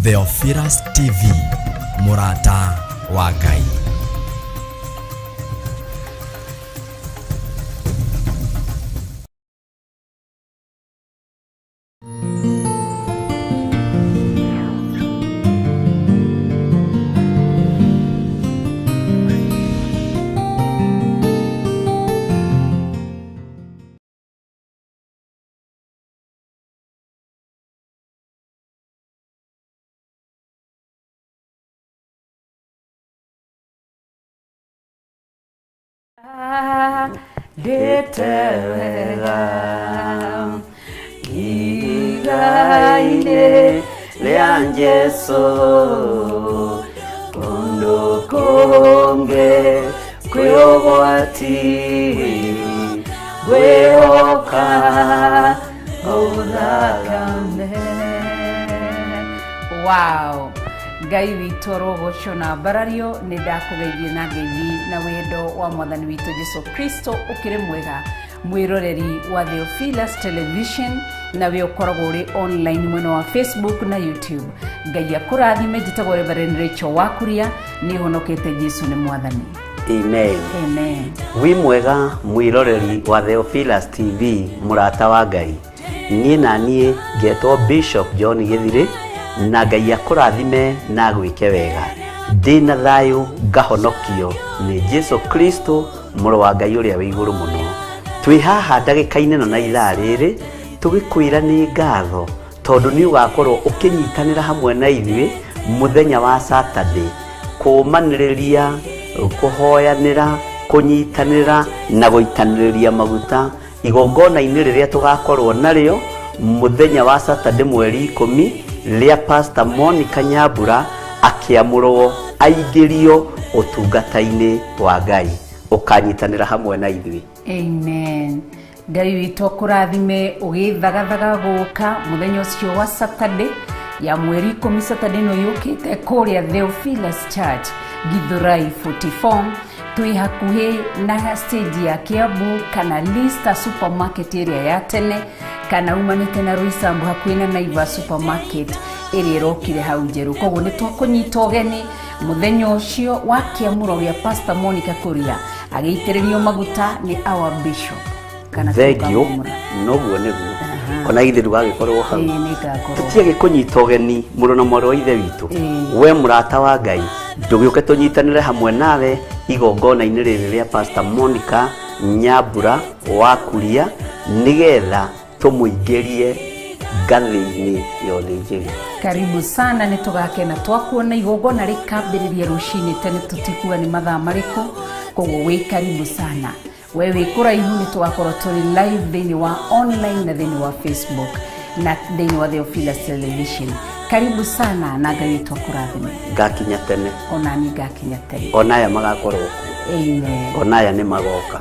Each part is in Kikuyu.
Theophilus TV, mũrata wa Ngai. Ndĩte wega igai-inĩ rĩa Jesũ, kũndũ kũngĩ kwĩ ũgwati, ngwĩhoka o thakame. Wow, Ngai witũ arogocwo na mbarario. Nĩ ndakũgeithie na ngeithi na wendo wa Mwathani witũ Jesu Kristo. Ũkĩrĩ mwega, mwĩroreri wa Theophilus Television, na we ũkoragwo ũrĩ online mwena wa Facebook na YouTube. Ngai akũrathime. Njĩtagwo Reverend Rachel Wakuria, nĩ honokete. Jesu nĩ Mwathani. Amen. Amen. Wĩ mwega, mwĩroreri wa Theophilus TV, mũrata wa Ngai. Niĩ na niĩ ngetwo Bishop John Gĩthirĩ, na Ngai akũrathime na agwĩke wega. Ndĩna thayũ, ngahonokio nĩ Jesu Kristo, mũrũ wa Ngai ũrĩa wĩ igũrũ mũno. Twĩ haha ndagĩka-inĩ ĩno na ithaa rĩrĩ tũgĩkwĩra nĩ ngatho tondũ nĩ ũgakorwo ũkĩnyitanĩra hamwe na ithuĩ mũthenya wa Saturday kũũmanĩrĩria, kũhoyanĩra, kũnyitanĩra na gũitanĩrĩria maguta igongona-inĩ rĩrĩa tũgakorwo narĩo mũthenya wa Saturday mweri 10, rĩa Pastor Monica Nyambura akĩamũrwo aingĩrio ũtungata-inĩ wa Ngai. Ũkanyitanĩra hamwe na ithuĩ. Amen. Ngai witũ akũrathime ũgĩthagathaga gũka mũthenya ũcio wa Saturday ya mweri 10, Saturday ĩno yũkĩte, kũrĩa Theophilus Church, Githurai 44. Twĩ hakuhĩ na stage ya Kiambu kana Lista Supermarket ĩrĩa ya tene, kana umanĩte na Roysambu, hakuhĩ na Naivas Supermarket ĩrĩa ĩrokire hau njerũ. Koguo nĩ twakũnyita ũgeni mũthenya ũcio wa kĩamũro gĩa Pastor Monica Kuria agĩitĩrĩrio maguta nĩ our bishop. Kana Thengiũ. tũkamũra. Noguo nĩguo, ona ithe ndũgagĩkorwo hau. Ĩĩ, nĩngakorwo. Tũtiage kũnyita ũgeni mũrũ na mwarĩ wa ithe witũ. Ĩĩ. We mũrata wa Ngai, ndũgĩũke tũnyitanĩre hamwe nawe igongona-inĩ rĩrĩ rĩa Pastor Monica Nyambura wa Kuria, nĩgetha tũmũingĩrie ngathĩ-inĩ ya ũthĩnjĩri. Karibu sana, nĩ tũgakena twakuona. Igongona rĩkambĩrĩria rũcinĩ tene, tũtikuga nĩ mathaa marĩkũ, koguo wĩ karibu sana. We wĩ kũraihu, nĩ tũgakorwo tũrĩ live thĩinĩ wa online na thĩinĩ wa Facebook na thĩinĩ wa Theophilus Television. Karibu sana na Ngai witũ akũrathime. Ngakinya tene. Ona niĩ ngakinya tene. Ona aya magakorwo kuo. Amen. Ona aya nĩ magoka.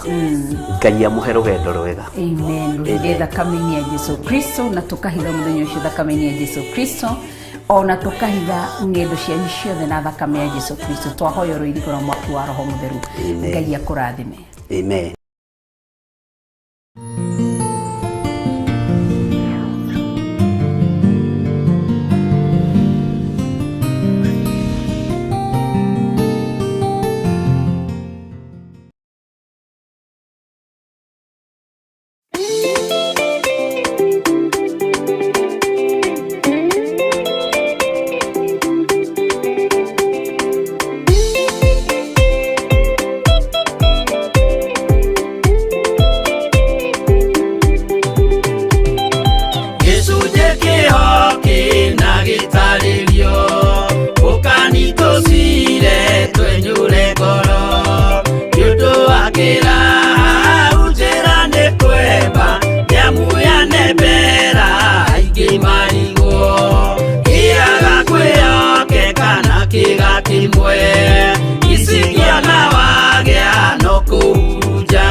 Ngai amũhe rũgendo rwega. Amen. Rũhithie thakame-inĩ ya Jesu Kristo, na tũkahitha mũthenya ũcio thakame-inĩ ya Jesu Kristo, ona tũkahitha ng'endo cianyu ciothe na thakame ya Jesu Kristo. Twahoya rũirigo rwa mwaki wa Roho Mũtheru. Amen. Ngai akũrathime. Amen. Gĩcunjĩ kĩho kĩna gĩtarĩrio, ũkani tũcire twenyũre ngoro nĩ ũndũ wa kĩraha njĩra nĩ kwemba nĩamu yanembera aingĩ marigwo kĩaga kwĩyoke kana kĩga kĩmwe icikiona wagĩa no kũhurunja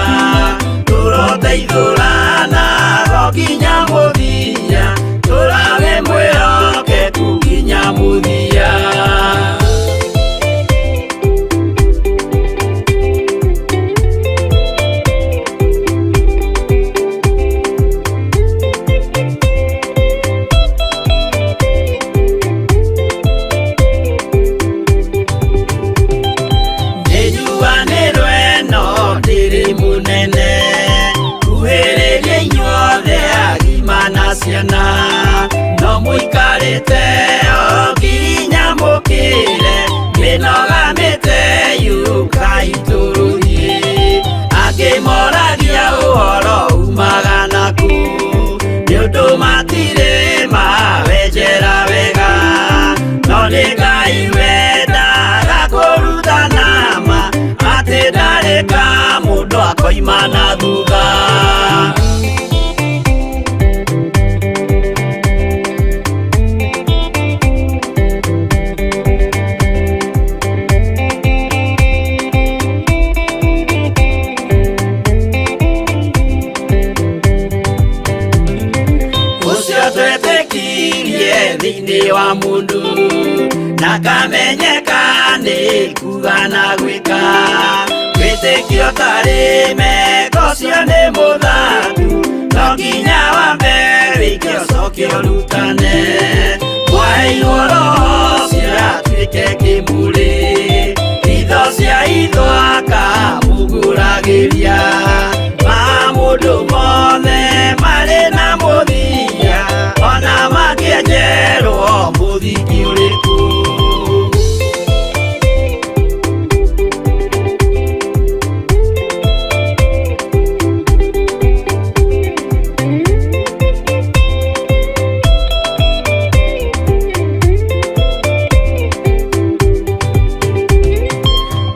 tũroteithũrana go nginya mũthia, tũrawe mwĩhokeku nginya mũthia. ciana no mũikarĩte o nginya mũkĩre mĩnoga mĩte yũkai tũrũthiĩ angĩ moragia ũhoro umaga naku nĩ ũndũ matirĩ mawenjera wega no nĩ Ngai wendaga kũrutana ma atĩ ndarĩ ka mũndũ akoima na thutha. Ũcio twetĩkirie thĩinĩ wa mũndũ na kamenyeka nĩ kuga na gwĩka wĩtĩkio tarĩ meko ũcio nĩ mũthaku no nginya wambe wĩke ũcoke ũrutane mwaheirwo roho ũcio atuĩke kĩmũrĩ itho cia itho akamũgũragĩria ma mũndũ mothe marĩ na mũthia ona mangĩenjerwo mũthingi ũrĩkũ.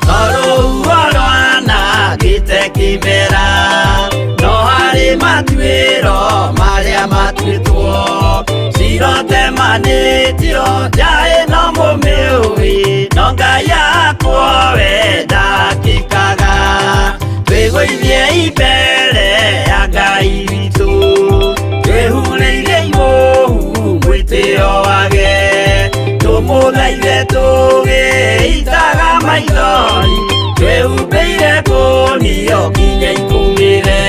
Tondũ rwanangĩte kĩmera no harĩ matuĩro marĩa matuĩtwo cirotemanĩtio njaĩ no mũmĩũĩ no Ngai akwo we ndakĩkaga twĩgũithie mbere ya Ngai witũ twĩhurĩire imũhu mwĩtĩo wage tũmũthaithe tũgĩitaga maithori twĩhumbĩire kũnio nginya ikũmĩre.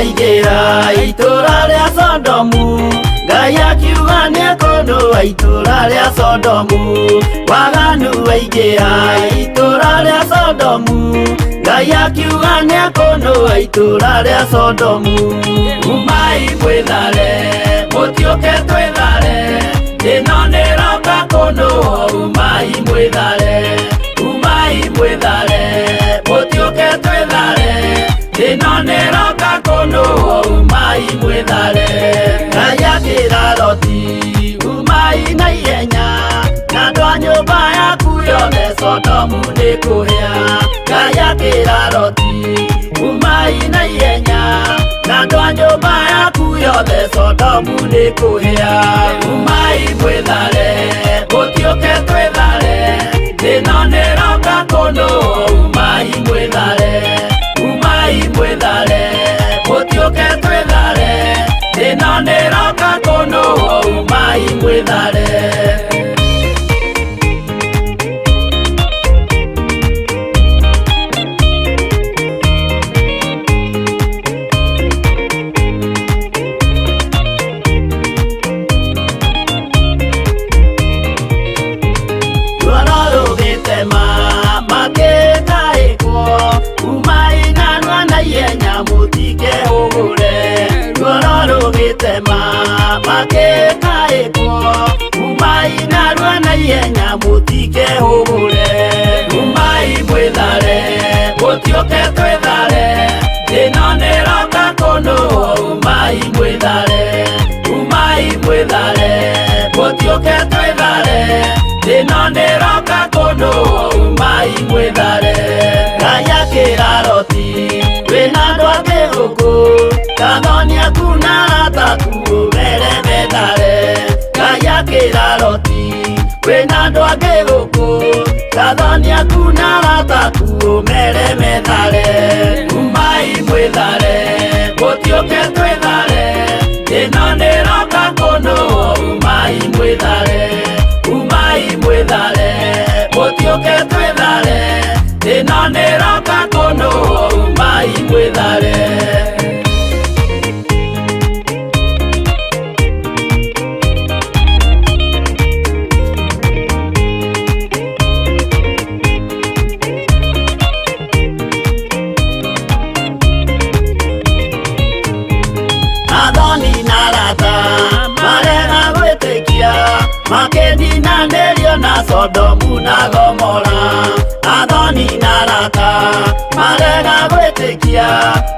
Waingĩra itũra rĩa Sodomu, Ngai akiuga nĩekũnũa itũra rĩa Sodomu. Waganu waingĩra itũra rĩa Sodomu, Ngai akiuga nĩekũnũa itũra rĩa Sodomu. Umai mwĩthare, mũtiũke twĩthare, ĩno nĩroka kũnũa. Umai mwĩthare, umai mwĩthare, mũtiũke twĩthare, ĩno nĩroka kũnũa. Umai mwĩthare. Ngai akĩra Loti, umai na ihenya, na andũ a nyũmba yaku yothe, Sodomu nĩ kũhĩa. Ngai akĩra Loti, umai na ihenya, na andũ a nyũmba yaku yothe, Sodomu nĩ kũhĩa. Umai mwĩthare, mũtiũke twĩthare, ĩno nĩroka kũnũa. Umai mwĩthare, umai mwĩthare, mũtiũke twĩthare, ĩno nĩroka kũnũa. Umai mwĩthare. Ruoro rũgĩtema makĩtaĩkwo, umai narua na ihenya mũtikehũgũre. Ruoro rũgĩtema makĩtaĩkwo, umai narua na ihenya mũtikehũgũre. Umai mwĩthare, mũtiũke twĩthare, ĩno nĩroka kũnũa. Umai mwĩthare, umai mwĩthare, mũtiũke twĩthare, ĩno nĩroka kũnũa. Umai mwĩthare. Ngai akĩra Loti, wĩna andũ angĩ gũkũ, kathoni aku na arata aku ũmere methare. Ngai akĩra Loti, wĩna andũ angĩ gũkũ, kathoni aku na arata aku ũmere methare. Umai mwĩthare, mũtiũke twĩthare, ĩno nĩroka kũnũa. Umai mwĩthare, umai mwĩthare, mũtiũke twĩthare, ĩno nĩroka kũnũa. Umai mwĩthare. Athoni na arata marega gwĩtĩkia, makĩninanĩrio na Sodomu na Gomora. Athoni na arata marega gwĩtĩkia,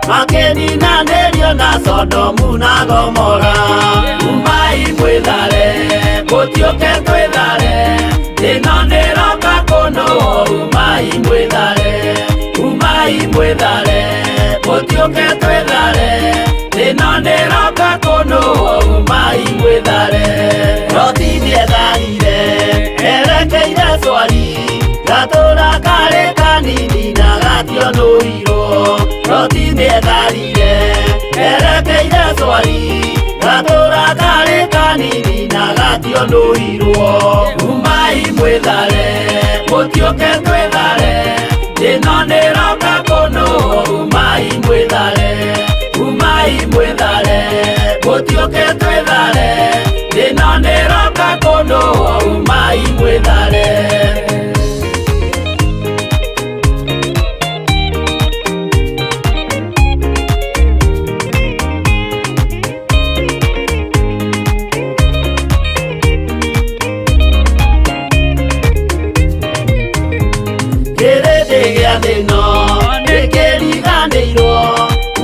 makĩninanĩrio na Sodomu na Gomora. Umai mwĩthare, mũtiũke twĩthare, ĩno nĩroka kũnũa. Umai mwĩthare, umai mwĩthare, mũtiũke twĩthare, ĩno nĩroka kũnũa. Umai mwĩthare. Loti nĩetharire erekeire Swari, gatũra karĩ kanini na gationũirwo. Loti nĩetharire erekeire Swari, gatũra karĩ kanini na gationũirwo. Umai mwĩthare, mũtiũke twĩthare, ĩno nĩroka kũnũa. Umai mwĩthare, umai mwĩthare, mũtiũke twĩthare, ĩno nĩroka kũnũa. Umai mwĩthare. Kĩrĩndĩ gĩa thĩno nĩkĩriganĩirwo,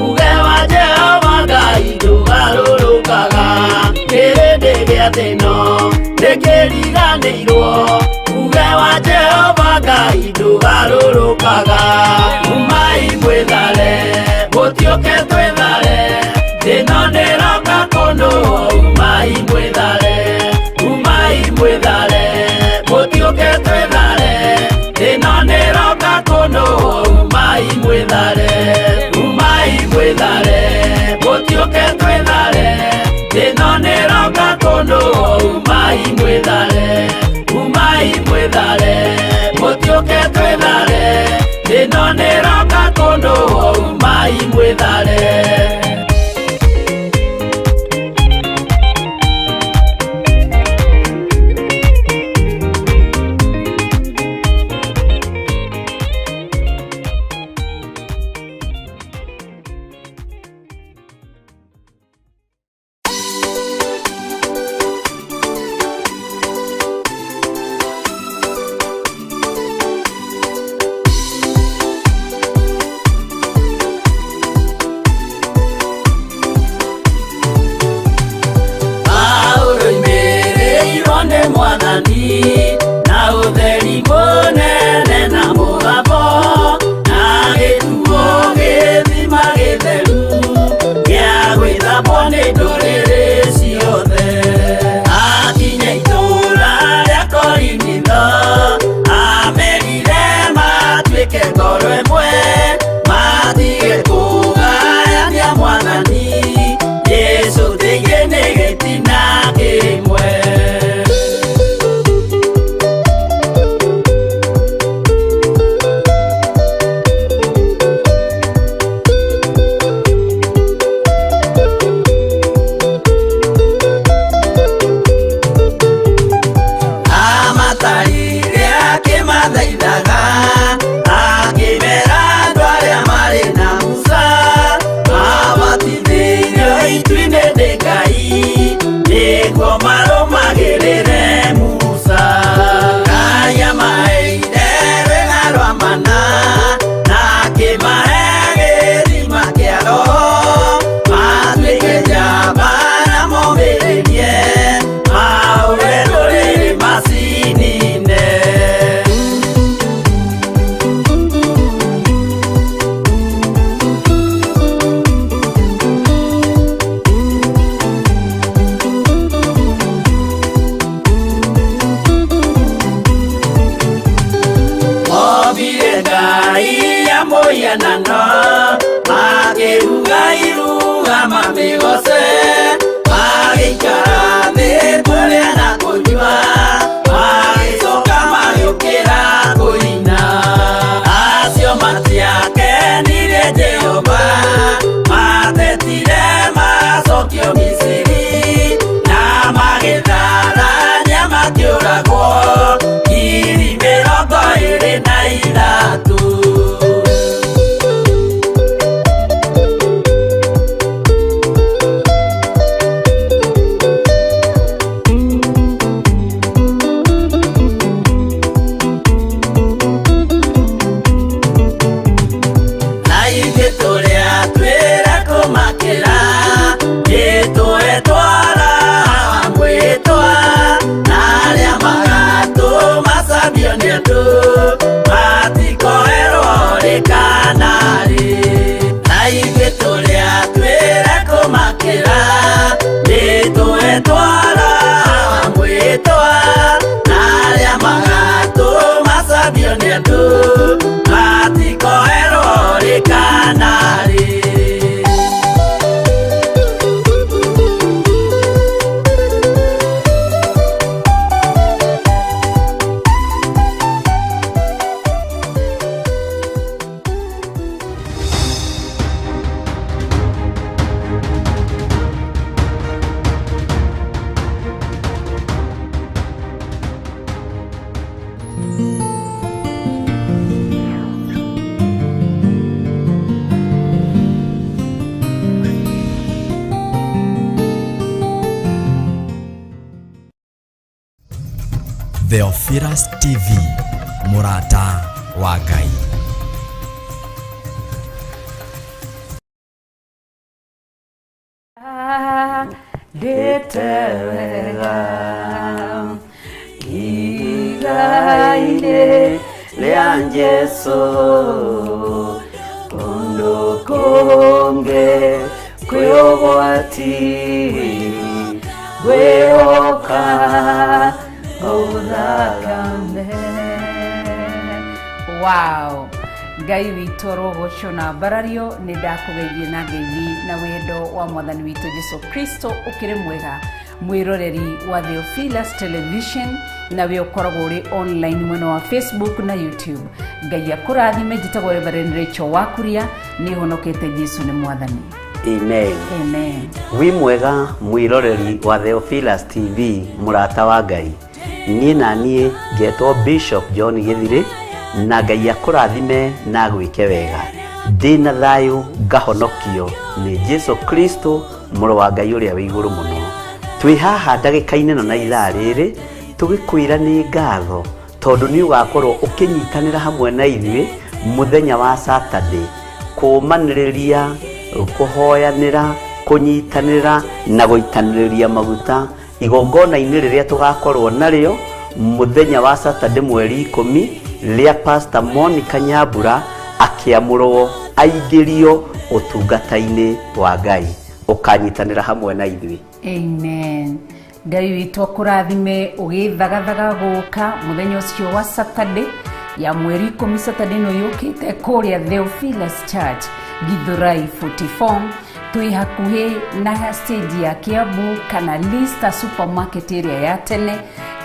uge wa Jehova Ngai ndũgarũrũkaga. Kĩrĩndĩ gĩa thĩno nĩkĩriganĩirwo, uge wa Jehova Ngai ndũgarũrũkaga. Umai mwĩthare, mũtiũke twĩthare, ĩno nĩroka kũnũa. Umai mwĩthare, umai mwĩthare, mũtiũke twĩthare, ĩno nĩroka kũnũa. Umai mwĩthare, umai mwĩthare, mũtiũke twĩthare, ĩno nĩroka kũnũa. Umai mwĩthare, umai mwĩthare, mũtiũke twĩthare, ĩno nĩroka kũnũa. Umai mwĩthare. Theophilus TV, mũrata wa Ngai. Ndĩte wega igai-inĩ rĩa Jesu kũndũ kũngĩ kwĩ ũgwati ngwĩhoka Thakame. Wow, Ngai witũ arogocwo na mbarario. Nĩ ndakũgeithie na ngeithi na wendo wa Mwathani witũ Jesu Kristo. Ũkĩrĩ mwega mwĩroreri wa Theophilus Television, na we ũkoragwo ũrĩ online mwena wa Facebook na YouTube. Ngai akũrathime. Njĩtagwo Reverend Rachel Wakuria, nĩ honokete. Jesu nĩ Mwathani. Amen. Amen. Wĩ mwega mwĩroreri wa Theophilus TV, mũrata wa Ngai. Niĩ na niĩ ngetwo Bishop John Gĩthirĩ, na Ngai akũrathime na agwĩke wega. Ndĩna thayũ, ngahonokio nĩ Jesu Kristo, mũrũ wa Ngai ũrĩa wĩ igũrũ mũno. Twĩ haha ndagĩka-inĩ ĩno na ithaa rĩrĩ tũgĩkwĩra nĩ ngatho tondũ nĩ ũgakorwo ũkĩnyitanĩra hamwe na ithuĩ mũthenya wa Saturday kũũmanĩrĩria, kũhoyanĩra, kũnyitanĩra na gũitanĩrĩria maguta igongona-inĩ rĩrĩa tũgakorwo narĩo mũthenya wa Saturday mweri 10 rĩa Pastor Monica Nyambura akĩamũrwo aingĩrio ũtungata-inĩ wa Ngai. Ũkanyitanĩra hamwe na ithuĩ. Amen. Ngai witũ akũrathime ũgĩthagathaga gũka mũthenya ũcio wa Saturday ya mweri 10, Saturday ĩno yũkĩte, kũrĩa Theophilus Church, Githurai 44. Twĩ hakuhĩ na stage ya Kiambu kana Lista Supermarket ĩrĩa ya tene,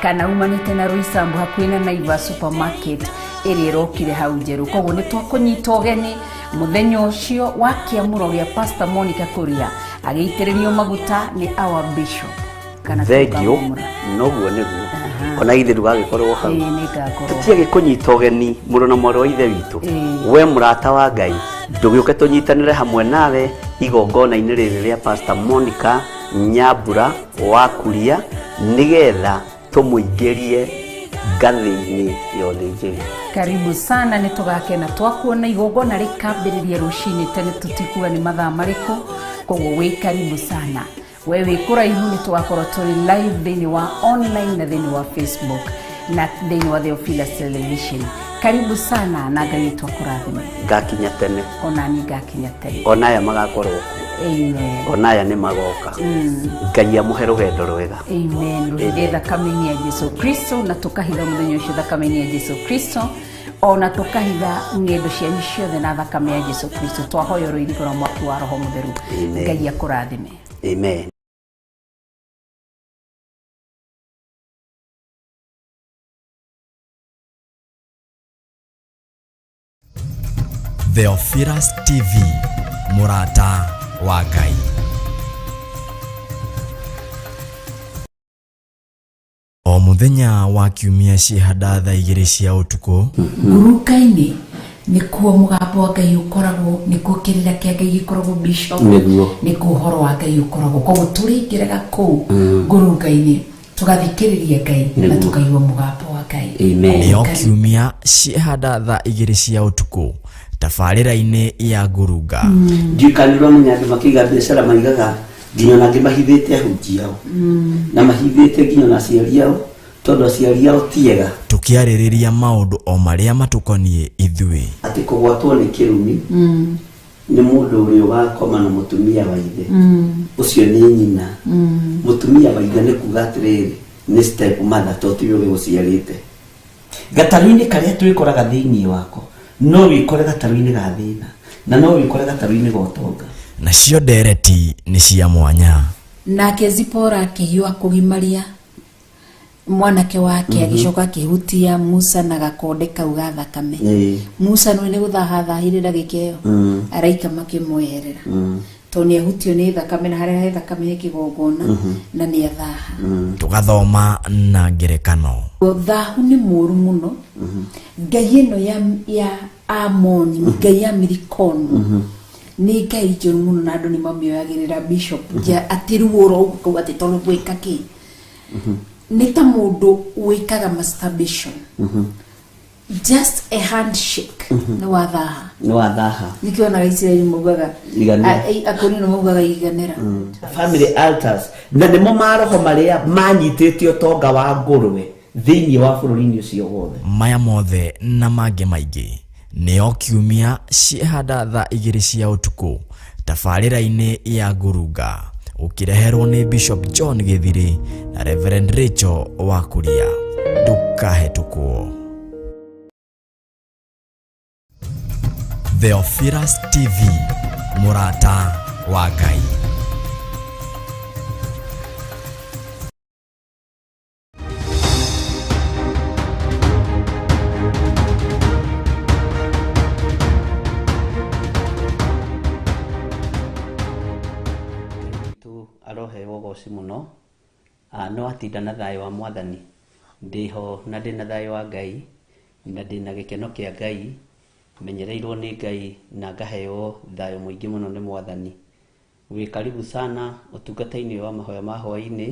kana umanĩte na Roysambu hakuhĩ na Naivas Supermarket ĩrĩa ĩrokire hau njerũ. Koguo nĩ twakũnyita ũgeni mũthenya ũcio wa kĩamũro gĩa Pastor Monica Kuria agĩitĩrĩrio maguta nĩ our bishop, kana Thengio. tũkamũra. Noguo nĩguo, ona ithe ndũgagĩkorwo hau. Ĩĩ, nĩngakorwo. Tũtiage kũnyita ũgeni mũrũ na mwarĩ wa ithe witũ. Ĩĩ. We mũrata wa Ngai, ndũgĩũke tũnyitanĩre hamwe nawe igongona-inĩ rĩrĩ rĩa Pastor Monica Nyambura wa Kuria, nĩgetha tũmũingĩrie ngathĩ-inĩ ya ũthĩnjĩri. Karibu sana, nĩ tũgakena twakuona. Igongona rĩkambĩrĩria rũcinĩ tene, tũtikuga nĩ mathaa marĩkũ, koguo wĩ karibu sana. We wĩ kũraihu, nĩ tũgakorwo tũrĩ live thĩinĩ wa online na thĩinĩ wa Facebook na thĩinĩ wa Theophilus Television. Karibu sana na Ngai witũ akũrathime. Ngakinya tene. Ona niĩ ngakinya tene. Ona aya magakorwo kuo. Amen. Ona aya nĩ magoka. Ngai amũhe rũgendo rwega. Amen. Rũhithe thakame-inĩ ya Jesu Kristo, na tũkahitha mũthenya ũcio thakame-inĩ ya Jesu Kristo, ona tũkahitha ng'endo cianyu ciothe na thakame ya Jesu Kristo. Twahoya rũirigo rwa mwaki wa Roho Mũtheru. Amen. Ngai akũrathime. Amen. Theophilus TV, mũrata wa Ngai. O mũthenya wa kiumia ciĩhanda thaa 2 cia ũtukũ. Nguruka-inĩ nĩkuo mũgambo wa Ngai ũkoragwo, nĩkuo kĩrĩra kĩa Ngai gĩkoragwo, bishop. Nĩguo. Nĩkuo ũhoro wa Ngai ũkoragwo, koguo tũrĩingĩraga kũu ngurunga-inĩ tũgathikĩrĩria Ngai na Nĩguo. tũkaigua mũgambo wa Ngai. Amen. Nĩo kiumia ciĩhanda thaa 2 cia ũtukũ, tabarĩra-inĩ ya ngurunga. Ndiũĩ ũramenya andũ makĩiga biacara maigaga nginya ona angĩ mahithĩte ahunjia ao na mahithĩte nginya ona aciari ao, tondũ aciari ao ti ega. Tũkĩarĩrĩria maũndũ o marĩa matũkoniĩ ithuĩ. Atĩ kũgwatwo nĩ kĩrumi nĩ mũndũ ũrĩa ũgakoma na mũtumia wa ithe, ũcio nĩ nyina. Mũtumia wa ithe nĩ kuga atĩrĩrĩ, nĩ step mother, to tiwe ũgĩgũciarĩte. Gatarũ-inĩ karĩa twĩkoraga thĩinĩ wako, no wĩkore gatarũ-inĩ ga thĩna na no wĩkore gatarũ-inĩ ga ũtonga. Nacio ndereti nĩ cia mwanya. Nake Zipora akĩhiũha kũgimaria mwanake wake, agĩcoka akĩhutia Musa na gakonde kau ga thakame. Musa nĩ gũthaha thahire ndagĩka ĩyo, araika makĩmweherera tondũ nĩ ahutio nĩ thakame, na harĩa he thakame he kĩgongona na nĩ athaha. Tũgathoma na ngerekano. Thahu nĩ mũũru mũno. Ngai ĩno ya Amoni, ngai ya Mirikono, nĩ ngai njũru mũno, na andũ nĩ mamĩoyagĩrĩra, bishop, ja atĩ ruo ro ũguo kau atĩ tondũ gwĩka kĩ. Nĩ ta mũndũ wĩkaga masturbation, just a handshake nĩ wathaha. Nĩ wathaha. Nĩkĩo onaga Isiraeli maugaga Iganĩra. Akorino maugaga iganĩra. Family altars na nĩmo maroho marĩa manyitĩte ũtonga wa ngũrwe thĩinĩ wa bũrũri-inĩ ũcio wothe. Maya mothe na mangĩ maingĩ nĩo kiumia ciehanda thaa 2 cia ũtukũ tabarĩra-inĩ ya Ngurunga, ũkĩreherwo nĩ Bishop John Gĩthirĩ na Reverend Rachel wa Kuria. Ndũkahetũkwo. Theophilus TV, mũrata wa Ngai. Witũ aroheo ũgoci mũno. No atinda na thayũ wa Mwathani. Ndĩho na ndĩna thayũ wa Ngai na ndĩna gĩkeno kĩa Ngai, menyereirwo nĩ Ngai na ngaheo thayũ mũingĩ mũno nĩ Mwathani. Wĩ karibu sana ũtungata-inĩ wa mahoya ma hwaĩ-inĩ,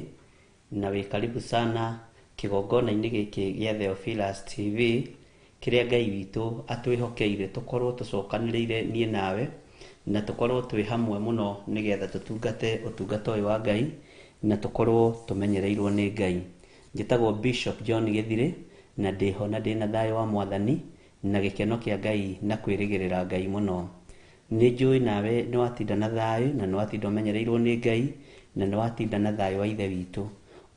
na wĩ karibu sana kĩgongona-inĩ gĩkĩ gĩa Theophilus TV kĩrĩa Ngai witũ atwĩhokeire tũkorwo tũcokanĩrĩire niĩ nawe na tũkorwo twĩ hamwe mũno nĩgetha tũtungate ũtungata ũyũ wa Ngai na tũkorwo tũmenyereirwo nĩ Ngai. Njĩtagwo Bishop John Gĩthirĩ na ndĩho na ndĩna thayũ wa Mwathani na gĩkeno kĩa Ngai na kwĩrĩgĩrĩra Ngai mũno. Nĩ njũĩ nawe nĩ watinda na thayũ na nĩ watinda ũmenyereirwo nĩ Ngai na nĩ watinda na thayũ wa Ithe witũ.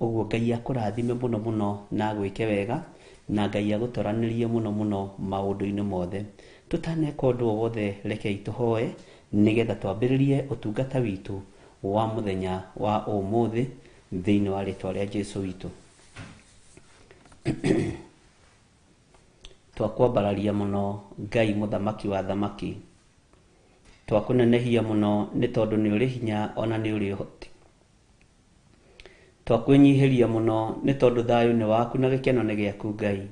Ũguo Ngai akũrathime mũno mũno na agwĩke wega na Ngai agũtoranĩrie mũno mũno maũndũ-inĩ mothe. Tũtaneka ũndũ o wothe, rekei tũhoe nĩgetha twambĩrĩrie ũtungata witũ wa mũthenya wa ũmũthĩ thĩinĩ wa rĩtwa rĩa Jesũ witũ. Twakwambararia mũno Ngai mũthamaki wa thamaki, twakũnenehia mũno nĩ tondũ nĩ ũrĩ hinya ona nĩ ũrĩ ũhoti. Twakwĩnyihĩria mũno nĩ tondũ thayũ nĩ waku na gĩkeno nĩ gĩaku Ngai.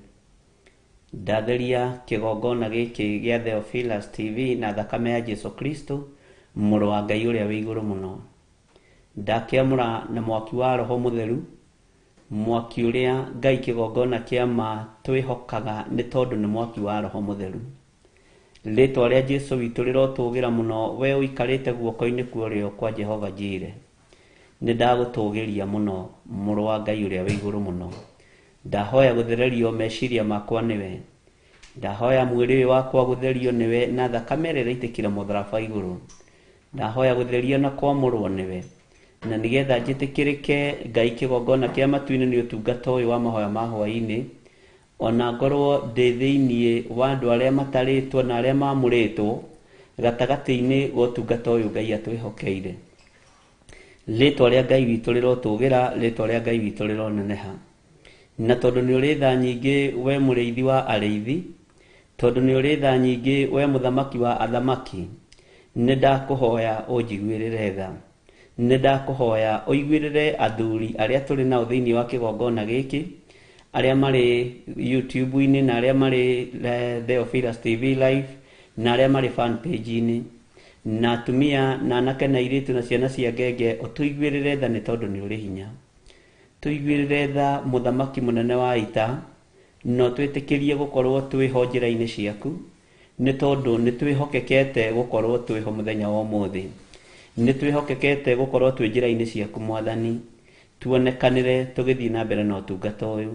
Ndatheria kĩgongona gĩkĩ gĩa Theophilus TV na thakame ya Jesu Kristo mũrũ wa Ngai ũrĩa wĩ igũrũ mũno. Ndakĩamũra na mwaki wa Roho Mũtheru, mwaki ũrĩa Ngai kĩgongona kĩa ma twĩhokaga nĩ tondũ nĩ mwaki wa Roho Mũtheru. Rĩtwa rĩa Jesu witũ rĩrotũgĩra mũno, we ũikarĩte guoko-inĩ kwa ũrĩo kwa Jehova Jire. Nĩ ndagũtũgĩria mũno mũrũ wa Ngai ũrĩa wĩ igũrũ mũno. Ndahoya gũthererio meciria makwa nĩwe, ndahoya mwĩrĩ ũyũ wakwa gũtherio nĩwe na thakame ĩrĩa ĩraitĩkĩra mũtharaba igũrũ. Ndahoya gũtherio na kwamũrwo nĩwe, na nĩgetha njĩtĩkĩrĩke Ngai kĩgongona kĩa matu-inĩ nĩ ũtungata ũyũ wa mahoya ma hwaĩ-inĩ, ona ngorwo ndĩ thĩinĩ wa andũ arĩa matarĩtwo na arĩa mamũrĩtwo gatagatĩ-inĩ ga ũtungata ũyũ Ngai atwĩhokeire. Rĩtwa rĩa Ngai witũ rĩrotũgĩra, rĩtwa rĩa Ngai witũ rĩroneneha. Na tondũ nĩ ũrĩ tha nyingĩ we mũrĩithi wa arĩithi, tondũ nĩ ũrĩ tha nyingĩ we mũthamaki wa athamaki, nĩ ndakũhoya ũnjiguĩrĩre tha. Nĩ ndakũhoya ũiguĩrĩre athuri arĩa tũrĩ nao thĩinĩ wa kĩgongona gĩkĩ, arĩa marĩ YouTube-inĩ na arĩa marĩ Theophilus TV live na arĩa marĩ fan page-inĩ, na atumia na anake na airĩtu na ciana cia ngenge, ũtũiguĩrĩre tha nĩ tondũ nĩ ũrĩ hinya. Tũiguĩrĩre tha mũthamaki mũnene wa ita, na ũtwĩtĩkĩrie gũkorwo twĩho njĩra-inĩ ciaku, nĩ tondũ nĩ twĩhokekete gũkorwo twĩho mũthenya wa ũmũthĩ. Nĩ twĩhokekete gũkorwo twĩ njĩra-inĩ ciaku Mwathani, tuonekanĩre tũgĩthiĩ na mbere na ũtungata ũyũ.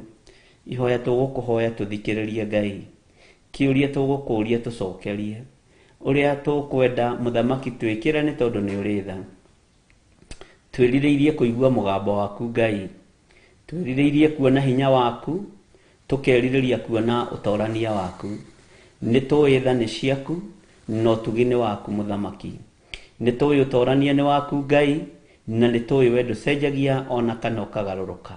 Ihoya tũgũkũhoya tũthikĩrĩrie Ngai, kĩũria tũgũkũria tũcokerie, ũrĩa tũkwenda mũthamaki twĩkĩre nĩ tondũ nĩ ũrĩ tha. Twĩrirĩirie kũigua mũgambo waku Ngai, twĩrirĩirie kuona hinya waku, tũkerirĩria kuona ũtorania waku. Nĩ tũĩ tha nĩ ciaku na ũtugi nĩ waku mũthamaki. Nĩ tũĩ ũtorania nĩ waku Ngai, na nĩ tũĩ we ndũcenjagia ona kana ũkagarũrũka.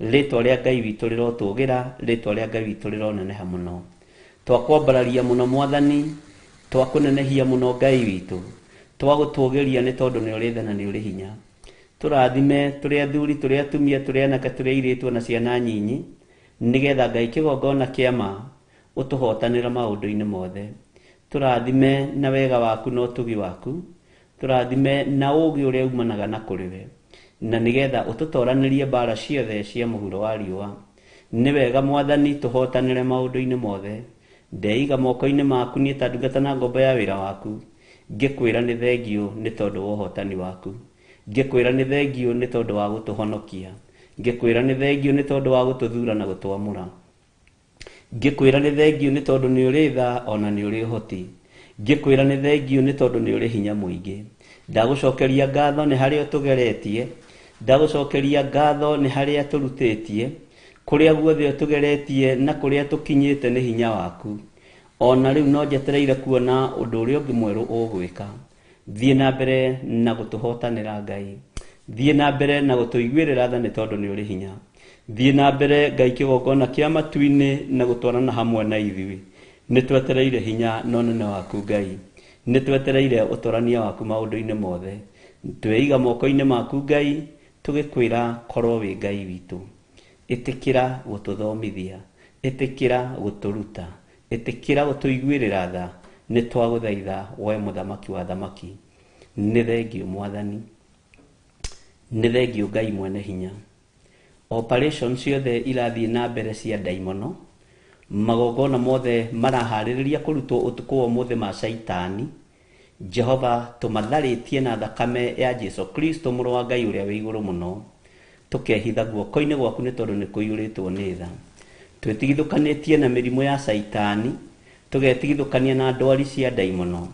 Rĩtwa rĩa Ngai witũ rĩrotũgĩra, rĩtwa rĩa Ngai witũ rĩroneneha mũno. Twakwambararia mũno Mwathani, twakũnenehia mũno Ngai witũ, twagũtũgĩria nĩ tondũ nĩ ũrĩ tha na nĩ ũrĩ hinya. Tũrathime tũrĩ athuri, tũrĩ atumia, tũrĩ anake, tũrĩ airĩtu na ciana nyinyi, nĩgetha Ngai kĩgongona kĩa ma ũtũhotanĩre maũndũ-inĩ mothe. Tũrathime na wega waku na ũtugi waku, tũrathime na ũũgĩ ũrĩa umanaga na kũrĩ we. Na nĩgetha ũtũtoranĩrie mbara ciothe cia mũhuro wa riũa. Nĩ wega Mwathani tũhotanĩre maũndũ-inĩ mothe. Ndeiga moko-inĩ maku niĩ ta ndungata na ngombo ya wĩra waku. Ngĩkwĩra nĩ thengiũ nĩ tondũ wa ũhotani waku. Ngĩkwĩra nĩ thengiũ nĩ tondũ wa gũtũhonokia. Ngĩkwĩra nĩ thengiũ nĩ tondũ wa gũtũthura na gũtwamũra. Ngĩkwĩra nĩ thengiũ nĩ tondũ nĩ ũrĩ tha ona nĩ ũrĩ ũhoti. Ngĩkwĩra nĩ thengiũ nĩ tondũ nĩ ũrĩ hinya mũingĩ. Ndagũcokeria ngatho nĩ harĩa ũtũgeretie. Ndagũcokeria ngatho nĩ harĩa tũrutĩtie. Kũrĩa guothe ũtũgeretie na kũrĩa tũkinyĩte nĩ hinya waku. Ona rĩu no njetereire kuona ũndũ ũrĩa ũngĩ mwerũ ũgwĩka. Thiĩ na mbere na gũtũhotanĩra Ngai. Thiĩ na mbere na gũtũiguĩrĩra tha nĩ tondũ nĩ ũrĩ hinya. Thiĩ na mbere Ngai kĩgongona kĩa matu-inĩ na gũtwarana hamwe na ithuĩ. Nĩ twetereire hinya na ũnene waku Ngai. Nĩ twetereire ũtorania waku maũndũ-inĩ mothe. Tweiga moko-inĩ maku Ngai, tũgĩkwĩra korwo wĩ Ngai witũ. Ĩtĩkĩra gũtũthomithia, ĩtĩkĩra gũtũruta, ĩtĩkĩra gũtũiguĩrĩra tha. Nĩ twagũthaitha we mũthamaki wa thamaki. Nĩ thengiũ Mwathani, nĩ thengiũ Ngai mwene hinya. Operation ciothe irathiĩ na mbere cia ndaimono, magongona mothe maraharĩrĩria kũrutwo ũtukũ wa ũmũthĩ ma caitani. Jehova tũmatharĩtie na thakame ya Jesu Kristo mũrũ wa Ngai ũrĩa wĩ igũrũ mũno. Tũkehitha guoko-inĩ gwaku nĩ tondũ nĩ kũiyũrĩtwo nĩ tha. Twĩtigithũkanĩtie na mĩrimũ ya caitani, tũgetigithũkania na ndwari cia ndaimono.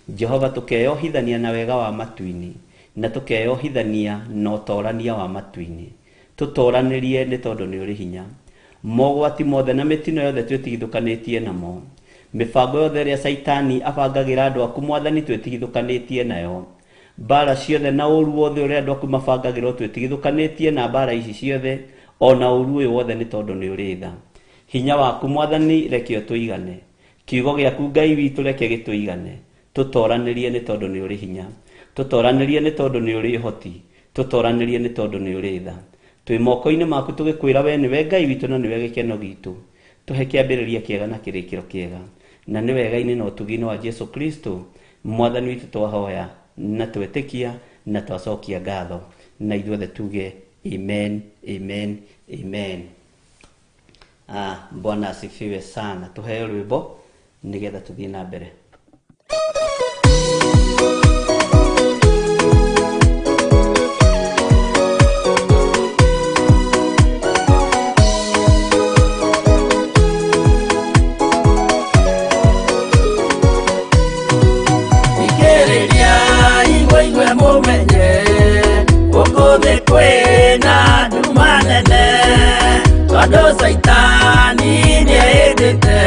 Jehova tũkeyohithania na wega wa matu-inĩ, na tũkeyohithania na ũtorania wa matu-inĩ. Tũtoranĩrie nĩ tondũ nĩ ũrĩ hinya. Mogwati mothe na mĩtino yothe twĩtigithũkanĩtie namo. Mĩbango yothe ĩrĩa caitani abangagĩra andũ aku Mwathani twĩtigithũkanĩtie nayo. Mbara ciothe na ũru wothe ũrĩa andũ aku mabangagĩrwo twĩtigithũkanĩtie na mbara ici ciothe, ona ũru ũyũ wothe nĩ tondũ nĩ ũrĩ tha. Hinya waku Mwathani reke ũtũigane. Kiugo gĩaku Ngai witũ reke gĩtũigane. Tũtoranĩrie nĩ tondũ nĩ ũrĩ hinya. Tũtoranĩrie nĩ tondũ nĩ ũrĩ ũhoti. Tũtoranĩrie nĩ tondũ nĩ ũrĩ tha. Twĩ moko-inĩ maku tũgĩkwĩra we nĩwe Ngai witũ na nĩwe gĩkeno gitũ. Tũhe kĩambĩrĩria kĩega na kĩrĩkĩro kĩega. Na nĩ wega-inĩ na ũtugi-inĩ wa Jesu Kristo Mwathani witũ twahoya na twetĩkia na twacokia ngatho. Na ithuothe tuge amen, amen, amen. Bwana asifiwe sana. Tuheo rwĩmbo nĩgetha tũthiĩ na mbere. Ikĩrĩria igwe igwe mũmenye gũkũ thĩ kwĩna nduma nene, tondũ caitani nĩehĩtĩte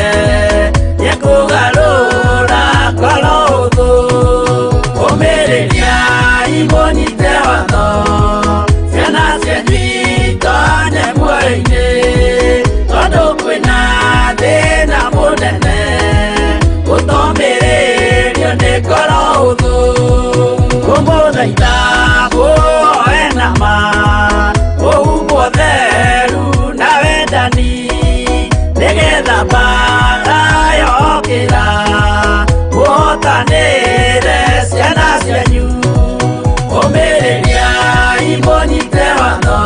nĩekũgarũra ngoro hũthũ. Ũmĩrĩria imũnyite watho, ciana cianyu itonye muoyo-inĩ, tondũ kwĩna thĩna mũnene gũtomĩrĩrio nĩ ngoro hũthũ. Ngũmũthaitha mũhoe na ma, mũhumbwo theru na wendani, nĩgetha mbara yokĩra mũhotanĩre ciana cianyu. Ũmĩrĩria imũnyite watho,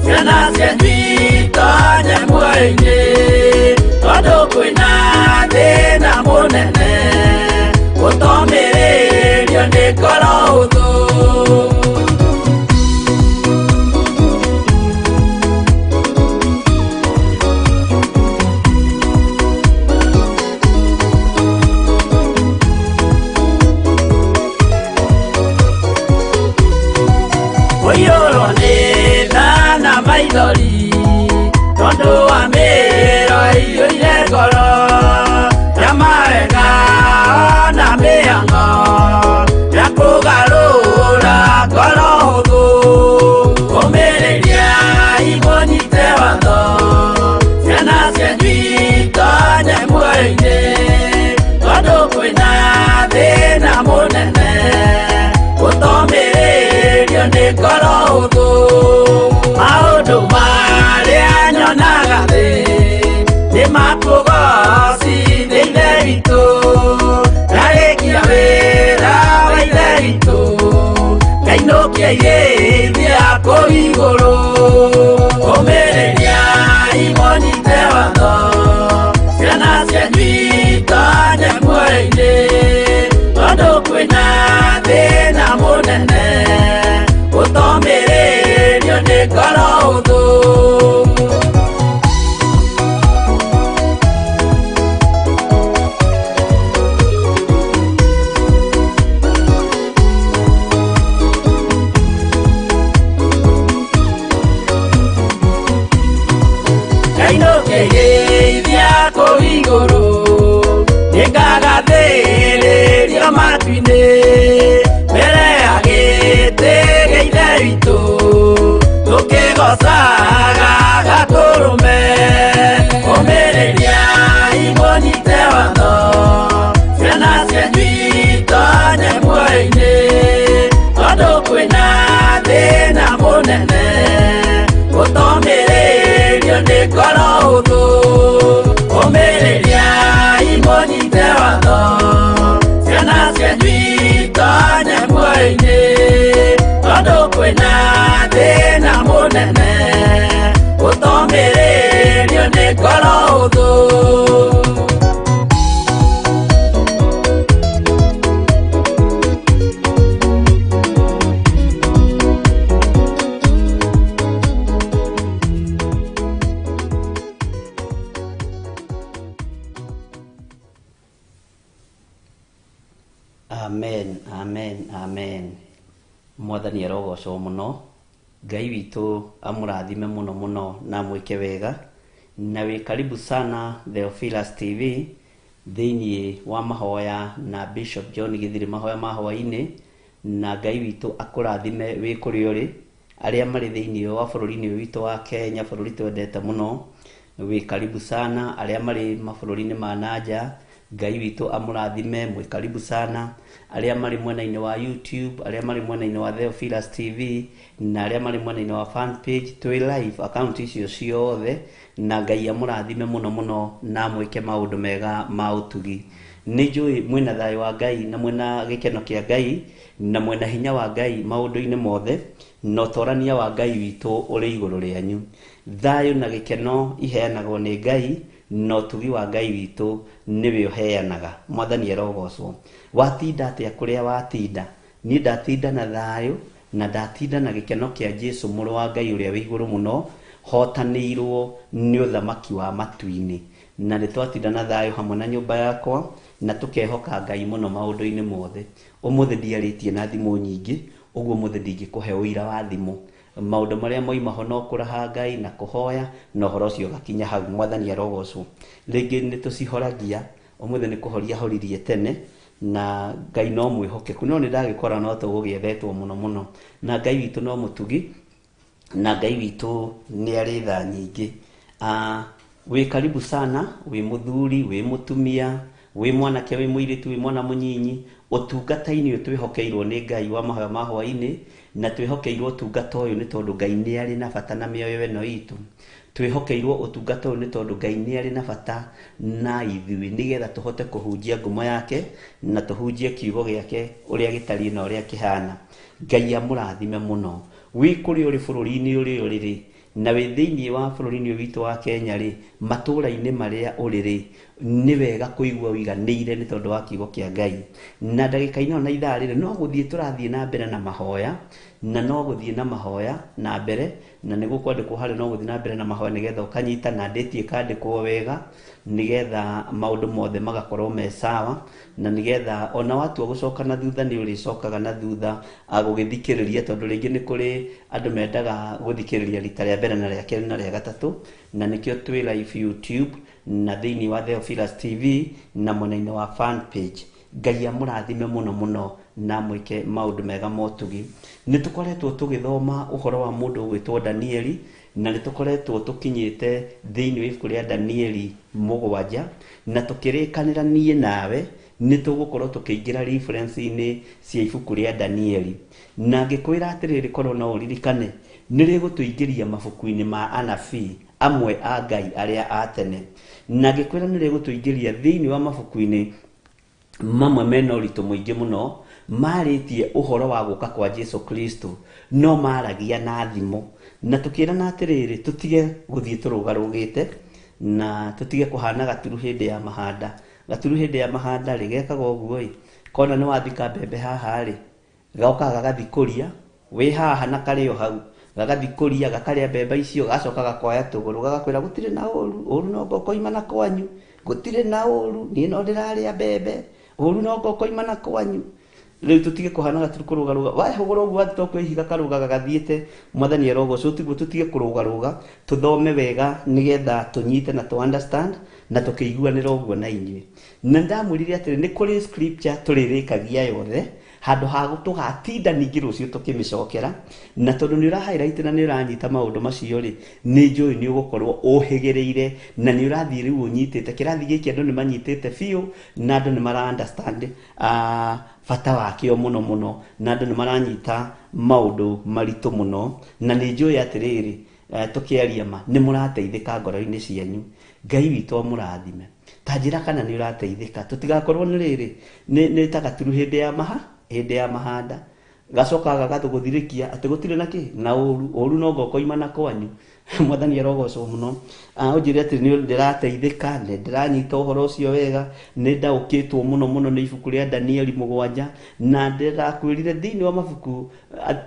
ciana cianyu itonye muoyo-inĩ, tondũ kwĩna thĩna mũnene gũtomĩrĩrio nĩ ngoro hũthũ. Kũiyũrwo nĩ tha na maithori, tondũ wa mĩĩro ĩiyũire ngoro, ya mawega na mĩhang'o ya kũgarũra ngoro hũthũ. Ũmĩrĩria imũnyite watho, ciana cianyu itonye muoyo-inĩ, tondũ kwĩna thĩna mũnene gũtomĩrĩrio nĩ ngoro hũthũ. Maũndũ marĩa nyonaga thĩ nĩ makũgocithia Ithe witũ, ndarĩkia wĩra wa Ithe witũ, ngainũkia irĩithia kũu igũrũ ũmĩrĩria imũnyite watho ciana cianyu itonye muoyo-inĩ tondũ kwĩna thĩna mũnene ũtomĩrĩrio nĩ ngoro hũthũ. Kainũkĩgeithia kũu igũrũ nĩngagathĩrĩrio matu-inĩ mbere ya gĩtĩ gĩa Ithe witũ tũkĩgocaga Gatũrũme ũmĩrĩria imũnyite watho ciana cianyu itonye muoyo-inĩ tondũ kwĩna thĩna mũnene ũtomĩrĩrio nĩ ngoro hũthũ ũmĩrĩria imũnyite watho ciana cianyu itonye muoyo-inĩ tondũ kwĩna thĩna mũnene ũtomĩrĩrio nĩ ngoro hũthũ. Amen, amen, amen. Mwathani arogocwo mũno. Ngai witũ amũrathime mũno mũno na amwĩke wega. Na wĩ karibu sana Theophilus TV thĩinĩ wa mahoya na Bishop John Gĩthiri mahoya ma hwaĩ-inĩ, na Ngai witũ akũrathime wĩ kũrĩa ũrĩ, arĩa marĩ thĩinĩ wa bũrũri-inĩ ũyũ witũ wa Kenya, bũrũri twendete mũno, wĩ karibu sana, arĩa marĩ mabũrũri-inĩ ma nanja, Ngai witũ amũrathime, mwĩ karibu sana, arĩa marĩ mwena-inĩ wa YouTube, arĩa marĩ mwena-inĩ wa Theophilus TV, na arĩa marĩ mwena-inĩ wa fan page, twĩ live account icio ciothe, na Ngai amũrathime mũno mũno na amwĩke maũndũ mega ma ũtugi. Nĩ njũĩ mwĩna thayũ wa Ngai na mwĩna gĩkeno kĩa Ngai na mwĩna hinya wa Ngai maũndũ-inĩ mothe, na ũtorania wa Ngai witũ ũrĩ igũrũ rĩanyu. Thayũ na gĩkeno iheanagwo nĩ Ngai, na ũtugi wa Ngai witũ nĩwe ũheanaga. Mwathani arogocwo. Watinda atĩa kũrĩa watinda? Niĩ ndatinda na thayũ na ndatinda na gĩkeno kĩa Jesu mũrũ wa Ngai ũrĩa wĩ igũrũ mũno, hotanĩirwo nĩ ũthamaki wa matu-inĩ. Na nĩ twatinda na thayũ hamwe na nyũmba yakwa, na tũkehoka Ngai mũno maũndũ-inĩ mothe. Ũmũthĩ ndiarĩtie na thimũ nyingĩ, ũguo ũmũthĩ ndingĩkũhe ũira wa thimũ. Maũndũ marĩa moima ho no kũraha Ngai na kũhoya, na ũhoro ũcio ũgakinya hau. Mwathani arogocwo. Rĩngĩ nĩ tũcihoragia, ũmũthĩ nĩ kũhoria horirie tene, na Ngai no mwĩhokeku. No nĩ ndagĩkora no tũgũgĩethetwo mũno mũno. Na Ngai witũ no mũtugi, na Ngai witũ nĩ arĩ tha nyingĩ. Wĩ karibu sana, wĩ mũthuri, wĩ mũtumia, wĩ mwanake, wĩ mũirĩtu, wĩ mwana mũnyinyi, ũtungata-inĩ ũyũ twĩhokeirwo nĩ Ngai wa mahoya ma hwaĩ-inĩ, na twĩhokeirwo ũtungata ũyũ nĩ tondũ Ngai nĩ arĩ na bata na mĩoyo ĩno itũ. Twĩhokeirwo ũtungata ũyũ nĩ tondũ Ngai nĩ arĩ na bata na ithuĩ, nĩgetha tũhote kũhunjia ngumo yake na tũhunjie kiugo gĩake ũrĩa gĩtariĩ na ũrĩa kĩhana. Ngai amũrathime mũno. Wĩ kũrĩa ũrĩ bũrũri-inĩ ũrĩa ũrĩ rĩ, na wĩ thĩinĩ wa bũrũri-inĩ ũyũ witũ wa Kenya rĩ, matũũra-inĩ marĩa ũrĩ rĩ, nĩ wega kũigua ũiganĩire nĩ tondũ wa kiugo kĩa Ngai. Na ndagĩka-inĩ ĩno na ithaa rĩrĩ no gũthiĩ tũrathiĩ na mbere na mahoya, na no gũthiĩ na mahoya na mbere, na nĩ gũkwandĩkwo harĩa no gũthiĩ na mbere na mahoya nĩgetha ũkanyita na ndĩti ĩkandĩkwo wega, nĩgetha maũndũ mothe magakorwo me sawa, na nĩgetha ona watua gũcoka na thutha nĩ ũrĩcokaga na thutha gũgĩthikĩrĩria, tondũ rĩngĩ nĩ kũrĩ andũ mendaga gũthikĩrĩria rita rĩa mbere na rĩa kerĩ na rĩa gatatũ, na nĩkĩo twĩ live YouTube na thĩinĩ wa Theophilus TV na mwena-inĩ wa fan page. Ngai amũrathime mũno mũno na amwĩke maũndũ mega ma ũtugi. Nĩ tũkoretwo tũgĩthoma ũhoro wa mũndũ ũgwĩtwo Danieli, na nĩ tũkoretwo tũkinyĩte thĩinĩ wa ibuku rĩa Danieli 7, na tũkĩrĩkanĩra niĩ nawe nĩ tũgũkorwo tũkĩingĩra reference-inĩ cia ibuku rĩa Danieli. Na ngĩkwĩra atĩrĩrĩ, korwo no ũririkane, nĩ rĩgũtũingĩria mabuku-inĩ ma anabii amwe a Ngai arĩa a tene. Na ngĩkwĩra nĩ rĩgũtũingĩria thĩinĩ wa mabuku-inĩ mamwe mena ũritũ mũingĩ mũno, Marĩtie ũhoro wa gũka kwa Jesu Kristo, no maragia na thimo. Na tũkĩrana atĩrĩrĩ, tũtige gũthiĩ tũrũgarũgĩte na tũtige kũhana gaturu hĩndĩ ya mahanda. Gaturu hĩndĩ ya mahanda rĩ, gekaga ũguo ĩ, kona nĩ wathika mbembe haha rĩ, gokaga gagathikũria wĩ haha na karĩ o hau, gagathikũria gakarĩa mbembe icio, gacoka gakoya tũgũrũ gagakwĩra gũtirĩ na ũru, ũru no ngokoima na kwanyu, gũtirĩ na ũru, niĩ no ndĩrarĩa mbembe, ũru no ngokoima na kwanyu. Rĩu tũtige kũhana gaturu kũrũgarũga, wehũgũra ũguo wathiĩ to kwĩ ihiga karũgaga gathiĩte. Mwathani arogocwo. Tiguo tũtige kũrũgarũga, tũthome wega nĩgetha tũnyite na tũ understand na tũkĩiguanĩra ũguo na inyuĩ. Na ndamwĩrire atĩrĩ, nĩ kũrĩ scripture tũrĩrĩkagia yothe handũ ha tũgatinda ningĩ rũciũ tũkĩmĩcokera, na tondũ nĩ ũra highlight na nĩ ũranyita maũndũ macio rĩ, nĩ njũĩ nĩ ũgũkorwo ũhĩgĩrĩire na nĩ ũrathiĩ rĩu ũnyitĩte kĩrathi gĩkĩ. Andũ nĩ manyitĩte biũ na andũ nĩ mara understand bata wakĩo mũno mũno, na andũ nĩ maranyita maũndũ maritũ mũno, na nĩ njũĩ atĩrĩrĩ, tũkĩaria ma nĩ mũrateithĩka ngoro-inĩ cianyu. Ngai witũ amũrathime. Ta njĩra kana nĩ ũrateithĩka, tũtigakorwo nĩ rĩrĩ nĩ ta gaturu hĩndĩ ya maha, hĩndĩ ya mahanda, gacoka gagathũgũthirĩkia atĩ gũtirĩ na kĩ na ũru, ũru no ngokoima na kwanyu. Mwathani arogocwo mũno. Ũnjĩre atĩ nĩ ndĩrateithĩka, nĩ ndĩranyita ũhoro ũcio wega, nĩ ndaũkĩtwo mũno mũno nĩ ibuku rĩa Danieli 7, na ndĩrakwĩrire thĩinĩ wa mabuku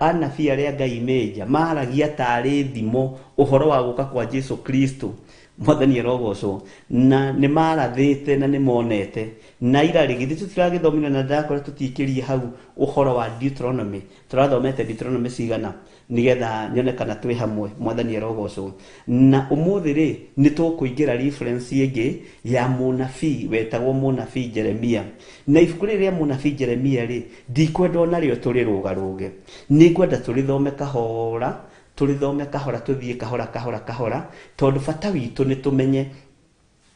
anabii arĩa Ngai menja maragia tarĩ thimo ũhoro wa gũka kwa Jesu Kristo. Mwathani arogocwo. Na nĩ marathĩte na nĩ monete na ira rĩ, githĩ tũtiragĩthomire na ndakora tũtiikĩrie hau ũhoro wa Deuteronomy. Tũrathomete Deuteronomy cigana nĩgetha nyone kana twĩ hamwe. Mwathani arogocwo. Na ũmũthĩ rĩ, nĩ tũkũingĩra reference ĩngĩ ya mũnabii wetagwo mũnabii Jeremia. Na ibuku rĩrĩ rĩa mũnabii Jeremia rĩ, ndikwenda ona rĩo tũrĩrũgarũge, nĩ ngwenda tũrĩthome kahora, tũrĩthome kahora, tũthiĩ kahora kahora kahora, tondũ bata witũ nĩ tũmenye,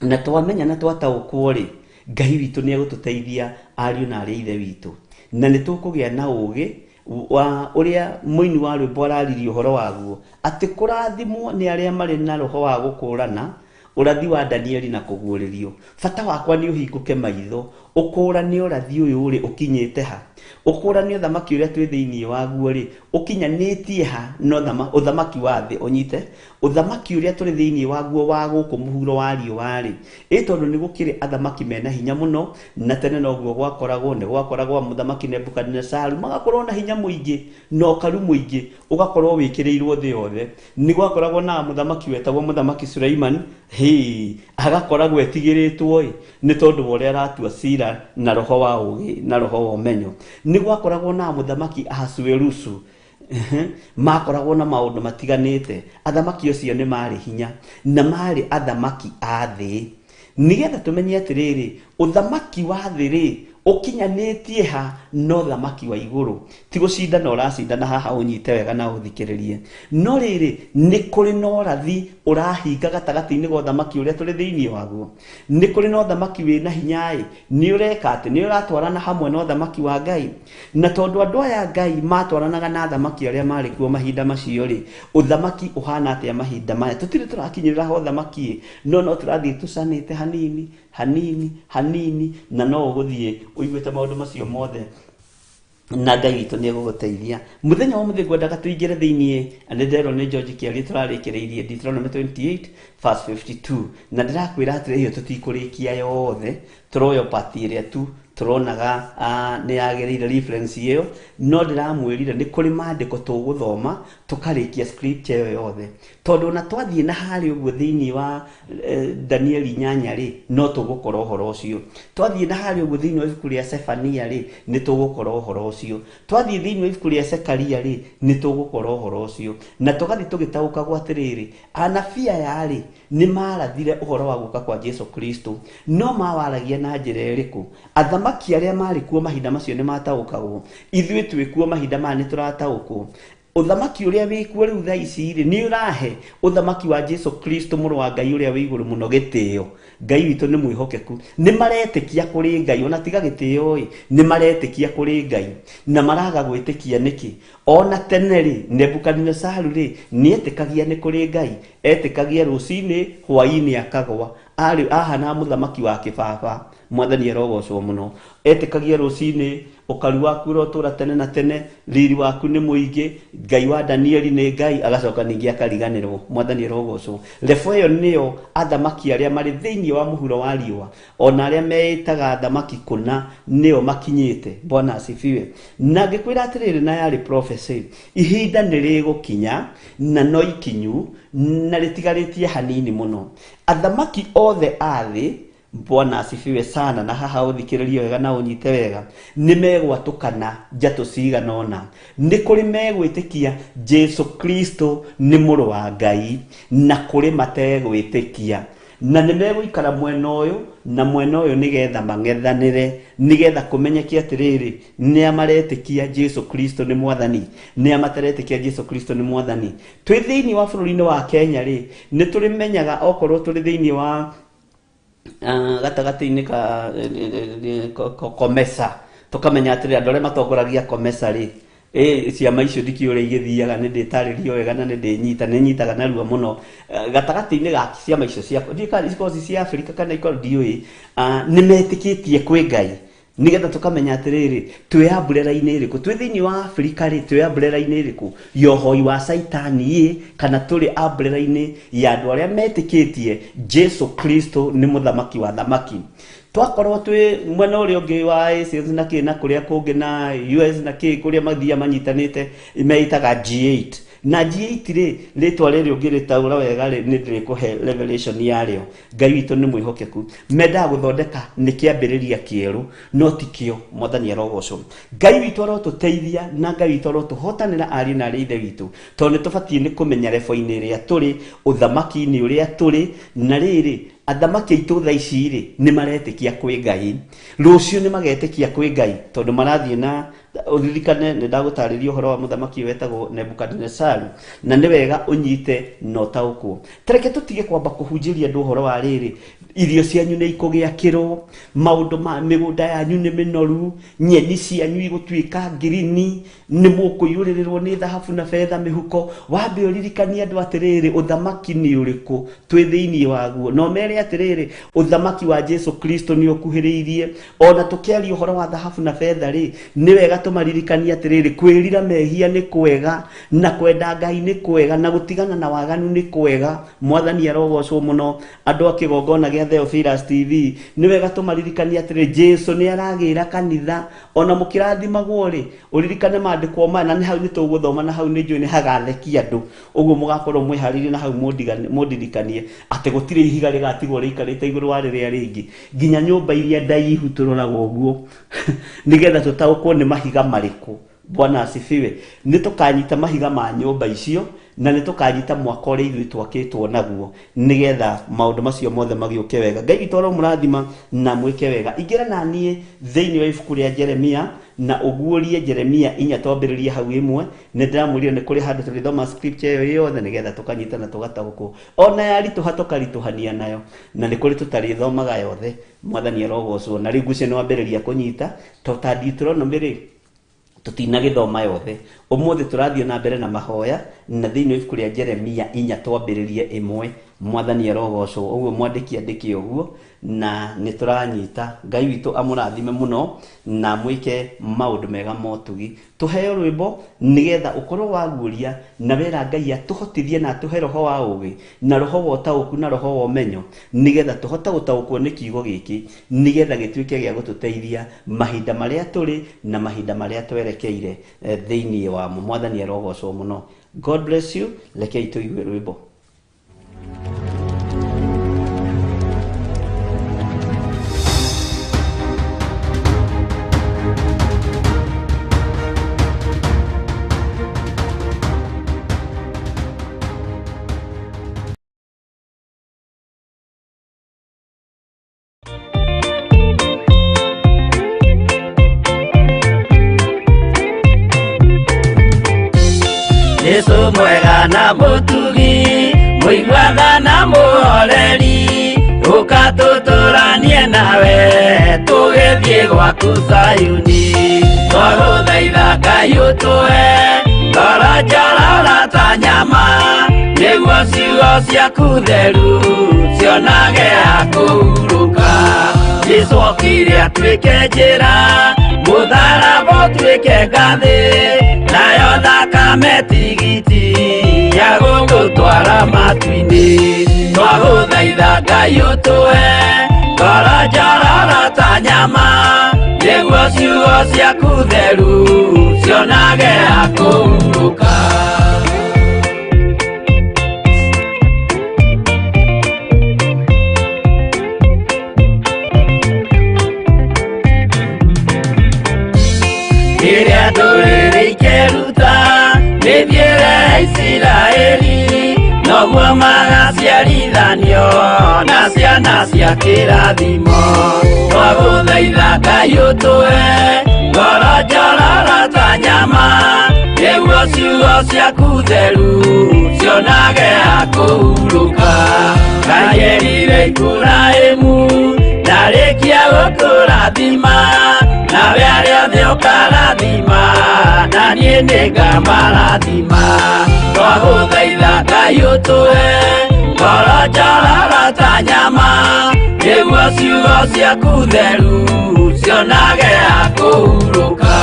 na twamenya na twataũkwo rĩ, Ngai witũ nĩ egũtũteithia ariũ na arĩ ithe witũ, na nĩ tũkũgĩa na ũgĩ wa ũrĩa mũini wa rwĩmbo araririe ũhoro waguo, atĩ kũrathimwo nĩ arĩa marĩ na roho wa gũkũrana ũrathi wa Danieli na kũguũrĩrio. Bata wakwa nĩ ũhingũke maitho, ũkũrane ũrathi ũyũ rĩ ũkinyĩte ha, ũkũrane ũthamaki ũrĩa twĩ thĩinĩ waguo rĩ ũkinyanĩtie ha na ũthamaki wa thĩ, ũnyite ũthamaki ũrĩa tũrĩ thĩinĩ waguo wa gũkũ mũhuro wa riũa rĩ, ĩ tondũ nĩ gũkĩrĩ athamaki mena hinya mũno, na tene noguo gwakoragwo, nĩ gwakoragwo mũthamaki Nebukadinesaru, magakorwo na hinya mũingĩ na ũkaru mũingĩ ũgakorwo wĩkĩrĩirwo thĩ yothe. Nĩ gwakoragwo na mũthamaki wetagwo mũthamaki Suleiman, hĩ, agakoragwo etigĩrĩtwo ĩ nĩ tondũ wa ũrĩa aratua cira na roho wa ũgĩ na roho wa ũmenyo. Nĩ gwakoragwo na mũthamaki Ahasuerusu, makoragwo na maũndũ matiganĩte. Athamaki acio nĩ marĩ hinya na marĩ athamaki a thĩ. Nĩgetha tũmenye atĩrĩrĩ, ũthamaki wa thĩ rĩ ũkinyanĩtie ha na ũthamaki wa igũrũ. Ti gũcindana ũracindana haha, ũnyite wega na ũthikĩrĩrie. No rĩrĩ, nĩ kũrĩ na ũrathi ũrahinga gatagatĩ-inĩ ga ũthamaki ũrĩa tũrĩ thĩinĩ waguo. Nĩ kũrĩ na ũthamaki wĩna hinya ĩ, nĩ ũreka atĩ nĩ ũratwarana hamwe na ũthamaki wa Ngai. Na tondũ andũ aya Ngai matwaranaga na athamaki arĩa marĩ kuo mahinda macio rĩ, ũthamaki ũhana atĩa mahinda maya? Tũtirĩ tũrakinyĩrĩra ho ũthamaki ĩ, no no tũrathiĩ tũcanĩte hanini hanini hanini, na no ũgũthiĩ ũiguĩte maũndũ macio mothe, na Ngai witũ nĩ egũgũteithia. Mũthenya wa mũthĩ ngwendaga tũingĩre thĩiniĩ, na nĩ nderwo nĩ George Kĩarie tũrarĩkĩrĩirie Deuteronomy 28 verse 52, na ndĩrakwĩra atĩrĩ, ĩyo tũtikũrĩkia yothe, tũroya part ĩrĩa tu tũronaga nĩ yagĩrĩire reference ĩyo, no ndĩramwĩrire nĩ kũrĩ maandĩko tũgũthoma tũkarĩkia scripture ĩyo yothe, tondũ ona twathiĩ na harĩa ũguo thĩiniĩ wa Danieli 8 rĩ, no tũgũkora ũhoro ũcio. Twathiĩ na harĩa ũguo thĩiniĩ wa ibuku rĩa Sefania rĩ, nĩ tũgũkora ũhoro ũcio. Twathiĩ thĩiniĩ wa ibuku rĩa Sekaria rĩ, nĩ tũgũkora ũhoro ũcio. Na tũgathiĩ tũgĩtaũkagwo atĩrĩrĩ, anabii aya rĩ, nĩ marathire ũhoro wa gũka kwa Jesu Kristo, no mawaragia na njĩra ĩrĩkũ? Athamaki arĩa marĩ kuo mahinda macio nĩ mataũkagwo, ithuĩ twĩ kuo mahinda maya nĩ tũrataũkwo. Ũthamaki ũrĩa wĩ kuo rĩu thaa ici rĩ, nĩ ũrahe ũthamaki wa Jesu Kristo mũrũ wa Ngai ũrĩa wĩ igũrũ mũno gĩtĩo. Ngai witũ nĩ mwĩhokeku, nĩ maretĩkia kũrĩ Ngai, ona tiga gĩtĩo ĩ, nĩ maretĩkia kũrĩ Ngai. Na maraga gwĩtĩkia nĩkĩ? Ona tene rĩ, Nebukadinesaru rĩ, nĩ etĩkagia nĩ kũrĩ Ngai, etĩkagia rũcinĩ hwaĩ-inĩ akagwa, arĩ ahana mũthamaki wa kĩbaba. Mwathani arogocwo mũno. Etĩkagia rũcinĩ, ũkaru waku ũrotũra tene na tene, riri waku nĩ mũingĩ, Ngai wa Danieli nĩ Ngai, agacoka ningĩ akariganĩrwo. Mwathani arogocwo. Lebo ĩyo nĩyo athamaki arĩa marĩ thĩinĩ wa mũhuro wa riũa, ona arĩa meĩtaga athamaki kũna nĩo makinyĩte. Bwana asifiwe. Na ngĩkwĩra atĩrĩrĩ, na yarĩ prophecy, ihinda nĩ rĩgũkinya na no ikinyu na rĩtigarĩtie hanini mũno, athamaki othe a thĩ, Bwana asifiwe sana, na haha ũthikĩrĩrie wega na ũnyite wega, nĩ megwatũkana njatũ cigana ũna. Nĩ kũrĩ megwĩtĩkia Jesu Kristo nĩ mũrũ wa Ngai, na kũrĩ mategwĩtĩkia, na nĩ megũikara mwena ũyũ na mwena ũyũ nĩgetha mang'ethanĩre, nĩgetha kũmenyeke atĩrĩrĩ, nĩa maretĩkia Jesu Kristo nĩ mwathani, nĩa mataretĩkia Jesu Kristo nĩ mwathani. Twĩ thĩinĩ wa bũrũri-inĩ wa Kenya rĩ, nĩ tũrĩmenyaga okorwo tũrĩ thĩinĩ wa gatagatĩ-inĩ ka COMESA, tũkamenya atĩrĩ, andũ arĩa matongoragia COMESA rĩ, ciama icio ndikĩũĩ ũrĩa igĩthiaga, nĩ ndĩtarĩrio wega na nĩ ndĩnyita, nĩ nyitaga narua mũno. Gatagatĩ-inĩ ga ciama icio cia, ndiũĩ kana ikorwo ci cia Afrika kana ikorwo ndiũĩ, nĩ metĩkĩtie kwĩ Ngai, nĩgetha tũkamenya atĩrĩrĩ, twĩ umbrella-inĩ ĩrĩkũ, twĩ thĩinĩ wa Afrika rĩ, twĩ umbrella-inĩ ĩrĩkũ ya ũhoi wa caitani ĩ, kana tũrĩ umbrella-inĩ ya andũ arĩa metĩkĩtie Jesu Kristo nĩ mũthamaki wa thamaki. Twakorwo twĩ mwena ũrĩa ũngĩ wa Asians na kĩ na kũrĩa kũngĩ na US na kĩ, kũrĩa mathiaga manyitanĩte meĩtaga G8, na G8 rĩ, rĩtwa rĩrĩ ũngĩrĩtaũra wega rĩ, nĩ ndĩrĩkũhe revelation yarĩo. Ngai witũ nĩ mwĩhokeku. Mendaga gũthondeka nĩ kĩambĩrĩria kĩerũ, no ti kĩo. Mwathani arogocwo. Ngai witũ arotũteithia na Ngai witũ arotũhotanĩra ariũ na arĩ ithe witũ, tondũ nĩ tũbatiĩ nĩ kũmenya rebo-inĩ ĩrĩa tũrĩ, ũthamaki-inĩ ũrĩa tũrĩ. Na rĩrĩ, athamaki aitũ thaa ici rĩ, nĩ maretĩkia kwĩ Ngai, rũciũ nĩ magetĩkia kwĩ Ngai, tondũ marathiĩ na ũririkane nĩ ndagũtarĩria ũhoro wa mũthamaki wetagwo Nebukadinesaru, na nĩ wega ũnyite na ũtaũkwo. Tareke tũtige kwamba kũhunjĩria andũ ũhoro wa rĩrĩ, irio cianyu nĩ ikũgĩa kĩro, maũndũ ma mĩgũnda yanyu nĩ mĩnoru, nyeni cianyu igũtuĩka ngirini, nĩ mũkũiyũrĩrĩrwo nĩ thahabu na betha mĩhuko. Wambe ũririkanie andũ atĩrĩrĩ, ũthamaki nĩ ũrĩkũ twĩ thĩinĩ waguo, na ũmere atĩrĩrĩ, ũthamaki wa Jesu Kristo nĩ ũkuhĩrĩirie. Ona tũkĩaria ũhoro wa thahabu na betha rĩ, nĩ wega tũmaririkanie atĩrĩrĩ, kwĩrira mehia nĩ kwega, na kwenda Ngai nĩ kwega, na gũtigana na waganu nĩ kwega. Mwathani arogocwo mũno. Andũ a kĩgongona gĩa Theophilus TV, nĩ wega tũmaririkanie atĩrĩrĩ, Jesu nĩ aragĩra kanitha. Ona mũkĩrathimagwo rĩ, ũririkane maandĩko maya, na nĩ hau nĩ tũgũthoma, na hau nĩ njũĩ nĩ hagathekia andũ. Ũguo mũgakorwo mwĩharĩirie na hau mũndirikanie atĩ gũtirĩ ihiga rĩgatigwo rĩikarĩte igũrũ wa rĩrĩa rĩngĩ, nginya nyũmba iria ndaihu tũroraga ũguo nĩgetha tũtaũkwo nĩ mahiga marĩkũ. Bwana asifiwe. Nĩ tũkanyita mahiga ma nyũmba icio, na nĩ tũkanyita mwaka ũrĩa ithuĩ twakĩtwo naguo, nĩgetha maũndũ macio mothe magĩũke wega. Ngai witũ aromũrathima na mwĩke wega. Ingĩra na niĩ thĩinĩ wa ibuku rĩa Jeremia na ũguũrie Jeremia 4, twambĩrĩrie hau 1. Nĩ ndĩramwĩrire nĩ kũrĩ handũ tũrĩthoma scripture ĩyo yothe nĩgetha tũkanyita na tũgataũkwo, ona yaritũha tũkaritũhania nayo, na nĩ kũrĩ tũtarĩthomaga yothe. Mwathani arogocwo. Na rĩu ngwĩciria nĩ wambĩrĩria kũnyita, to ta Deuteronomy rĩ, tũtinagĩthoma yothe. Ũmũthĩ tũrathiĩ na mbere na mahoya, na thĩinĩ wa ibuku rĩa Jeremia 4 twambĩrĩrie 1. Mwathani arogocwo. Ũguo mwandĩki andĩke ũguo, na nĩ tũranyita. Ngai witũ amũrathime mũno na mwĩke maũndũ mega motugi. Tũheo rwĩmbo nĩgetha ũkorwo waguũria na wera Ngai atũhotithie na atũhe roho wa ũũgĩ na roho wa ũtaũku na roho wa ũmenyo, nĩgetha tũhote gũtaũkwo nĩ kiugo gĩkĩ, nĩgetha gĩtuĩke gĩa gũtũteithia mahinda marĩa tũrĩ na mahinda marĩa twerekeire thĩinĩ wamo. Mwathani arogocwo mũno. God bless you. Rekei tũigue rwĩmbo. Jesu mwega na mũtugi, mũiguaga na mũhoreri, ũka tũtũranie nawe tũgĩthiĩ gwaku Zayuni. Twagũthaitha Ngai ũtũhe ngoro Ngoro njororo ta nyama nĩguo ciugo ciaku theru cionage ha kũhurũka. Jesũ okire atuĩke njĩra, mũtharaba ũtuĩke ngathĩ, nayo thakame tigiti ya gũgũtwara matu-inĩ. Twagũthaitha Ngai ũtũhe ngoro njororo ta nyama nĩguo ciugo ciaku theru cionage ha kũhurũka. Rĩrĩa ndũrĩrĩ ikeruta mĩthiĩre ya Isiraeli, noguo magaciarithanio na ciana cia kĩrathimo. Twagũthaitha Ngai ũtũhe ngoro njororo ta nyama nĩguo ciugo ciaku theru cionage ha kũhurũka. Ngai erire Iburahĩmu ndarĩkia gũkũrathima, nawe arĩa othe ũkarathima, na niĩ nĩngamarathima. Twagũthaitha Ngai ũtũhe ngoro njororo ta nyama nĩguo ciugo ciaku theru cionage ha kũhurũka.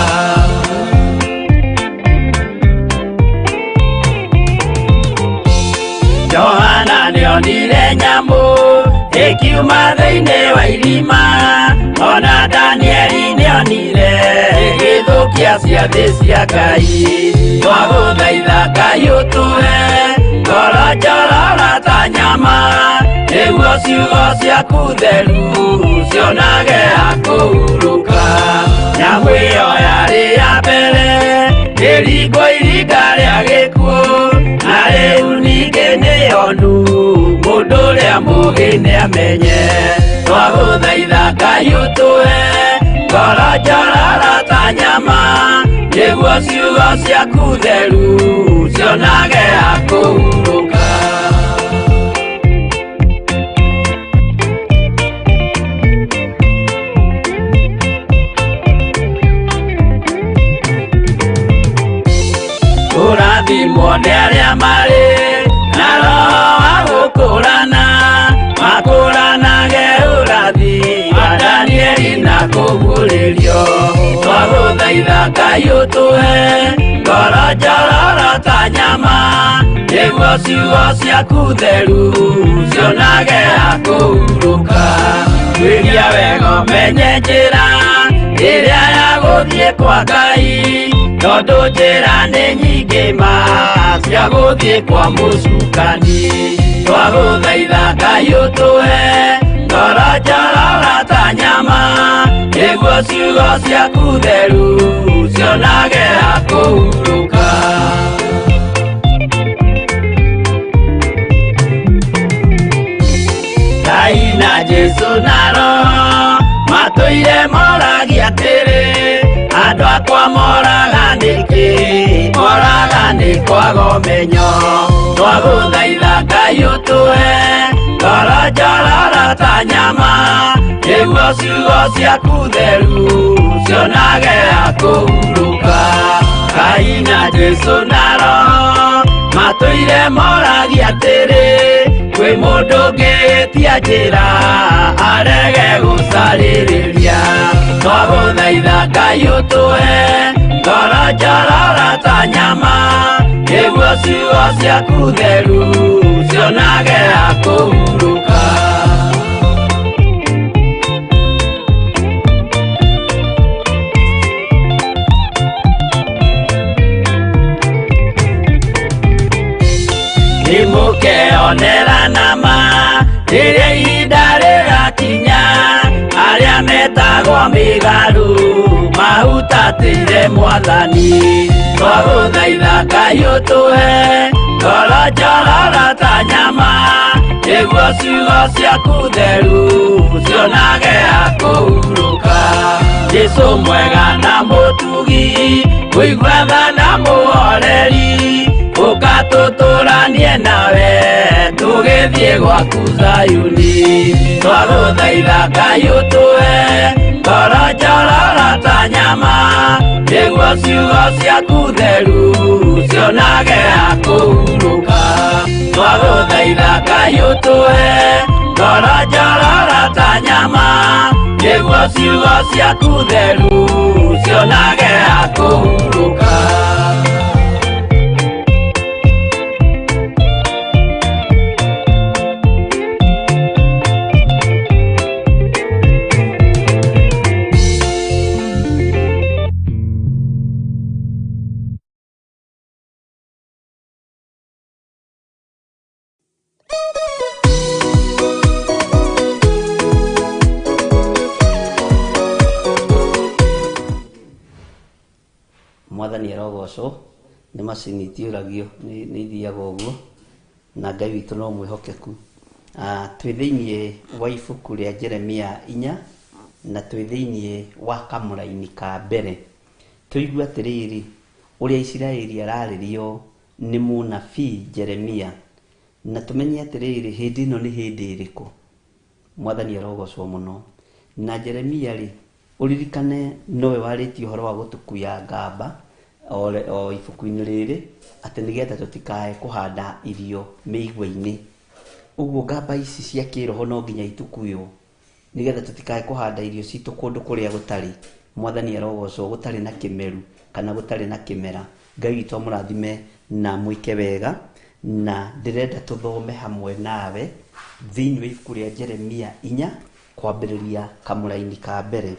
Johana nĩonire nyamũ ĩkiuma thĩinĩ wa irima, ona Danieli nĩonire ĩgĩthũkia ciathĩ cia Ngai. Twagũthaitha Ngai ũtũhe ngoro njororo ta nyama nĩguo ciugo ciaku theru cionage ha kũhurũka. Nyamũ ĩyo yarĩ ya mbere ĩringwo iringa rĩa gĩkuũ, na rĩu ningĩ nĩyonu mũndũ ũrĩa mũũgĩ nĩamenye. Twagũthaitha Ngai ũtũhe ngoro njororo ta nyama nĩguo ciugo ciaku theru cionage ha kũhurũka. Kũrathimwo nĩ arĩa marĩ na roho wa gũkũrana, makũranage ũrathi wa Danieli na kũguũrĩrio. Twagũthaitha Ngai ũtũhe ngoro njororo ta nyama nĩguo ciugo ciaku theru cionage ha kũhurũka. Tuĩria wega ũmenye njĩra ĩrĩa ya gũthiĩ kwa Ngai, tondũ njĩra nĩ nyingĩ ma cia gũthiĩ kwa mũcukani. Twagũthaitha Ngai ũtũhe ngoro njororo ta nyama nĩguo ciugo ciaku theru cionage ha kũhurũka. Ngai na Jesũ na Roho matũire moragia atĩrĩ, andũ akwa moraga nĩkĩ? Moraga nĩ kwaga ũmenyo. Twagũthaitha Ngai ũtũhe ngoro njororo ta nyama nĩguo ciugo ciaku theru cionage ha kũhurũka. Ngai na Jesũ na Roho matũire moragia atĩrĩ, kwĩ mũndũ ũngĩtia njĩra arege gũcarĩrĩria. Twagũthaitha Ngai ũtũhe ngoro njororo ta nyama nĩguo ciugo ciaku theru cionage ha kũhurũka. Nĩmũkeonera nama rĩrĩa ihinda rĩgakinya, arĩa metagwo mĩgarũ mahutatĩire Mwathani. Twagũthaitha Ngai ũtũhe ngoro njororo ta nyama nĩguo ciugo ciaku theru cionage ha kũhurũka. Jesũ mwega na mũtugi, mũigua tha na mũhoreri, ũka tũtũranie nawe tũgĩthiĩ gwaku Zayuni. Twagũthaitha Ngai ũtũhe ngoro njororo ta nyama nĩguo ciugo ciaku theru cionage hakũhurũka. Twagũthaitha Ngai ũtũhe ngoro njororo ta nyama, nĩguo ciugo ciaku theru cionage hakũhurũka. Mwathani arogocwo. Nĩ macini itiũragio, nĩ ithiaga ũguo, na Ngai witũ no mwĩhokeku. Twĩ thĩiniĩ wa ibuku rĩa Jeremia 4, na twĩ thĩiniĩ wa kamũraini ka mbere. Tũigue atĩrĩrĩ, ũrĩa Isiraeli ararĩrio nĩ mũnabii Jeremia, na tũmenye atĩrĩrĩ, hĩndĩ ĩno nĩ hĩndĩ ĩrĩkũ. Mwathani arogocwo mũno. Na Jeremia rĩ, ũririkane nowe warĩtie ũhoro wa gũtũkuya ngamba o ibuku-inĩ rĩrĩ, atĩ nĩgetha tũtikae kũhanda irio mĩigua-inĩ. Ũguo ngamba ici cia kĩroho no nginya itukuywo, nĩgetha tũtikae kũhanda irio citũ kũndũ kũrĩa gũtarĩ. Mwathani arogocwo, gũtarĩ na kĩmeru kana gũtarĩ na kĩmera. Ngai witũ amũrathime na mwĩke wega, na ndĩrenda tũthome hamwe nawe thĩinĩ wa ibuku rĩa Jeremia 4 kwambĩrĩria kamũraini ka mbere.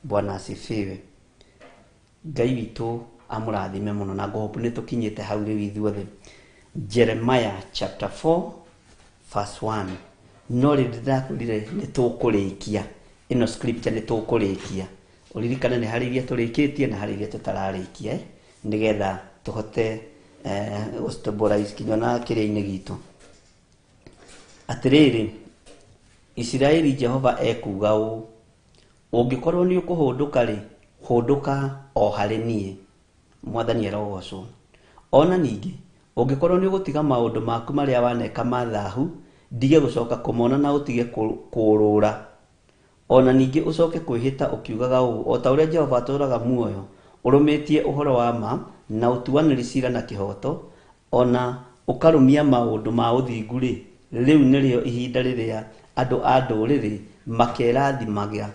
Bwana asifiwe. Ngai witũ amũrathime mũno, na ngũhope nĩ tũkinyĩte hau rĩu ithuothe. Jeremiah chapter 4 verse 1. No rĩrĩ ndĩrakwĩrire nĩ tũkũrĩkia ĩno scripture, nĩ tũkũrĩkia. Ũririkane nĩ harĩ iria tũrĩkĩtie na harĩ iria tũtararĩkia, nĩgetha tũhote gũstabilize kinya na kĩrĩa-inĩ gitũ. Atĩrĩrĩ, Isiraeli, Jehova ekuuga ũũ, ũngĩkorwo nĩ ũkũhũndũka rĩ, hũndũka o harĩ niĩ. Mwathani arogocwo. Ona ningĩ ũngĩkorwo nĩ ũgũtiga maũndũ maku marĩa waneka ma thahu, ndige gũcoka kũmona na ũtige kũũrũra. Ona ningĩ ũcoke kwĩhĩta ũkiugaga ũũ, o ta ũrĩa Jehova atũũraga muoyo, ũrũmĩtie ũhoro wa ma na ũtuanĩri cira na kĩhooto, ona ũkarũmia maũndũ ma ũthingu rĩ, rĩu nĩrĩo ihinda rĩrĩa andũ a ndũrĩrĩ makerathimaga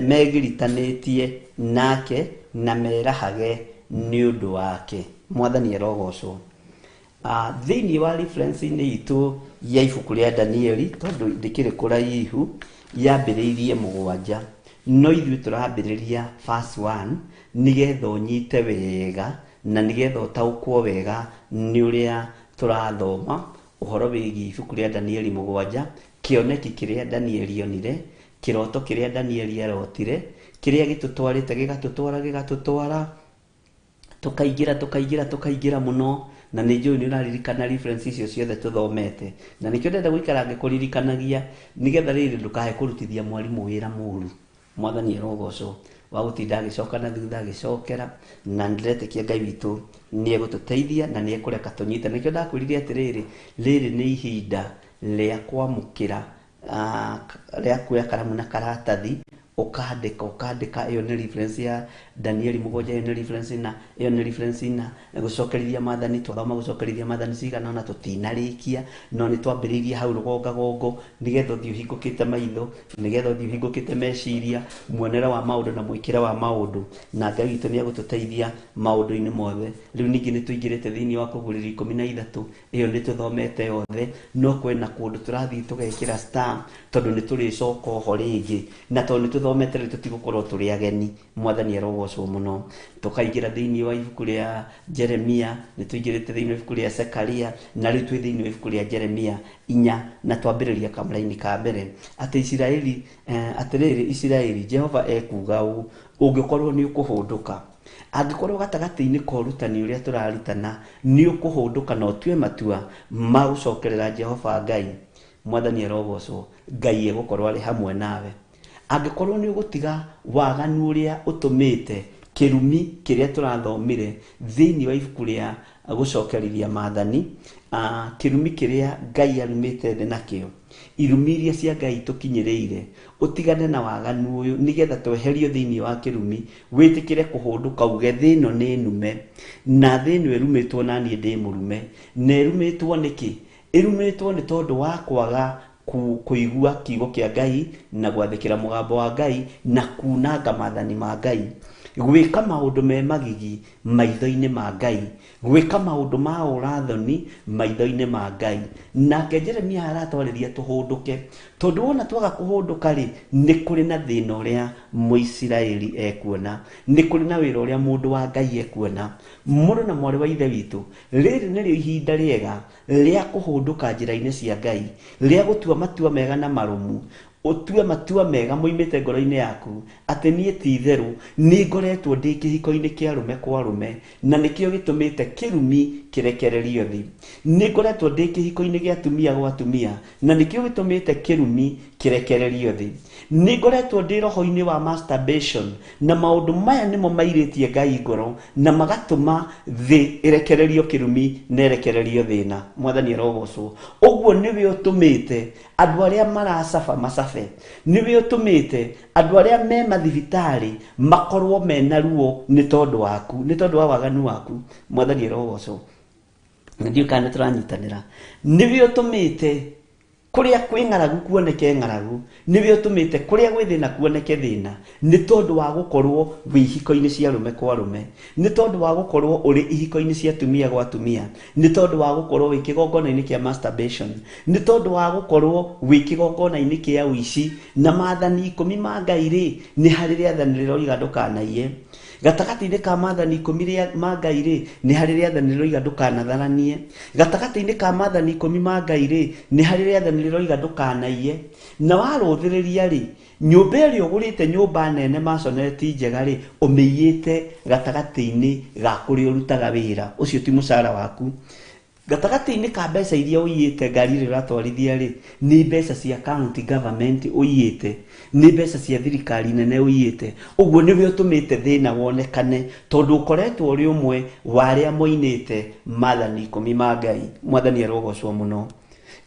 megiritanĩtie nake na merahage nĩ ũndũ wake. Mwathani arogocwo. Thĩinĩ wa reference-inĩ itũ ya ibuku rĩa Danieli, tondũ ndĩkĩrĩ kũraihu, yambĩrĩirie 7, no ithuĩ tũrambĩrĩria verse 1 nĩgetha ũnyite wega na nĩgetha ũtaũkwo wega nĩ ũrĩa tũrathoma ũhoro wĩgiĩ ibuku rĩa Danieli 7, kĩoneki kĩrĩa Danieli onire, kĩroto kĩrĩa Danieli arotire, kĩrĩa gĩtũtwarĩte gĩgatũtwara tũkaingĩra mũno. Na nĩ njũĩ nĩ ũraririkana reference icio ciothe tũthomete, na nĩkĩo ndĩrenda gũikara ngĩkũririkanagia, nĩgetha rĩrĩ ndũkae kũrutithia mwarimũ wĩra mũru. Mwathani arogocwo wa gũtinda agĩcoka na thutha agĩcokera, na nĩndĩretĩkia Ngai witũ nĩ egũtũteithia na nĩ ekũreka tũnyite. Nĩkĩo ndakwĩrire atĩrĩrĩ, rĩrĩ nĩ ihinda rĩa kwamũkĩra, rĩa kuoya karamu na karatathi, ũkandĩka ĩyo nĩ reference ya Danieli 7, ĩyo nĩ reference na ĩyo nĩ reference na gũcokerithia maathani. Twathoma gũcokerithia maathani cigana ona tũtinarĩkia, no nĩ twambĩrĩirie hau rũgongagongo, nĩgetha ũthiĩ ũhingũkĩte maitho, nĩgetha ũthiĩ ũhingũkĩte meciria, muonere wa maũndũ na mwĩkĩre wa maũndũ, na Ngai witũ nĩ egũtũteithia maũndũ-inĩ mothe. Rĩu ningĩ nĩ tũingĩrĩte thĩinĩ wa kũgũrĩrio 13, ĩyo nĩ tũthomete yothe, no kwĩna kũndũ tũrathiĩ tũgekĩra star, tondũ nĩ tũrĩcoka oho rĩngĩ, na tondũ nĩ tũthomete rĩu tũtigũkorwo tũrĩ ageni. Mwathani arogocwo mũno. Tũkaingĩra thĩinĩ wa ibuku rĩa Jeremia, nĩ tũingĩrĩte thĩinĩ wa ibuku rĩa Zekaria, na rĩu twĩ thĩinĩ wa ibuku rĩa Jeremia 4, na twambĩrĩria kamũraini ka mbere. Atĩ Isiraeli, atĩrĩrĩ Isiraeli, Jehova ekuuga ũũ, ũngĩkorwo nĩ ũkũhũndũka, angĩkorwo gatagatĩ-inĩ ka ũrutani ũrĩa tũrarutana nĩ ũkũhũndũka na ũtue matua ma gũcokerera Jehova Ngai, Mwathani arogocwo, Ngai egũkorwo arĩ hamwe nawe. Angĩkorwo nĩ ũgũtiga waganu ũrĩa ũtũmĩte kĩrumi kĩrĩa tũrathomire thĩinĩ wa ibuku rĩa Gũcokerithia maathani, kĩrumi kĩrĩa Ngai arumĩte thĩ nakĩo, irumi iria cia Ngai tũkinyĩrĩire, ũtigane na waganu ũyũ nĩgetha tweherio thĩinĩ wa kĩrumi, wĩtĩkĩre kũhũndũka uge thĩ ĩno nĩ nume, na thĩ ĩno ĩrumĩtwo na niĩ ndĩ mũrume. Na ĩrumĩtwo nĩkĩ? Ĩrumĩtwo nĩ tondũ wa kwaga kũigua kiugo kĩa Ngai na gwathĩkĩra mũgambo wa Ngai na kunanga maathani ma Ngai, gwĩka maũndũ me magigi maitho-inĩ ma Ngai, gwĩka maũndũ ma ũrathoni maitho-inĩ ma Ngai. Nake Jeremia aratwarĩria tũhũndũke, tondũ wona twaga kũhũndũka rĩ, nĩ kũrĩ na thĩna ũrĩa Mũisiraeli ekuona, nĩ kũrĩ na wĩra ũrĩa mũndũ wa Ngai ekuona. Mũrũ na mwarĩ wa Ithe witũ, rĩrĩ nĩrĩo ihinda rĩega rĩa kũhũndũka njĩra-inĩ cia Ngai, rĩa gũtua matua mega na marũmu. Ũtue matua mega moimĩte ngoro-inĩ yaku atĩ niĩ ti itherũ nĩ ngoretwo ndĩ kĩhiko-inĩ kĩa arũme kwa arũme, na nĩkĩo gĩtũmĩte kĩrumi kĩrekererio thĩ. Nĩ ngoretwo ndĩ kĩhiko-inĩ gĩa atumia gwa atumia, na nĩkĩo gĩtũmĩte kĩrumi kĩrekererio thĩ. Nĩ ngoretwo ndĩ roho-inĩ wa masturbation, na maũndũ maya nĩmo mairĩtie Ngai ngoro na magatũma thĩ ĩrekererio kĩrumi na ĩrekererio thĩna. Mwathani arogocwo. Ũguo nĩwe ũtũmĩte andũ arĩa maracaba macabe, nĩwe ũtũmĩte andũ arĩa me mathibitarĩ makorwo mena ruo nĩ tondũ waku, nĩ tondũ wa waganu waku. Mwathani arogocwo. Na ndiũĩ kana nĩ tũranyitanĩra. Nĩwe ũtũmĩte kũrĩa kwĩ ng'aragu kuoneke ng'aragu, nĩwe ũtũmĩte kũrĩa gwĩ thĩna kuoneke thĩna, nĩ tondũ wa gũkorwo wĩ ihiko-inĩ cia arũme kwa arũme, nĩ tondũ wa gũkorwo ũrĩ ihiko-inĩ cia atumia gwa atumia, nĩ tondũ wa gũkorwo wĩ kĩgongona-inĩ kĩa masturbation, nĩ tondũ wa gũkorwo wĩ kĩgongona-inĩ kĩa ũici. Na maathani ikũmi ma Ngai rĩ, nĩ harĩ rĩathani rĩroiga ndũkanaiye. Gatagatĩ-inĩ ka maathani ikũmi ma Ngai rĩ, nĩ harĩ rĩathani rĩroiga ndũkanatharanie. Gatagatĩ-inĩ ka maathani ikũmi ma Ngai rĩ, nĩ harĩ rĩathani rĩroiga ndũkanaiye. Na warũthĩrĩria rĩ, nyũmba ĩrĩa ũgũrĩte, nyũmba nene masoneti njega rĩ, ũmĩiyĩte gatagatĩ-inĩ ga kũrĩa ũrutaga wĩra. Ũcio ti mũcara waku. Gatagatĩ-inĩ ka mbeca iria ũiyĩte ngari ĩrĩa ũratwarithia rĩ, nĩ mbeca cia county government ũiyĩte, nĩ mbeca cia thirikari nene ũiyĩte. Ũguo nĩwe ũtũmĩte thĩna wonekane, tondũ ũkoretwo ũrĩ ũmwe wa arĩa moinĩte maathani ikũmi ma Ngai. Mwathani arogocwo mũno.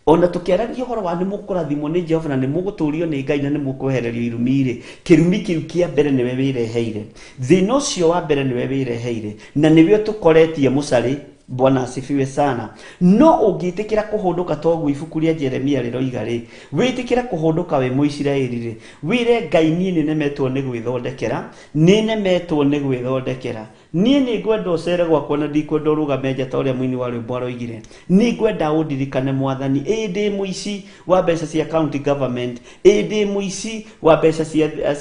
Ona tũkĩaragia ũhoro wa nĩ mũkũrathimwo nĩ Jehova na nĩ mũgũtũrio nĩ Ngai na nĩ mũkwehererio irumi rĩ, kĩrumi kĩu kĩa mbere nĩwe wĩreheire. Thĩna ũcio wa mbere nĩwe wĩreheire, na nĩwe ũtũkoretie mũcarĩ. Bwana asifiwe sana. No ũngĩtĩkĩra kũhũndũka toguo ibuku rĩa Jeremia rĩroiga rĩ, wĩtĩkĩre kũhũndũka wĩ Mũisiraeli rĩ, wĩre Ngai niĩ nĩnemetwo nĩ gwĩthondekera, nĩnemetwo nĩ gwĩthondekera. Niĩ nĩ ngwenda ũcere gwakwa na ndikwenda ũrũgame nja ta ũrĩa mũini wa rwĩmbo aroigire. Nĩ ngwenda ũndirikane Mwathani. Ĩĩ ndĩ mũici wa mbeca cia county government, ĩĩ ndĩ mũici wa mbeca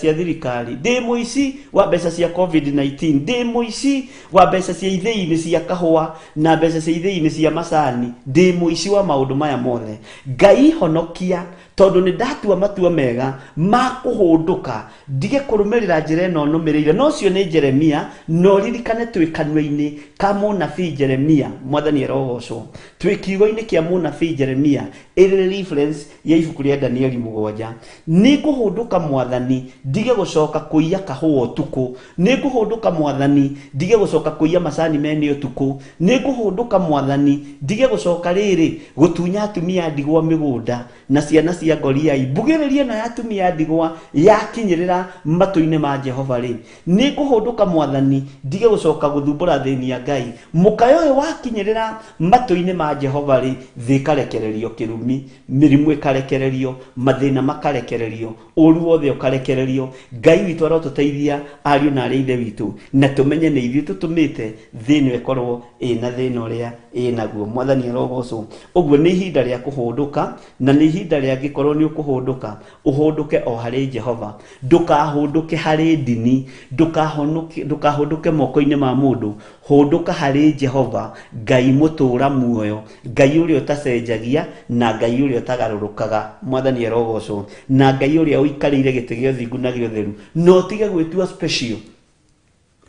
cia thirikari, ndĩ mũici wa mbeca cia COVID-19, ndĩ mũici wa mbeca cia ithĩi-inĩ cia kahũa na mbeca cia ithĩi-inĩ cia macani, ndĩ mũici wa maũndũ maya mothe. Ngai honokia, tondũ nĩ ndatua matua mega ma kũhũndũka ndige kũrũmĩrĩra njĩra ĩno nũmĩrĩire. No ũcio nĩ Jeremia, na ũririkane twĩ kanua-inĩ ka mũnabii Jeremia. Mwathani arogocwo. Twĩ kiugo-inĩ kĩa mũnabii Jeremia ĩrĩ reference ya ibuku rĩa Danieli 7. Nĩ ngũhũndũka Mwathani ndige gũcoka kũiya kahũa ũtukũ, nĩ ngũhũndũka Mwathani ndige gũcoka kũiya macani mene ũtukũ, nĩ ngũhũndũka Mwathani ndige gũcoka rĩrĩ gũtunya atumia a ndigwa mĩgũnda na ciana cia ngoriai. Mbugĩrĩrio ĩno ya atumia a ndigwa yakinyĩrĩra matũ-inĩ ma Jehova rĩ, nĩ ngũhũndũka Mwathani ndige gũcoka gũthumbũra thĩni ya Ngai. Mũkayo ũyũ wakinyĩrĩra matũ-inĩ ma Jehova rĩ, thĩ ĩkarekererio kĩrumi, mĩrimũ ĩkarekererio, mathĩna makarekererio, ũru wothe ũkarekererio. Ngai witũ arotũteithia ariũ na arĩ ithe witũ, na tũmenye nĩ ithuĩ tũtũmĩte thĩ ĩno ĩkorwo ĩna thĩna ũrĩa ĩnaguo. Mwathani arogocwo. Ũguo nĩ ihinda rĩa kũhũndũka, na nĩ ihinda rĩa angĩkorwo nĩ ũkũhũndũka, ũhũndũke o harĩ Jehova. Ndũkahũndũke harĩ ndini, ndũkahũndũke moko-inĩ ma mũndũ, hũndũka harĩ Jehova, Ngai mũtũũra muoyo, Ngai ũrĩa ũtacenjagia na Ngai ũrĩa ũtagarũrũkaga. Mwathani arogocwo. Na Ngai ũrĩa ũikarĩire gĩtĩ gĩa ũthingu na gĩa ũtheru. Na ũtige gwĩtua special.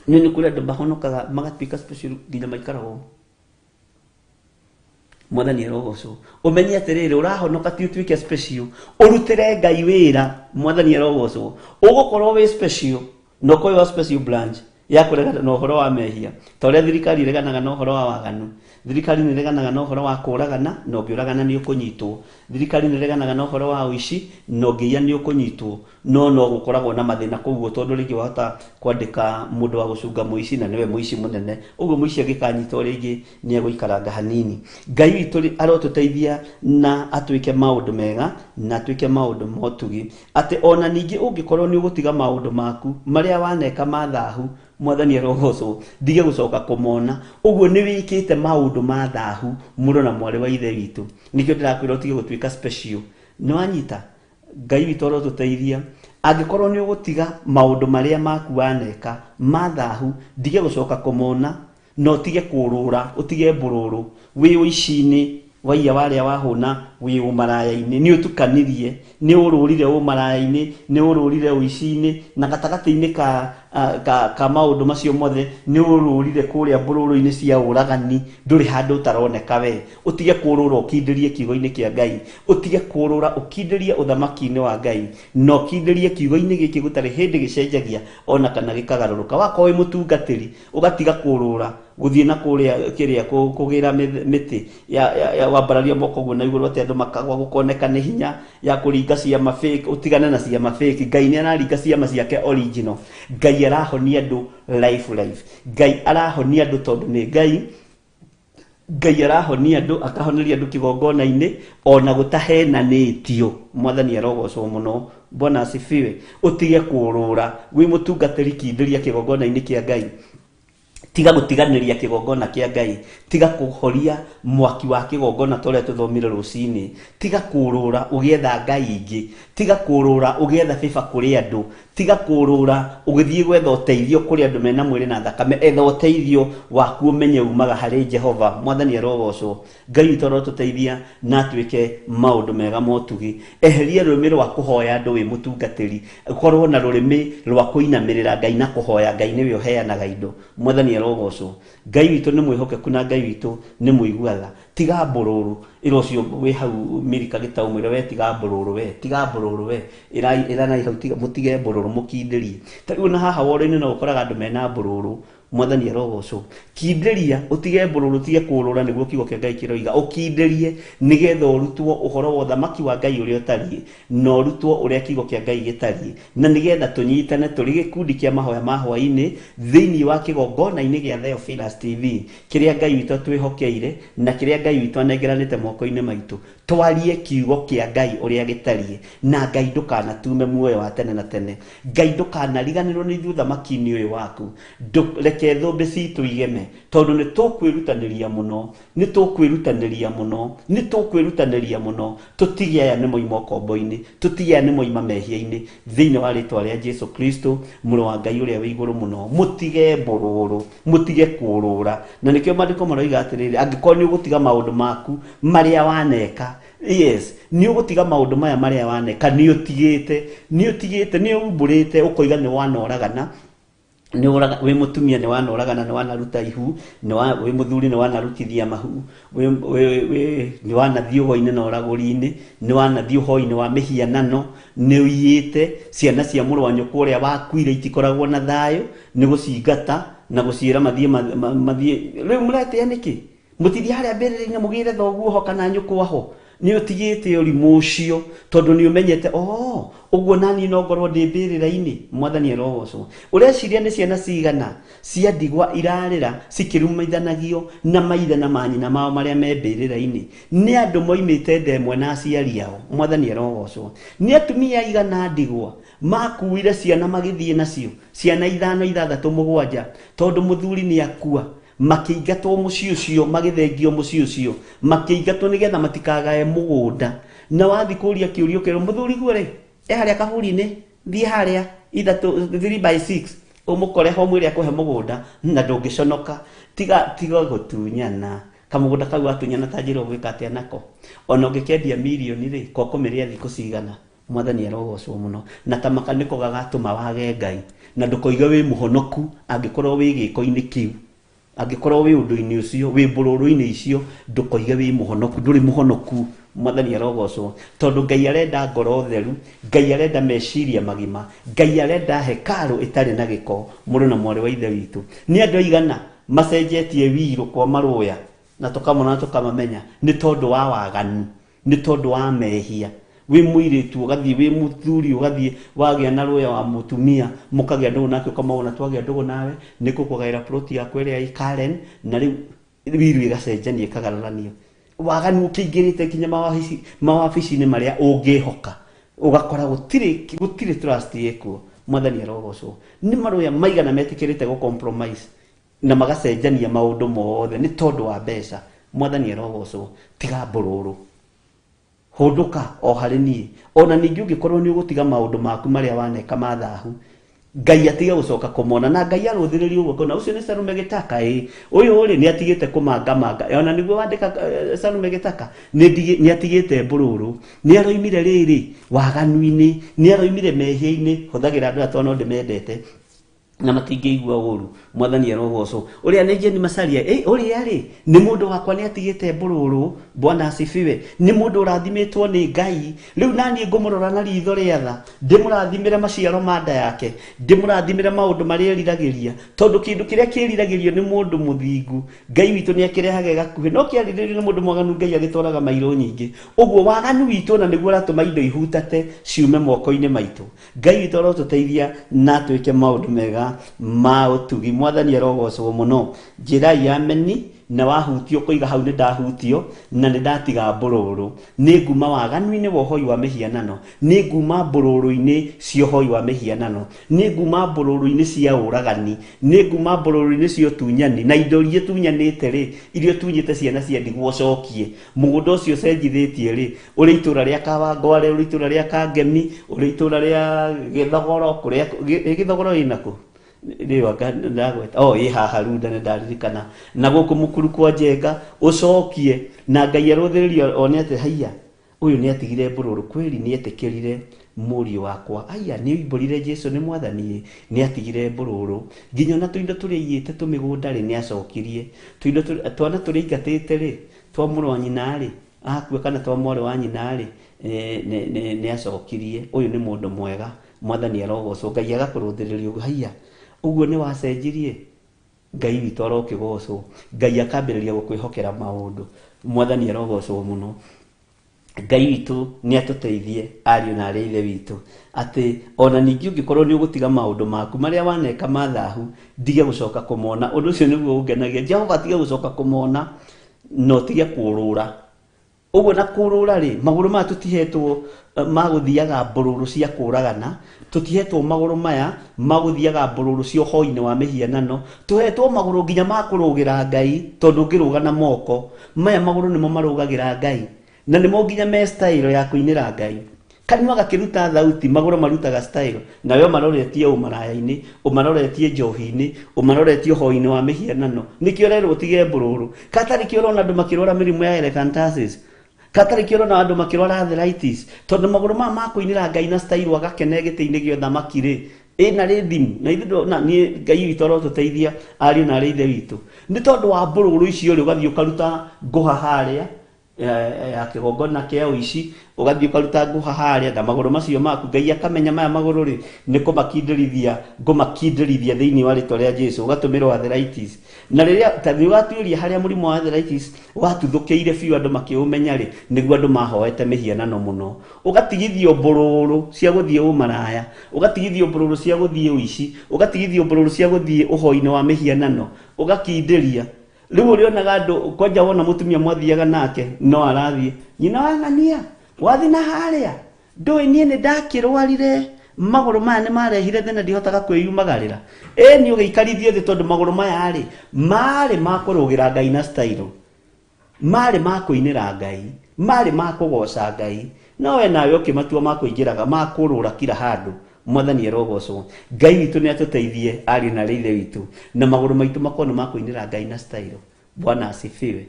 Nĩ nĩ kũrĩ andũ mahonokaga magatuĩka special nginya maikaraga ũguo. Mwathani arogocwo. Ũmenye atĩrĩrĩ, ũrahonoka ti ũtuĩke special, ũrutĩre Ngai wĩra. Mwathani arogocwo. Ũgũkorwo wĩ special na ũkorwo wa special branch Ya kũregana na ũhoro wa mehia ta ũrĩa thirikari ĩreganaga na ũhoro wa waganu, thirikari nĩ ĩreganaga na ũhoro wa kũragana na ũngĩũragana nĩ ũkũnyitwo, thirikari nĩ ĩreganaga na ũhoro wa ũici na ũngĩiya nĩ ũkũnyitwo, no no gũkoragwo na mathĩna koguo tondũ rĩngĩ wahota kwandĩka mũndũ wa gũcunga mũici na nĩwe mũici mũnene, ũguo mũici angĩkanyitwo rĩngĩ nĩ egũikaranga hanini. Ngai witũ arotũteithia na atwĩke maũndũ mega na atwĩke maũndũ motugi, atĩ ona ningĩ ũngĩkorwo nĩ ũgũtiga maũndũ maku marĩa waneka ma thahu, mwathani arogocwo, ndige gũcoka kũmona. Ũguo nĩ wĩkĩte maũndũ ma thahu mũrũ na mwarĩ wa ithe witũ, nĩkĩo ndĩrakwĩra ũtige gũtuĩka special. Nĩ wanyita? Ngai witũ arotũteithia. Angĩkorwo nĩ ũgũtiga maũndũ marĩa maku waneka ma thahu, ndige gũcoka kũmona, na ũtige kũrũra, ũtige mbũrũrũ, wĩ ũici-inĩ, waiya warĩa wahũna, wĩ ũmaraya-inĩ, nĩ ũtukanirie, nĩ ũrũrire ũmaraya-inĩ, nĩ ũrũrire ũici-inĩ, na gatagatĩ-inĩ ka maũndũ macio mothe nĩ ũrũrire kũrĩa mbũrũrũ-inĩ cia ũragani, ndũrĩ handũ ũtaroneka we. Ũtige kũrũra ũkindĩrie kiugo-inĩ kĩa Ngai, ũtige kũrũra ũkindĩrie ũthamaki-inĩ wa Ngai, na ũkindĩrie kiugo-inĩ gĩkĩ gũtarĩ hĩndĩ gĩcenjagia ona kana gĩkagarũrũka. Wakorwo wĩ mũtungatĩri ũgatiga kũrũra gũthiĩ na kũrĩa kĩrĩa kũgĩra mĩtĩ ya wambararia moko ũguo na igũrũ atĩ andũ makagwa gũkoneka nĩ hinya ya kũringa ciama fake, ũtigane na ciama fake. Ngai nĩ araringa ciama ciake original. Ngai arahonia andũ life life. Ngai arahonia andũ tondũ nĩ Ngai. Ngai arahonia andũ, akahoneria andũ kĩgongona-inĩ ona gũtahenanĩtio. Mwathani arogocwo mũno. Bwana asifiwe. Ũtige kũrũra wĩ mũtungatĩri, kindĩria kĩgongona-inĩ kĩa Ngai, tiga gũtiganĩria kĩgongona kĩa Ngai, tiga kũhoria mwaki wa kĩgongona ta ũrĩa tũthomire rũcinĩ, tiga kũrũra ũgĩetha Ngai ingĩ, tiga kũrũra ũgĩetha favor kũrĩ andũ, tiga kũrũra ũgĩthiĩ gwetha ũteithio kũrĩ andũ mena mwĩrĩ na thakame. Etha ũteithio waku ũmenye umaga harĩ Jehova. Mwathani arogocwo. Ngai witũ arotũteithia na atuĩke maũndũ mega motugi. Eheria rũrĩmĩ rwa kũhoya andũ wĩ mũtungatĩri, ũkorwo na rũrĩmĩ rwa kũinamĩrĩra Ngai na kũhoya Ngai nĩwe ũheanaga indo. Mwathani arogocwo. Ngai witũ nĩ mwĩhokeku na Ngai witũ nĩ mũigua tha. Tiga mbũrũrũ, ĩra ũcio wĩ hau Milika Gĩtaũ mwĩre we tiga mbũrũrũ, we tiga mbũrũrũ, we ĩranai hau, tiga mũtige mbũrũrũ, mũkindĩrie. Ta rĩu na haha woro-inĩ no ũkoraga andũ mena mbũrũrũ. Mwathani arogocwo. Kindĩria, ũtige mbũrũrũ, ũtige kũrũra, nĩguo kiugo kĩa Ngai kĩroiga. Ũkindĩrie nĩgetha ũrutwo ũhoro wa ũthamaki wa Ngai ũrĩa ũtariĩ, na ũrutwo ũrĩa kiugo kĩa Ngai gĩtariĩ, na nĩgetha tũnyitane tũrĩ gĩkundi kĩa mahoya ma hwaĩ-inĩ thĩinĩ wa kĩgongona-inĩ gĩa Theophilus TV, kĩrĩa Ngai witũ atwĩhokeire na kĩrĩa Ngai witũ anengeranĩte moko-inĩ maitũ. Twarie kiugo kĩa Ngai ũrĩa gĩtariĩ, na Ngai ndũkanatume muoyo wa tene na tene. Ngai ndũkanariganĩrwo nĩ ithuĩ ũthamaki-inĩ ũyũ waku. Reke thũmbĩ citũ igeme, tondũ nĩ tũkwĩrutanĩria mũno, nĩ tũkwĩrutanĩria mũno, nĩ tũkwĩrutanĩria mũno, tũtige aya nĩ moima ũkombo-inĩ, tũtige aya nĩ moima mehia-inĩ, thĩinĩ wa rĩtwa rĩa Jesu Kristo, mũrũ wa Ngai ũrĩa wĩ igũrũ mũno. Mũtige mbũrũrũ, mũtige kũrũra. Na nĩkĩo maandĩko maroiga atĩrĩrĩ, angĩkorwo nĩ ũgũtiga maũndũ maku marĩa waneka, yes, nĩ ũgũtiga maũndũ maya marĩa waneka, nĩ ũtigĩte, nĩ ũtigĩte, nĩ umbũrĩte, ũkoiga nĩ wanoragana, nĩ ũraga, wĩ mũtumia nĩ wanoragana, nĩ wanaruta ihu, wĩ mũthuri nĩ wanarutithia mahu, nĩ wanathiĩ ũgo-inĩ na ũragũri-inĩ, nĩ wanathiĩ ũhoi-inĩ wa mĩhianano, nĩ ũiyĩte ciana cia mũrũ wa nyũkwa ũrĩa wakuire itikoragwo na thayũ, nĩ gũcingata na gũciĩra mathiĩ mathiĩ. Rĩu mũretĩa nĩkĩ? Mũtithiĩ harĩa mbĩrĩra-inĩ mũgĩre thoguo ho kana nyũkwa ho. Nĩ ũtigĩte ũrimũ ũcio tondũ nĩ ũmenyete, oh, ũguo naniĩ no ngorwo ndĩ mbĩrĩra-inĩ. Mwathani arogocwo. Ũreciria nĩ ciana cigana cia ndigwa irarĩra cikĩrumithanagio na maithe na manyina mao marĩa me mbĩrĩra-inĩ? Nĩ andũ moimĩte nda ĩmwe na aciari ao. Mwathani arogocwo. Nĩ atumia aigana ndigwa makuire ciana magĩthiĩ nacio, ciana 5, 6, 7, tondũ mũthuri nĩ akua, makĩingatwo mũciĩ ũcio, magĩthengio mũciĩ ũcio, makĩingatwo nĩgetha matikagae mũgũnda. Na wathiĩ kũria kĩũria ũkerwo, mũthuri guo rĩ, e harĩa kaburi-inĩ, thiĩ harĩa ithatũ, three by six, ũmũkore ho mwĩre akũhe mũgũnda, na ndũngĩconoka. Tiga gũtunyana. Kamũgũnda kau watunyana ta njĩra ũgwĩka atĩa nako? Ona ũngĩkendia mirioni rĩ, ko kũmĩrĩa thikũ cigana? Mwathani arogocwo mũno. Na tamaka nĩko gagatũma wage Ngai, na ndũkoige wĩ mũhonoku angĩkorwo wĩ gĩko-inĩ kĩu, angĩkorwo wĩ ũndũ-inĩ ũcio, wĩ mbũrũrũ-inĩ icio, ndũkoige wĩ mũhonoku, ndũrĩ mũhonoku. Mwathani arogocwo, tondũ Ngai arenda ngoro theru, Ngai arenda meciria magima, Ngai arenda hekarũ ĩtarĩ na gĩko. Mũrũ na mwarĩ wa Ithe witũ, nĩ andũ aigana macenjetie wirũ kwa marũya na tũkamona tũkamamenya nĩ tondũ wa waganu, nĩ tondũ wa mehia. Wĩ mũirĩtu ũgathiĩ, wĩ mũthuri ũgathiĩ, wagĩa na rũya wa mũtumia, mũkagĩa ndũgũ nake, ũkamwona twagĩa ndũgũ nawe nĩ ngũkũgaĩra plot yakwa ĩrĩa ĩ Karen, na rĩu wiru ĩgacenjania ĩkagararanio. Waganu ũkĩingĩrĩte nginya mawabici-inĩ marĩa ũngĩhoka, ũgakora gũtirĩ trust ĩkuo. Mwathani arogocwo. Nĩ marũya maigana metĩkĩrĩte gũ compromise na magacenjania maũndũ mothe nĩ tondũ wa mbeca. Mwathani arogocwo. Tiga mbũrũrũ, hũndũka o harĩ niĩ. Ona ningĩ ũngĩkorwo nĩ ũgũtiga maũndũ maku marĩa waneka ma thahu, Ngai atige gũcoka kũmona, na Ngai arũthĩrĩrie ũguo kona ũcio nĩ Salume Gĩtaka. Ĩ ũyũ rĩ nĩ atigĩte kũmangamanga, ona nĩguo wandĩka Salume Gĩtaka nĩ atigĩte mbũrũrũ, nĩ aroimire rĩrĩ waganu-inĩ, nĩ aroimire mehia-inĩ. Hũthagĩra andũ aya tondũ no ndĩmendete na matingĩigua ũru. Mwathani arogocwo. Ũrĩa nĩ Jane Macharia, ũrĩa rĩ nĩ mũndũ wakwa, nĩ atigĩte mbũrũrũ. Bwana asifiwe. Nĩ mũndũ ũrathimĩtwo nĩ Ngai. Rĩu naniĩ ngũmũrora na ritho rĩa tha, ndĩmũrathimĩre maciaro ma nda yake, ndĩmũrathimĩre maũndũ marĩa eriragĩria, tondũ kĩndũ kĩrĩa kĩriragĩrio nĩ mũndũ mũthingu Ngai witũ nĩ akĩrehaga gakuhĩ, no kĩarĩrĩrio nĩ mũndũ mwaganu Ngai agĩtwaraga mairũ nyingĩ. Ũguo waganu witũ ona nĩguo ũratũma indo ihutate ciume moko-inĩ maitũ. Ngai witũ arotũteithia na atwĩke maũndũ mega ma ũtugi. Mwathani arogocwo mũno. Njĩrai ameni na wahutio kũiga hau nĩ ndahutio na nĩ ndatiga mbũrũrũ, nĩ nguma waganu-inĩ wa ũhoi wa mĩhianano, nĩ nguma mbũrũrũ-inĩ cia ũhoi wa mĩhianano, nĩ nguma mbũrũrũ-inĩ cia ũragani, nĩ nguma mbũrũrũ-inĩ cia ũtunyani, na indo iria ũtunyanĩte rĩ, iria ũtunyĩte ciana cia ndigwa ũcokie. Mũgũnda ũcio ũcenjithĩtie rĩ, ũrĩ itũra rĩa Kawangware, ũrĩ itũra rĩa Kangemi, ũrĩ itũra rĩa Gĩthogoro, kũrĩa Gĩthogoro ĩnakũ ndagweta o ĩ haha Runda nĩ ndaririkana, na gũkũ Mũkuru kwa Njenga ũcokie, na Ngai arũthĩrĩrie one atĩ haiya ũyũ nĩ atigire mbũrũrũ kweri, nĩ etĩkĩrire mũriũ wakwa, aya nĩ oimbũrire Jesu nĩ mwathani, nĩ atigire mbũrũrũ. Nginya ona tũindo tũrĩa aiyĩte tũmĩgũnda rĩ, nĩ acokirie. Tũindo twana tũrĩa aingatĩte rĩ, twa mũrũ wa nyina rĩ, akua kana twa mwarĩ wa nyina rĩ, nĩ acokirie. Ũyũ nĩ mũndũ mwega. Mwathani arogocwo. Ngai agakũrũthĩrĩria ũguo, haiya ũguo nĩ wacenjirie. Ngai witũ arokĩgocwo. Ngai akambĩrĩria gũkwĩhokera maũndũ. Mwathani arogocwo mũno. Ngai witũ nĩ atũteithie ariũ na arĩ ithe witũ, atĩ ona ningĩ ũngĩkorwo nĩ ũgũtiga maũndũ maku marĩa waneka ma thahu, ndige gũcoka kũmona. Ũndũ ũcio nĩguo ũngenagia. Jehova atige gũcoka kũmona na ũtige kũũrũra ũguo. Na kũũrũra rĩ, magũrũ maya tũtihetwo ma gũthiaga mbũrũrũ cia kũũragana, tũtihetwo magũrũ maya ma gũthiaga mbũrũrũ cia ũhoi-inĩ wa mĩhianano, tũhetwo magũrũ nginya ma kũrũgĩra Ngai, tondũ ũngĩrũga na moko maya magũrũ nĩmo marũgagĩra Ngai, na nĩmo nginya me style ya kũinĩra Ngai. Kanua gakĩruta thauti, magũrũ marutaga style. Nawe ũmaroretie ũmaraya-inĩ, ũmaroretie njohi-inĩ, ũmaroretie ũhoi-inĩ wa mĩhianano. Nĩkĩo ũrerwo ũtige mbũrũrũ. Katarĩ kĩo ũrona andũ makĩrwara mĩrimũ ya elephantiasis, katarĩ kĩo ũrona andũ makĩrwara arthritis, tondũ magũrũ maya ma kũinĩra Ngai na style agakene gĩtĩ-inĩ gĩa ũthamaki rĩ, ĩna rhythm na ithuĩ na niĩ. Ngai witũ arotũteithia ariũ na arĩ ithe witũ. Nĩ tondũ wa mbũrũrũ icio rĩ, ũgathiĩ ũkaruta ngũha harĩa ya kĩgongona kĩa ũici, ũgathiĩ ũkaruta ngũha harĩa na magũrũ macio maku. Ngai akamenya maya magũrũ rĩ, nĩ kũmakindĩrithia ngũmakindĩrithia thĩinĩ wa rĩtwa rĩa Jesu. Ũgatũmĩrwo arthritis, na rĩrĩa ta nĩ ũgatuĩria harĩa mũrimũ wa arthritis watuthũkĩire biũ andũ makĩũmenya rĩ, nĩguo andũ mahoete mĩhianano mũno. Ũgatigithio mbũrũrũ cia gũthiĩ ũmaraya, ũgatigithio mbũrũrũ cia gũthiĩ ũici, ũgatigithio mbũrũrũ cia gũthiĩ ũhoi-inĩ wa mĩhianano, ũgakindĩria. Rĩu ũrĩonaga andũ kwanja wona mũtumia mwathiaga nake no arathiĩ nyina wa ng'ania wathi na harĩa ndũĩ niĩ nĩ ndakĩrwarire magũrũ maya nĩ marehire thĩna, ndihotaga kwĩyumagarĩra. Ĩ nĩ ũgĩikarithio thĩ, tondũ magũrũ maya rĩ marĩ ma kũrũgĩra Ngai na style, marĩ ma kũinĩra Ngai, marĩ ma kũgoca Ngai, no we nawe ũkĩmatua ma kũingĩraga ma kũrũra kila handũ. Mwathani arogocwo. Ngai witũ nĩ atũteithie ariũ na arĩ ithe witũ, na magũrũ maitũ makorwo nĩ ma kũinĩra Ngai na style. Bwana asifiwe.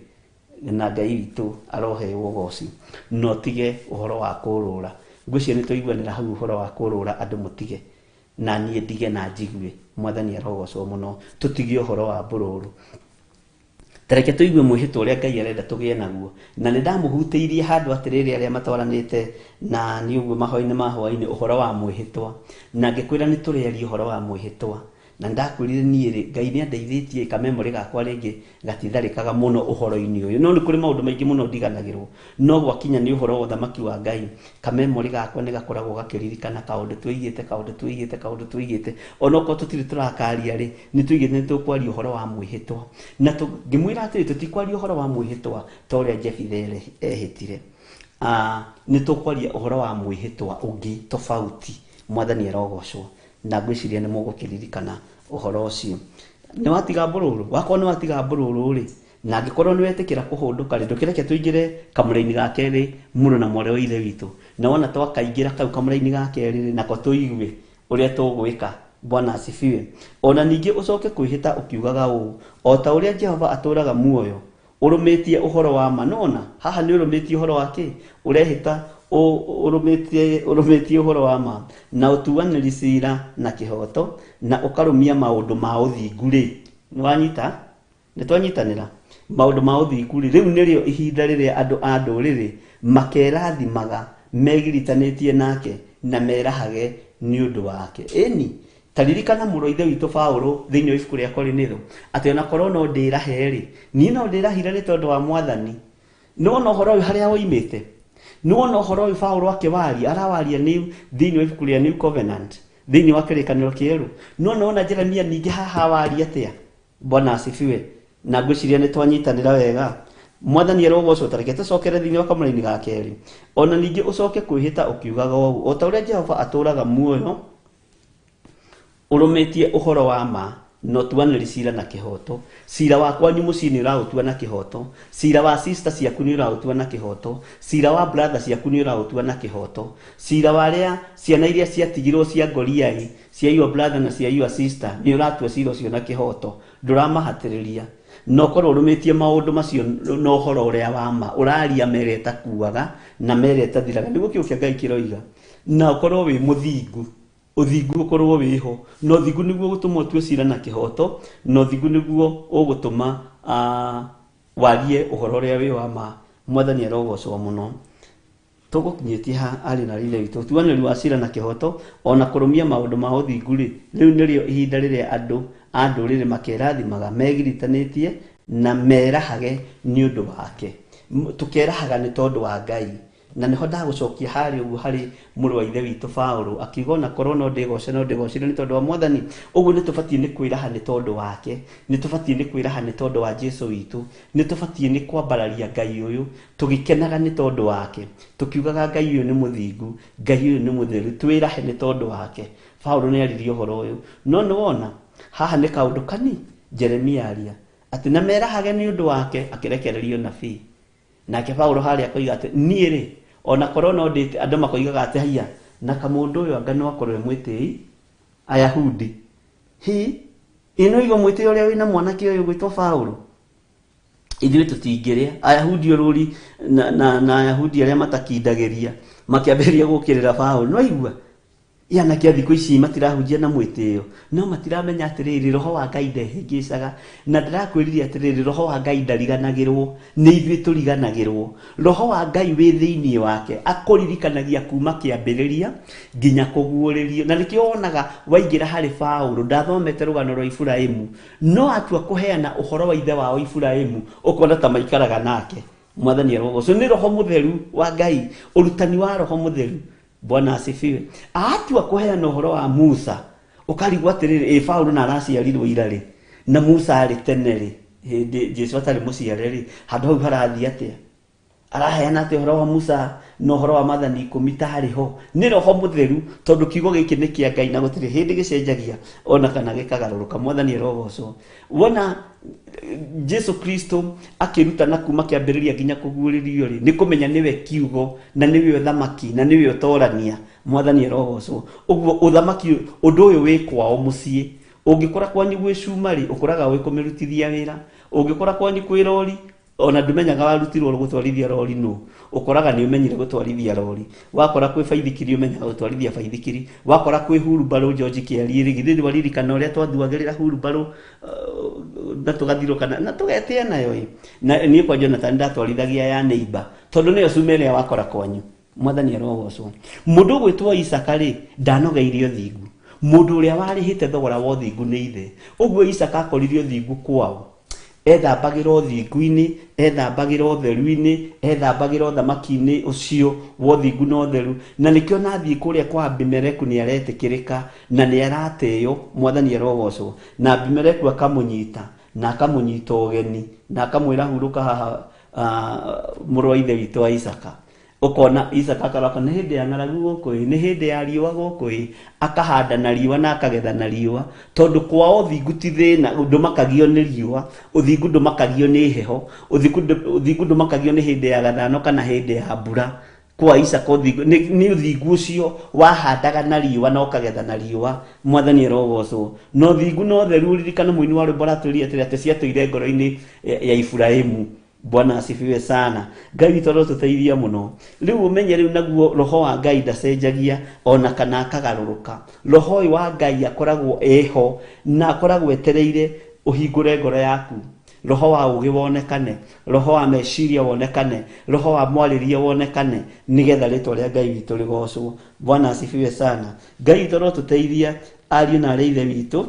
Na Ngai witũ aroheo ũgoci. Na ũtige ũhoro wa kũrũra. Ngwĩciria nĩ twaiguanĩra hau ũhoro wa kũrũra, andũ mũtige na niĩ ndige na njigue. Mwathani arogocwo mũno. Tũtige ũhoro wa mbũrũrũ. Tareke tũigue mwĩhĩtwa ũrĩa Ngai arenda tũgĩe naguo. Na nĩ ndamũhutĩirie handũ atĩrĩrĩ arĩa matwaranĩte na niĩ ũguo mahoya-inĩ ma hwaĩ-inĩ ũhoro wa mwĩhĩtwa. Na ngĩkwĩra nĩ tũrĩaria ũhoro wa mwĩhĩtwa. Na ndakwĩrire niĩ rĩ, Ngai nĩ andeithĩtie kamemorĩ gakwa rĩngĩ gatitharĩkaga mũno ũhoro-inĩ ũyũ. No nĩ kũrĩ maũndũ maingĩ mũno ndiganagĩrwo. No gwakinya nĩ ũhoro wa ũthamaki wa Ngai, kamemorĩ gakwa nĩ gakoragwo gakĩririkana kaũndũ tũigĩte, kaũndũ tũigĩte, kaũndũ tũigĩte. Onokorwo tũtirĩ tũrakaria rĩ, nĩ tũigĩte nĩ tũkwaria ũhoro wa mwĩhĩtwa. Na ngĩmwĩra atĩrĩ, tũtikwaria ũhoro wa mwĩhĩtwa ta ũrĩa Jefithe ehĩtire. Nĩ tũkwaria ũhoro wa mwĩhĩtwa ũngĩ tofauti. Mwathani arogocwo. Na ngwĩciria nĩ mũgũkĩririkana ũhoro ũcio. Nĩ watiga mbũrũrũ? Wakorwo nĩ watiga mbũrũrũ rĩ, na angĩkorwo nĩ wetĩkĩra kũhũndũka rĩ, ndũkĩreke tũingĩre kamũra-inĩ ga kerĩ mũrũ na mwarĩ wa ithe witũ. Na wona twakaingĩra kau kamũra-inĩ ga kerĩ rĩ, nako tũigue ũrĩa tũgwĩka. Bwana asifiwe. Ona ningĩ ũcoke kwĩhĩta ũkiugaga ũũ, o ta ũrĩa Jehova atũũraga muoyo, ũrũmĩtie ũhoro wa ma. Nona haha nĩ ũrũmĩtie ũhoro wa kĩ? Ũrehĩta ũrũmĩtie ũhoro wa ma na ũtuanĩri cira na kĩhooto na ũkarũmia maũndũ ma ũthingu rĩ. Nĩ wanyita? Nĩ twanyitanĩra maũndũ ma ũthingu rĩ. Rĩu nĩrĩo ihinda rĩrĩa andũ a ndũrĩrĩ makerathimaga megiritanĩtie nake na merahage nĩ ũndũ wake. Ĩni, taririkana mũrũ wa ithe witũ Paũlũ thĩinĩ wa ibuku rĩa Korinitho atĩ ona korwo no ndĩrahe rĩ, niĩ no ndĩrahire nĩ tondũ wa Mwathani. Nĩ wona ũhoro ũyũ harĩa woimĩte? Nĩ wona ũhoro ũyũ Paũlũ akĩwaria, arawaria nĩ thĩinĩ wa ibuku rĩa New Covenant, thĩinĩ wa kĩrĩkanĩro kĩerũ. No nĩ wona Jeremia ningĩ haha awaria atĩa? Bwana asifiwe. Na ngwĩciria nĩ twanyitanĩra wega. Mwathani arogocwo. Tareke tũcokere thĩinĩ wa kamũra-inĩ ga kerĩ. Ona ningĩ ũcoke kwĩhĩta ũkiugaga ũũ, o ta ũrĩa Jehova atũũraga muoyo, ũrũmĩtie ũhoro wa ma na ũtuanĩri cira na kĩhooto. Cira wa kwanyu mũciĩ nĩ ũraũtua na kĩhooto. Cira wa sister ciaku nĩ ũraũtua na kĩhooto. Cira wa brother ciaku nĩ ũraũtua na kĩhooto. Cira wa arĩa ciana iria ciatigirwo cia ngoriai, cia your brother na cia your sister, nĩ ũratua cira ũcio na kĩhooto. Ndũramahatĩrĩria. Na ũkorwo ũrũmĩtie maũndũ macio na ũhoro ũrĩa wa ma, ũraria mera ĩtakuaga na mera ĩtathiraga. Nĩguo kiugo kĩa Ngai kĩroiga. Na ũkorwo wĩ mũthingu. Ũthingu ũkorwo wĩho. Na ũthingu nĩguo ũgũtũma ũtue cira na kĩhooto, na ũthingu nĩguo ũgũtũma warie ũhoro ũrĩa wĩ wa ma. Mwathani arogocwo mũno. Tũgũkinyĩtie ha arĩ na ithe witũ. Ũtuanĩri wa cira na kĩhooto ona kũrũmia maũndũ ma ũthingu rĩ, rĩu nĩrĩo ihinda rĩrĩa andũ a ndũrĩrĩ makerathimaga megiritanĩtie na merahage nĩ ũndũ wake. Tũkerahaga nĩ tondũ wa Ngai. Na nĩho ndagũcokia harĩa ũguo harĩ mũrũ wa ithe witũ Paũlũ akiuga ona korwo no ndĩgoce, no ndĩgocire nĩ tondũ wa Mwathani. Ũguo nĩ tũbatiĩ nĩ kwĩraha nĩ tondũ wake, nĩ tũbatiĩ nĩ kwĩraha nĩ tondũ wa Jesũ witũ, nĩ tũbatiĩ nĩ kwambararia Ngai ũyũ tũgĩkenaga nĩ tondũ wake, tũkiugaga Ngai ũyũ nĩ mũthingu, Ngai ũyũ nĩ mũtheru, twĩrahe nĩ tondũ wake. Paũlũ nĩ aririe ũhoro ũyũ. No nĩ wona haha nĩ kaũndũ kani Jeremia aria atĩ na merahage nĩ ũndũ wake, akĩrekererio nabii. Nake Paũlũ harĩa akoiga atĩ niĩ rĩ, ona korwo no ndĩte, andũ makoigaga atĩ haiya, na kamũndũ ũyũ anga no akorwo e mwĩtĩi Ayahudi. Hi, ĩno igo mwĩtĩi ũrĩa wĩna mwanake ũyũ gwĩtwo Paũlũ. Ithuĩ tũtingĩrĩa. Ayahudi ũrũri na Ayahudi arĩa matakindagĩria makĩambĩrĩria gũkĩrĩra Paũlũ. No igua anake a thikũ ici matirahunjia na mwĩtĩo, no matiramenya atĩrĩrĩ, roho wa Ngai ndehĩngĩcaga. Na ndĩrakwĩrire atĩrĩrĩ, roho wa Ngai ndariganagĩrwo, nĩ ithuĩ tũriganagĩrwo. Roho wa Ngai wĩ thĩinĩ wake, akũririkanagia kuma kĩambĩrĩria nginya kũguũrĩrio. Na nĩkĩo wonaga waingĩra harĩ Paũlũ, ndathomete rũgano rwa Iburahĩmu, no atua kũheana ũhoro wa ithe wao Iburahĩmu, ũkona ta maikaraga nake. Mwathani arogocwo. Nĩ roho mũtheru wa Ngai, ũrutani wa roho mũtheru. Bwana asifiwe. Atua kũheana ũhoro wa Musa, ũkarigwo atĩrĩrĩ, ĩ Paũlũ na araciarirwo ira rĩ, na Musa arĩ tene rĩ, hĩndĩ Jesũ atarĩ mũciare rĩ, handũ hau harathiĩ atĩa? Araheana atĩ ũhoro wa Musa na ũhoro wa maathani ikũmi tarĩ ho. Nĩ roho mũtheru, tondũ kiugo gĩkĩ nĩ kĩa Ngai na gũtirĩ hĩndĩ gĩcenjagia ona kana gĩkagarũrũka. Mwathani arogocwo. Wona Jesu Kristo akĩrutana kuma kĩambĩrĩria nginya kũguũrĩrio rĩ, nĩ kũmenya nĩwe kiugo na nĩwe ũthamaki na nĩwe ũtorania. Mwathani arogocwo. Ũguo ũthamaki ũndũ ũyũ wĩ kwao mũciĩ. Ũngĩkora kwanyu gwĩ cuma rĩ, ũkoraga ũĩ kũmĩrutithia wĩra. Ũngĩkora kwanyu kwĩ rori, Ona ndumenyaga warutirwo gũtwarithia rori nũ, ũkoraga nĩ ũmenyire gũtwarithia rori. Wakora kwĩ baithikiri ũmenyaga gũtwarithia baithikiri. Wakora kwĩ hurumbarũ George Kĩariĩ rĩ, githĩ ndwaririkana ũrĩa twathuagĩrĩra hurumbarũ na tũgathirũka na tũgetĩa nayo ĩ. Na niĩ kwa Jonathan ndatwarithagia ya neighbor tondũ nĩyo cuma ĩrĩa wakora kwanyu. Mwathani arogocwo. Mũndũ ũgwĩtwo Isaka rĩ, ndanogeire ũthingu. Mũndũ ũrĩa warĩhĩte thogora wa ũthingu nĩ ithe. Ũguo Isaka akorire ũthingu kwao. Ethambagĩra ũthingu-inĩ, ethambagĩra ũtheru-inĩ, ethambagĩra ũthamaki-inĩ ũcio wa ũthingu na ũtheru. Na nĩkĩo nathiĩ kũrĩa kwa Abimeleku nĩ aretĩkĩrĩka na nĩ aratĩo. Mwathani arogocwo. Na Abimeleku akamũnyita na akamũnyita ũgeni na akamwĩra hurũka haha mũrũ wa ithe witũ wa Isaka. Ũkona Isaka akaroka nĩ hĩndĩ ya ng'aragu gũkũ ĩ, nĩ hĩndĩ ya riũa gũkũ ĩ, akahanda na riũa na akagetha na riũa, tondũ kwao ũthingu ti thĩna, ndũmakagio nĩ riũa, ũthingu ndũmakagio nĩ heho, ũthingu ndũmakagio nĩ hĩndĩ ya gathano kana hĩndĩ ya mbura. Kwa Isaka ũthingu nĩ ũthingu ũcio wahandaga na riũa na ũkagetha na riũa. Mwathani arogocwo. Na ũthingu na ũtheru, ririkana mũini wa rwĩmbo aratwĩrire atĩrĩ, atĩ ciatũire ngoro-inĩ ya Iburahĩmu. Bwana asifiwe sana. Ngai witũ arotũteithia mũno. Rĩu ũmenye rĩu naguo roho wa Ngai ndacenjagia ona kana akagarũrũka. Roho ũyũ wa Ngai akoragwo eho na akoragwo etereire ũhingũre ngoro yaku. Roho wa ũũgĩ wonekane, roho wa meciria wonekane, roho wa mwarĩrie wonekane, nĩgetha rĩtwa rĩa Ngai witũ rĩgocwo. Bwana asifiwe sana. Ngai witũ arotũteithia ariũ na arĩ ithe witũ,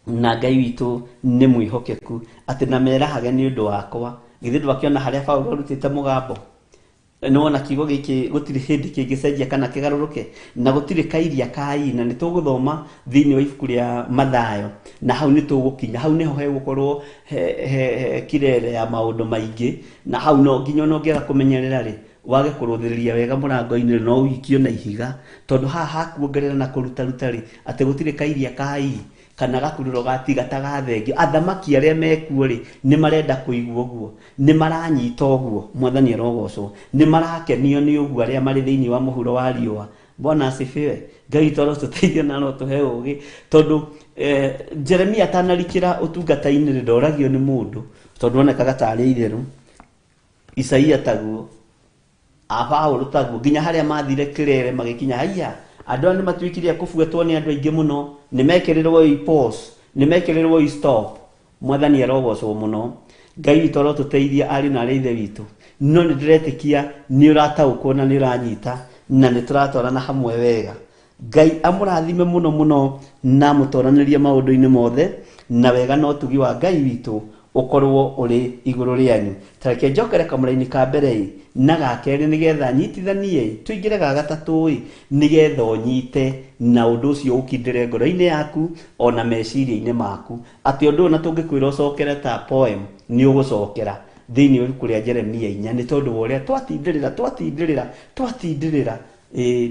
na Ngai witũ nĩ mwĩhokeku atĩ na merahage nĩ ũndũ wakwa. Githĩ ndwakĩona harĩa Paũlũ arutĩte mũgambo? Nĩwona kiugo gĩkĩ gũtirĩ hĩndĩ kĩngĩcenjia kana kĩgarũrũke, na gũtirĩ kairia ka i, na nĩtũgũthoma thĩinĩ wa ibuku rĩa Mathayo, na hau nĩtũgũkinya. Hau nĩho hegũkorwo he kirere ya maũndũ maingĩ, na hau no nginya ona ũngĩaga kũmenyerera rĩ, wage kũrũthĩrĩria wega mũrango-inĩ no ũikio na ihiga, tondũ haha hakuongerera na kũrutaruta rĩ, atĩ gũtirĩ kairia ka i kana gakururo gatiga ta gathengio. Athamaki arĩa mekuo rĩ, nĩ marenda kũigua ũguo, nĩ maranyita ũguo. Mwathani arogocwo. Nĩ marakenio nĩ ũguo arĩa marĩ thĩinĩ wa mũhuro wa riũa. Bwana asifiwe. Ngai witũ arotũteithia na arotũhe ũũgĩ, tondũ Jeremia atanarikĩra ũtungata-inĩ rĩ, ndoragio nĩ mũndũ, tondũ onekaga tarĩ itherũ. Isaia taguo, Paũlũ taguo, nginya harĩa mathire kĩrere magĩkinya haiya, andũ aya nĩ matuĩkire a kũbuatwo nĩ andũ aingĩ mũno, nĩ mekĩrĩrwo i pause, nĩ mekĩrĩrwo i stop. Mwathani arogocwo mũno. Ngai witũ arotũteithia ariũ na arĩ ithe witũ. No nĩ ndĩretĩkia nĩ ũrataũkwo na nĩ ũranyita na nĩ tũratwarana hamwe wega. Ngai amũrathime mũno mũno na amũtoranĩrie maũndũ-inĩ mothe, na wega na ũtugi wa Ngai witũ ũkorwo ũrĩ igũrũ rĩanyu. Ta reke njokere kamũraini ka mbere ĩ na ga kerĩ nĩgetha nyitithanie ĩ, tũingĩre ga gatatũ ĩ, nĩgetha ũnyite na ũndũ ũcio ũkindĩre ngoro-inĩ yaku ona meciria-inĩ maku, atĩ ũndũ ũyũ na tũngĩkwĩra ũcokere ta poem nĩ ũgũcokera thĩinĩ wa ibuku rĩa Jeremia 4, nĩ tondũ wa ũrĩa twatindĩrĩra twatindĩrĩra twatindĩrĩra.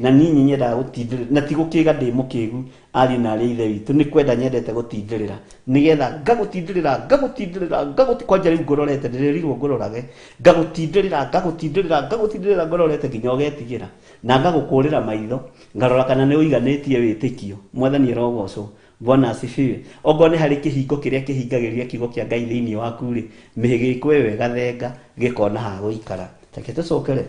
Na niĩ nyendaga gũtindĩrĩra, na ti gũkĩga ndĩ mũkĩgu ariũ na arĩ ithe witũ, nĩ kwenda nyendete gũtindĩrĩra nĩgetha ngagũtindĩrĩra ngagũtindĩrĩra ngagũti kwanja rĩu ngũrorete, ndĩrĩrirwo ngũrorage, ngagũtindĩrĩra ngagũtindĩrĩra ngagũtindĩrĩra ngũrorete nginya ũgetigĩra, na ngagũkũrĩra maitho ngarora kana nĩ ũiganĩtie wĩtĩkio. Mwathani arogocwo. Bwana asifiwe. Ongorwo nĩ harĩ kĩhingo kĩrĩa kĩhingagĩrĩria kiugo kĩa Ngai thĩinĩ waku rĩ, mĩhĩgĩko ĩyo ĩgathenga gĩkona ha gũikara. Reke tũcokere.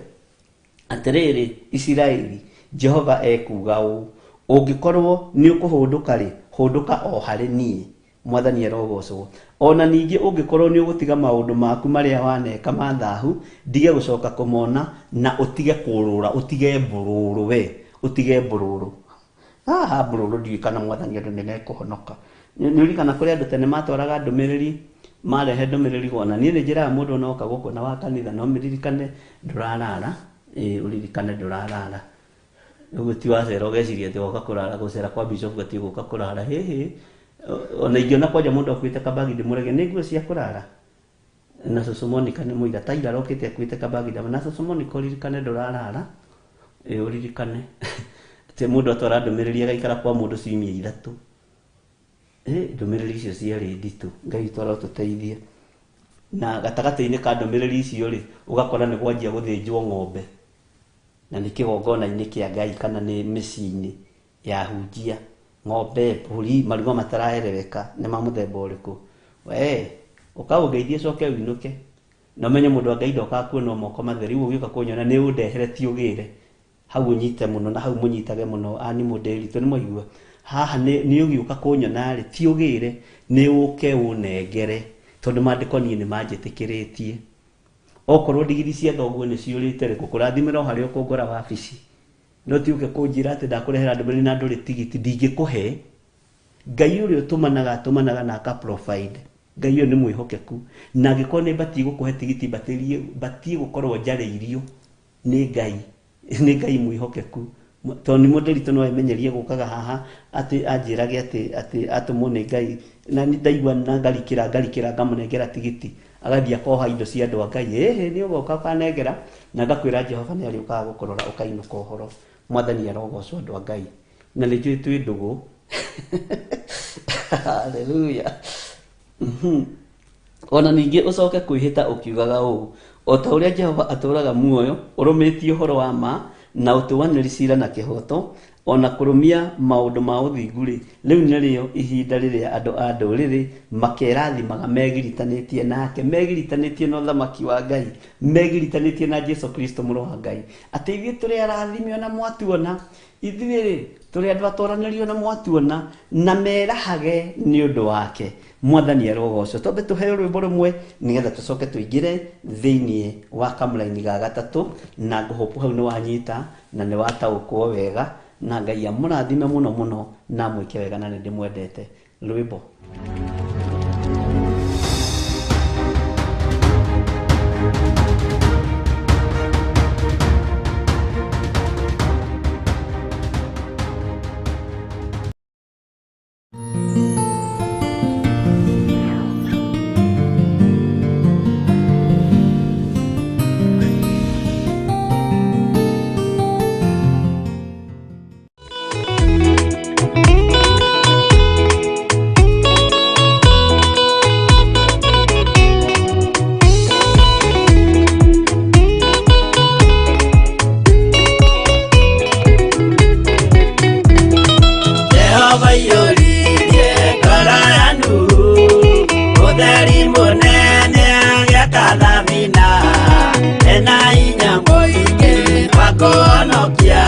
Atĩrĩrĩ Isiraeli, Jehova ekuuga ũũ, ũngĩkorwo nĩ ũkũhũndũka rĩ, hũndũka o harĩ niĩ. Mwathani arogocwo. Ona ningĩ ũngĩkorwo nĩ ũgũtiga maũndũ maku marĩa waneka ma thahu, ndige gũcoka kũmona, na ũtige kũrũra, ũtige mbũrũrũ we, ũtige mbũrũrũ. Haha mbũrũrũ ndiũĩ kana Mwathani andũ nĩ mekũhonoka. Nĩ ũririkana kũrĩ andũ tene matwaraga ndũmĩrĩri, marehe ndũmĩrĩri ona niĩ nĩ njĩraga mũndũ ona oka gũkũ na wa kanitha, no mĩririkane ndũrarara, ũririkane ndũrarara. Ũguo ti wacera ũgeciria atĩ woka kũrara, gũcera kwa bishop atĩ ũgũka kũrara. Hĩhĩ, ona ingĩona kwanja mũndũ akuĩte kabagi ndĩmũrege, nĩ nguo cia kũrara. Na cũcũ Monica nĩ mũira, Taira arokĩte akuĩte kabagi ndamũ, na cũcũ Monica ũririkane ndũrarara, ũririkane. Atĩ mũndũ atwara ndũmĩrĩri agaikara kwa mũndũ ciumia 3. Ndũmĩrĩri icio ciarĩ nditũ. Ngai witũ arotũteithia. Na gatagatĩ-inĩ ka ndũmĩrĩri icio rĩ, ũgakora nĩ gwanjia gũthĩnjwo ng'ombe, na nĩ kĩgongona-inĩ kĩa Ngai kana nĩ mĩciĩ-inĩ ya hunjia. Ng'ombe, mbũri, maruga mataraereweka nĩ ma mũthemba ũrĩkũ. We ũkaũgeithie ũcoke ũinũke. Na ũmenye mũndũ wa Ngai ndokaga kuonwo moko matheri, ũgĩũka kũnyona nĩ ũndehere ti ũgĩre. Hau ũnyite mũno na hau mũnyitage mũno ani mũndĩritũ nĩ mwaigua. Haha nĩ ũgĩũka kũnyona rĩ ti ũgĩre, nĩ ũke ũnengere tondũ maandĩko niĩ nĩ manjĩtĩkĩrĩtie. Okorwo ndigiri cia thoguo nĩ ciũrĩte rĩ, ngũkũrathimĩra o harĩa ũkũngora wabici. No ti ũke kũnjĩra atĩ ndakũrehera ndũmĩrĩri na ndũrĩ tigiti, ndingĩkũhe. Ngai ũrĩa ũtũmanaga atũmanaga na aka provide. Ngai ũyũ nĩ mwĩhokeku. Na angĩkorwo nĩ batiĩ gũkũhe tigiti, batiĩ gũkorwo njarĩirio nĩ Ngai. Nĩ Ngai mwĩhokeku. Tondũ nĩ mũndĩritũ no emenyerie gũkaga haha atĩ anjĩrage atĩ atũmwo nĩ Ngai. Na nĩ ndaigua na ngarikĩra ngamũnengera tigiti. Agathiĩ akoha indo cia andũ a Ngai. Ĩhĩ, nĩ ũgoka ũkanengera na ngakwĩra Jehova nĩ arĩũkaga gũkũrora ũkainũka ũhoro. Mwathani arogocwo andũ a Ngai. Na nĩ njũĩ twĩ ndũgũ. Hallelujah. Ona ningĩ ũcoke kwĩhĩta ũkiugaga ũũ, o ta ũrĩa Jehova atũũraga muoyo, ũrũmĩtie ũhoro wa ma na ũtuanĩri ciira na kĩhooto, ona kũrũmia maũndũ ma ũthingu-rĩ, rĩu nĩrĩo ihinda rĩrĩa andũ a ndũrĩrĩ makerathimaga megiritanĩtie nake, megiritanĩtie na ũthamaki wa Ngai, megiritanĩtie na Jesu Kristo mũrũ wa Ngai. Atĩ ithuĩ tũrĩ arathime ona mwatuona, ithuĩ rĩ tũrĩ andũ atoranĩrio na mwatuona, na merahage nĩ ũndũ wake. Mwathani arogocwo. Twambe tũheo rwĩmbo rũmwe nĩgetha tũcoke tũingĩre thĩinĩ wa kamũraini ga gatatũ, na ngũhopu hau nĩ wanyita na nĩ wataũkwo wega, na Ngai amũrathime mũno mũno na amwĩke wega, na nĩ ndĩmwendete. Rwĩmbo. Jehova iyũririe ngoro ya Nuhu, ũtheri mũnene agĩaka thabina, ena hinya mũingĩ wa kũhonokia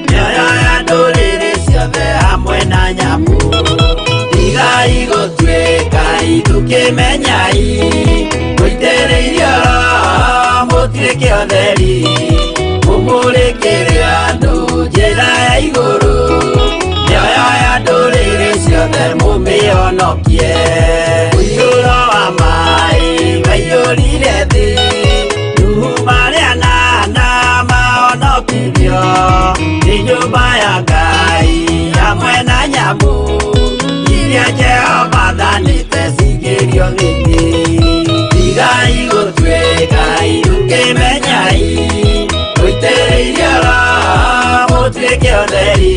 mĩoyo ya ndũrĩrĩ ciothe hamwe na nyamũ. Tigai gũtuĩka ithukĩmenyai, mũitĩrĩirio Roho mũtuĩke ũtheri, mũmũrĩkĩre andũ njĩra ya igũrũ, mĩoyo ya ndũrĩrĩ ciothe mũmĩhonokie. Mũiyũro wa maĩ waiyũrire thĩ, Nuhu marĩ anana mahonokirio, nĩ nyũmba ya Ngai hamwe na nyamũ iria Jehova athanĩte cingĩrio thĩinĩ. Tigai gũtuĩka ithukĩmenyai, mũitĩrĩirio Roho mũtuĩke ũtheri,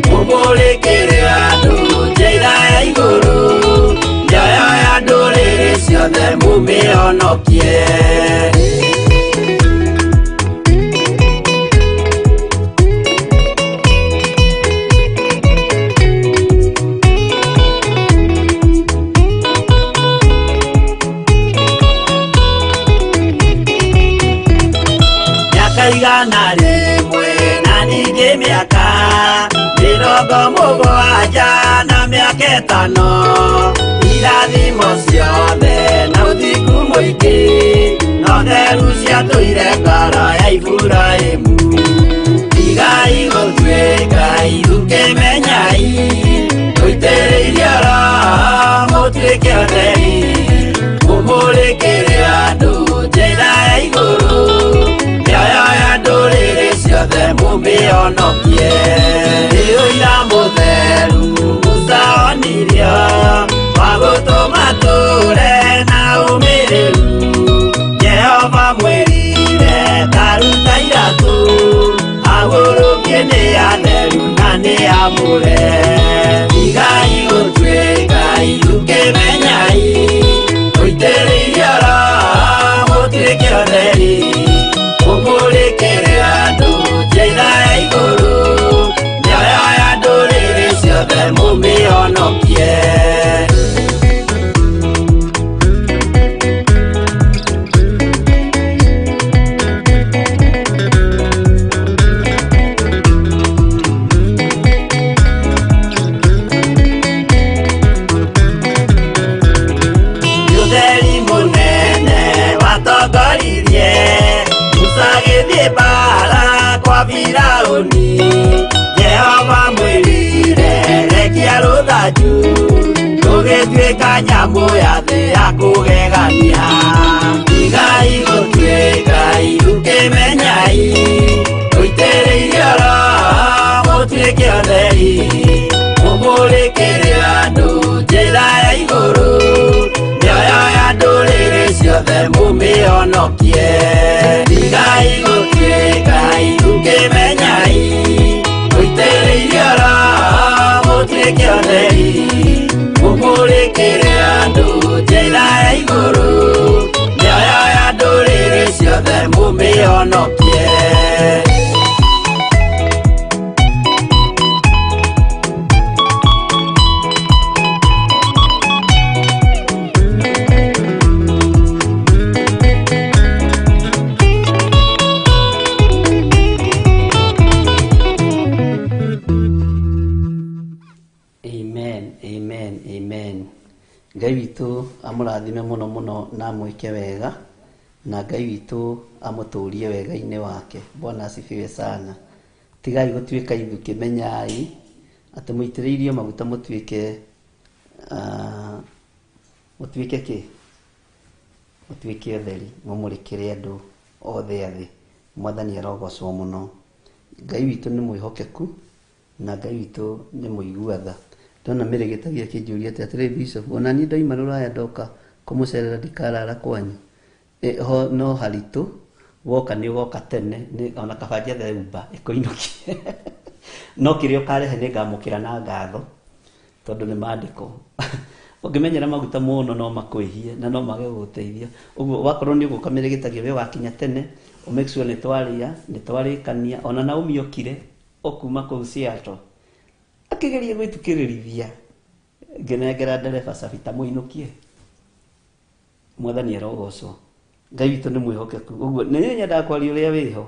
mũmũrĩkĩre andũ njĩra ya igũrũ, mĩoyo ya ndũrĩrĩ ciothe mũmĩhonokie. Mĩaka 100 na ningĩ mĩaka 70 na mĩaka 5, irathimo ciothe na ũthingu mũingĩ, na ũtheru ciatũire ngoro ya Iburahĩmu. Tigai gũtuĩka ithukĩmenyai, mũitĩrĩirio Roho mũtuĩke ũtheri, mũmũrĩkĩre andũ njĩra ya igũrũ, mĩoyo ya ndũrĩrĩ ciothe mũmĩhonokie. Nĩ ũira mũtheru Musa onirio, wa gũtũma tũre na ũmĩrĩru. Jehova mwĩrire ta ruta iratũ, agũrũkie nĩ atheru na nĩ amũre. Tigai gũtuĩka ithukĩmenyai, Atongoririe Musa agĩthiĩ mbara kwa Firaũni. Jehova mwĩrire rekia rũthanju rũgĩtuĩka nyamũ ya thĩ ya kũgegania. Tigai gũtuĩka irukĩmenyai mũitĩrĩirio Roho mũtuĩke ũtheri mũmũrĩkĩre andũ njĩra ya igũrũ mĩoyo ya ndũrĩrĩ ciothe mũmĩhonokie. Tigai gũtuĩka irukĩmenyai mũitĩrĩirio Roho mũtuĩke ũtheri mũmũrĩkĩre andũ njĩra ya igũrũ mĩoyo ya ndũrĩrĩ ciothe mũmĩhonokie. Amen, amen, amen. Ngai witũ amũrathime mũno mũno na amwĩke wega na Ngai witũ amũtũrie wega-inĩ wake. Bwana asifiwe sana. Tigai gũtuĩka ithukĩ, menyai atĩ mũitĩrĩirio maguta mũtuĩke mũtuĩke kĩ? Mũtuĩke ũtheri, mũmũrĩkĩre andũ othe a thĩ. Mwathani arogocwo mũno. Ngai witũ nĩ mwĩhokeku na Ngai witũ nĩ mũigua tha. Ndona mĩrĩgĩtagia akĩnjũria atĩ atĩrĩ Bishop, ona niĩ ndoima rũraya ndoka kũmũcerera ndikarara kwanyu. Ho no haritũ, woka nĩ ũgoka tene, ona kaba njethe Uber ĩkũinũkie. No kĩrĩa ũkarehe nĩ ngamũkĩra na ngatho, tondũ nĩ mandĩko. Ũngĩmenyera maguta mũno no makwĩhie na no mage gũgũteithia. Ũguo wakorwo nĩ ũgũka mĩrĩgĩtagia we wakinya tene, ũ make sure nĩ twarĩa, nĩ twarĩkania, ona Naomi okire okuma kũu Seattle. Akĩgeria gwĩtukĩrĩrithia, ngĩnengera ndereba cabi ta mũinũkie. Mwathani arogocwo. Ngai witũ nĩ mwĩhokeku. Ũguo nĩ nyendaga kwaria ũrĩa wĩho.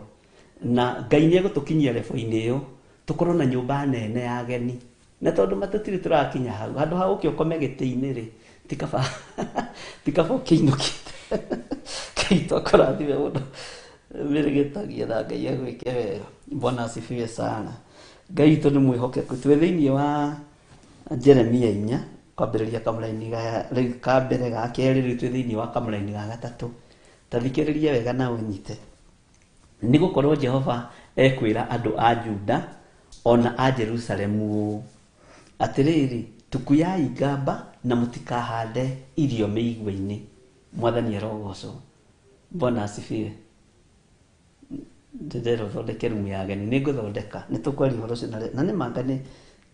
Na Ngai nĩ egũtũkinyia level-inĩ ĩyo, tũkorwo na nyũmba nene ya ageni. Na tondũ matũtirĩ tũrakinya hau, handũ ha ũke ũkome gĩtĩ-inĩ rĩ, ti kaba ti kaba ũkĩinũkĩte. Ngai witũ akũrathime mũno. Mĩrĩgĩtagia na Ngai agwĩke wega. Bwana asifiwe sana. Ngai witũ nĩ mwĩhokeku. Twĩ thĩinĩ wa Jeremia 4 kwambĩrĩria kamũraini ga rĩu ka mbere ga kerĩ, rĩu twĩ thĩinĩ wa kamũraini ga gatatũ. Ta thikĩrĩria wega na ũnyite. Nĩ gũkorwo Jehova ekwĩra andũ a Juda ona a Jerusalemu ũũ, atĩrĩrĩ, tukuyai ngamba na mũtikahande irio mĩigua-inĩ. Mwathani arogocwo. Bwana asifiwe. Ndĩrerwo thondeke rumu ya ageni, nĩ ngũthondeka, nĩ tũkwaria ũhoro ũcio na nĩ manga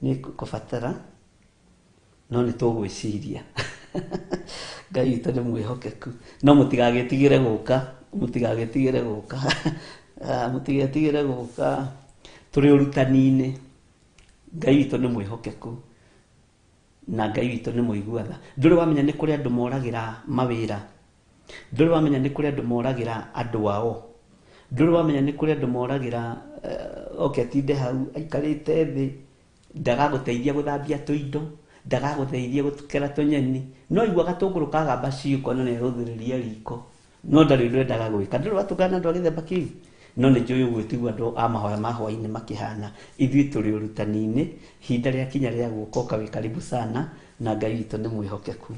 nĩ kũbatara, no nĩ tũgwĩciria. Ngai witũ nĩ mwĩhokeku. No mũtigagĩtigĩre gũka, mũtigagĩtigĩre gũka. Mũtigetigĩre gũka. Tũrĩ ũrutani-inĩ. Ngai witũ nĩ mwĩhokeku na Ngai witũ nĩ mũigua tha. Ndũrĩ wamenya nĩ kũrĩ andũ moragĩra mawĩra. Ndũrĩ wamenya nĩ kũrĩ andũ moragĩra andũ ao. Ndũrĩ wamenya nĩ kũrĩ andũ moragĩra oke atinde hau aikarĩte thĩ, ndagagũteithia gũthambia tũindo, ndagagũteithia gũkera tũnyeni. No igua gatũngũrũ kagamba ciũ ũkona nĩ arũthĩrĩria riko. No ndarĩ ũndũ endaga gwĩka. Ndũrĩ watũngana na andũ a gĩthemba kĩu? No nĩ njũĩ ũguo tiguo andũ a mahoya ma hwaĩ-inĩ makĩhana. Ithuĩ tũrĩ ũrutani-inĩ, ihinda rĩakinya rĩa gũka ũka wĩ karibu sana, na Ngai witũ nĩ mwĩhokeku.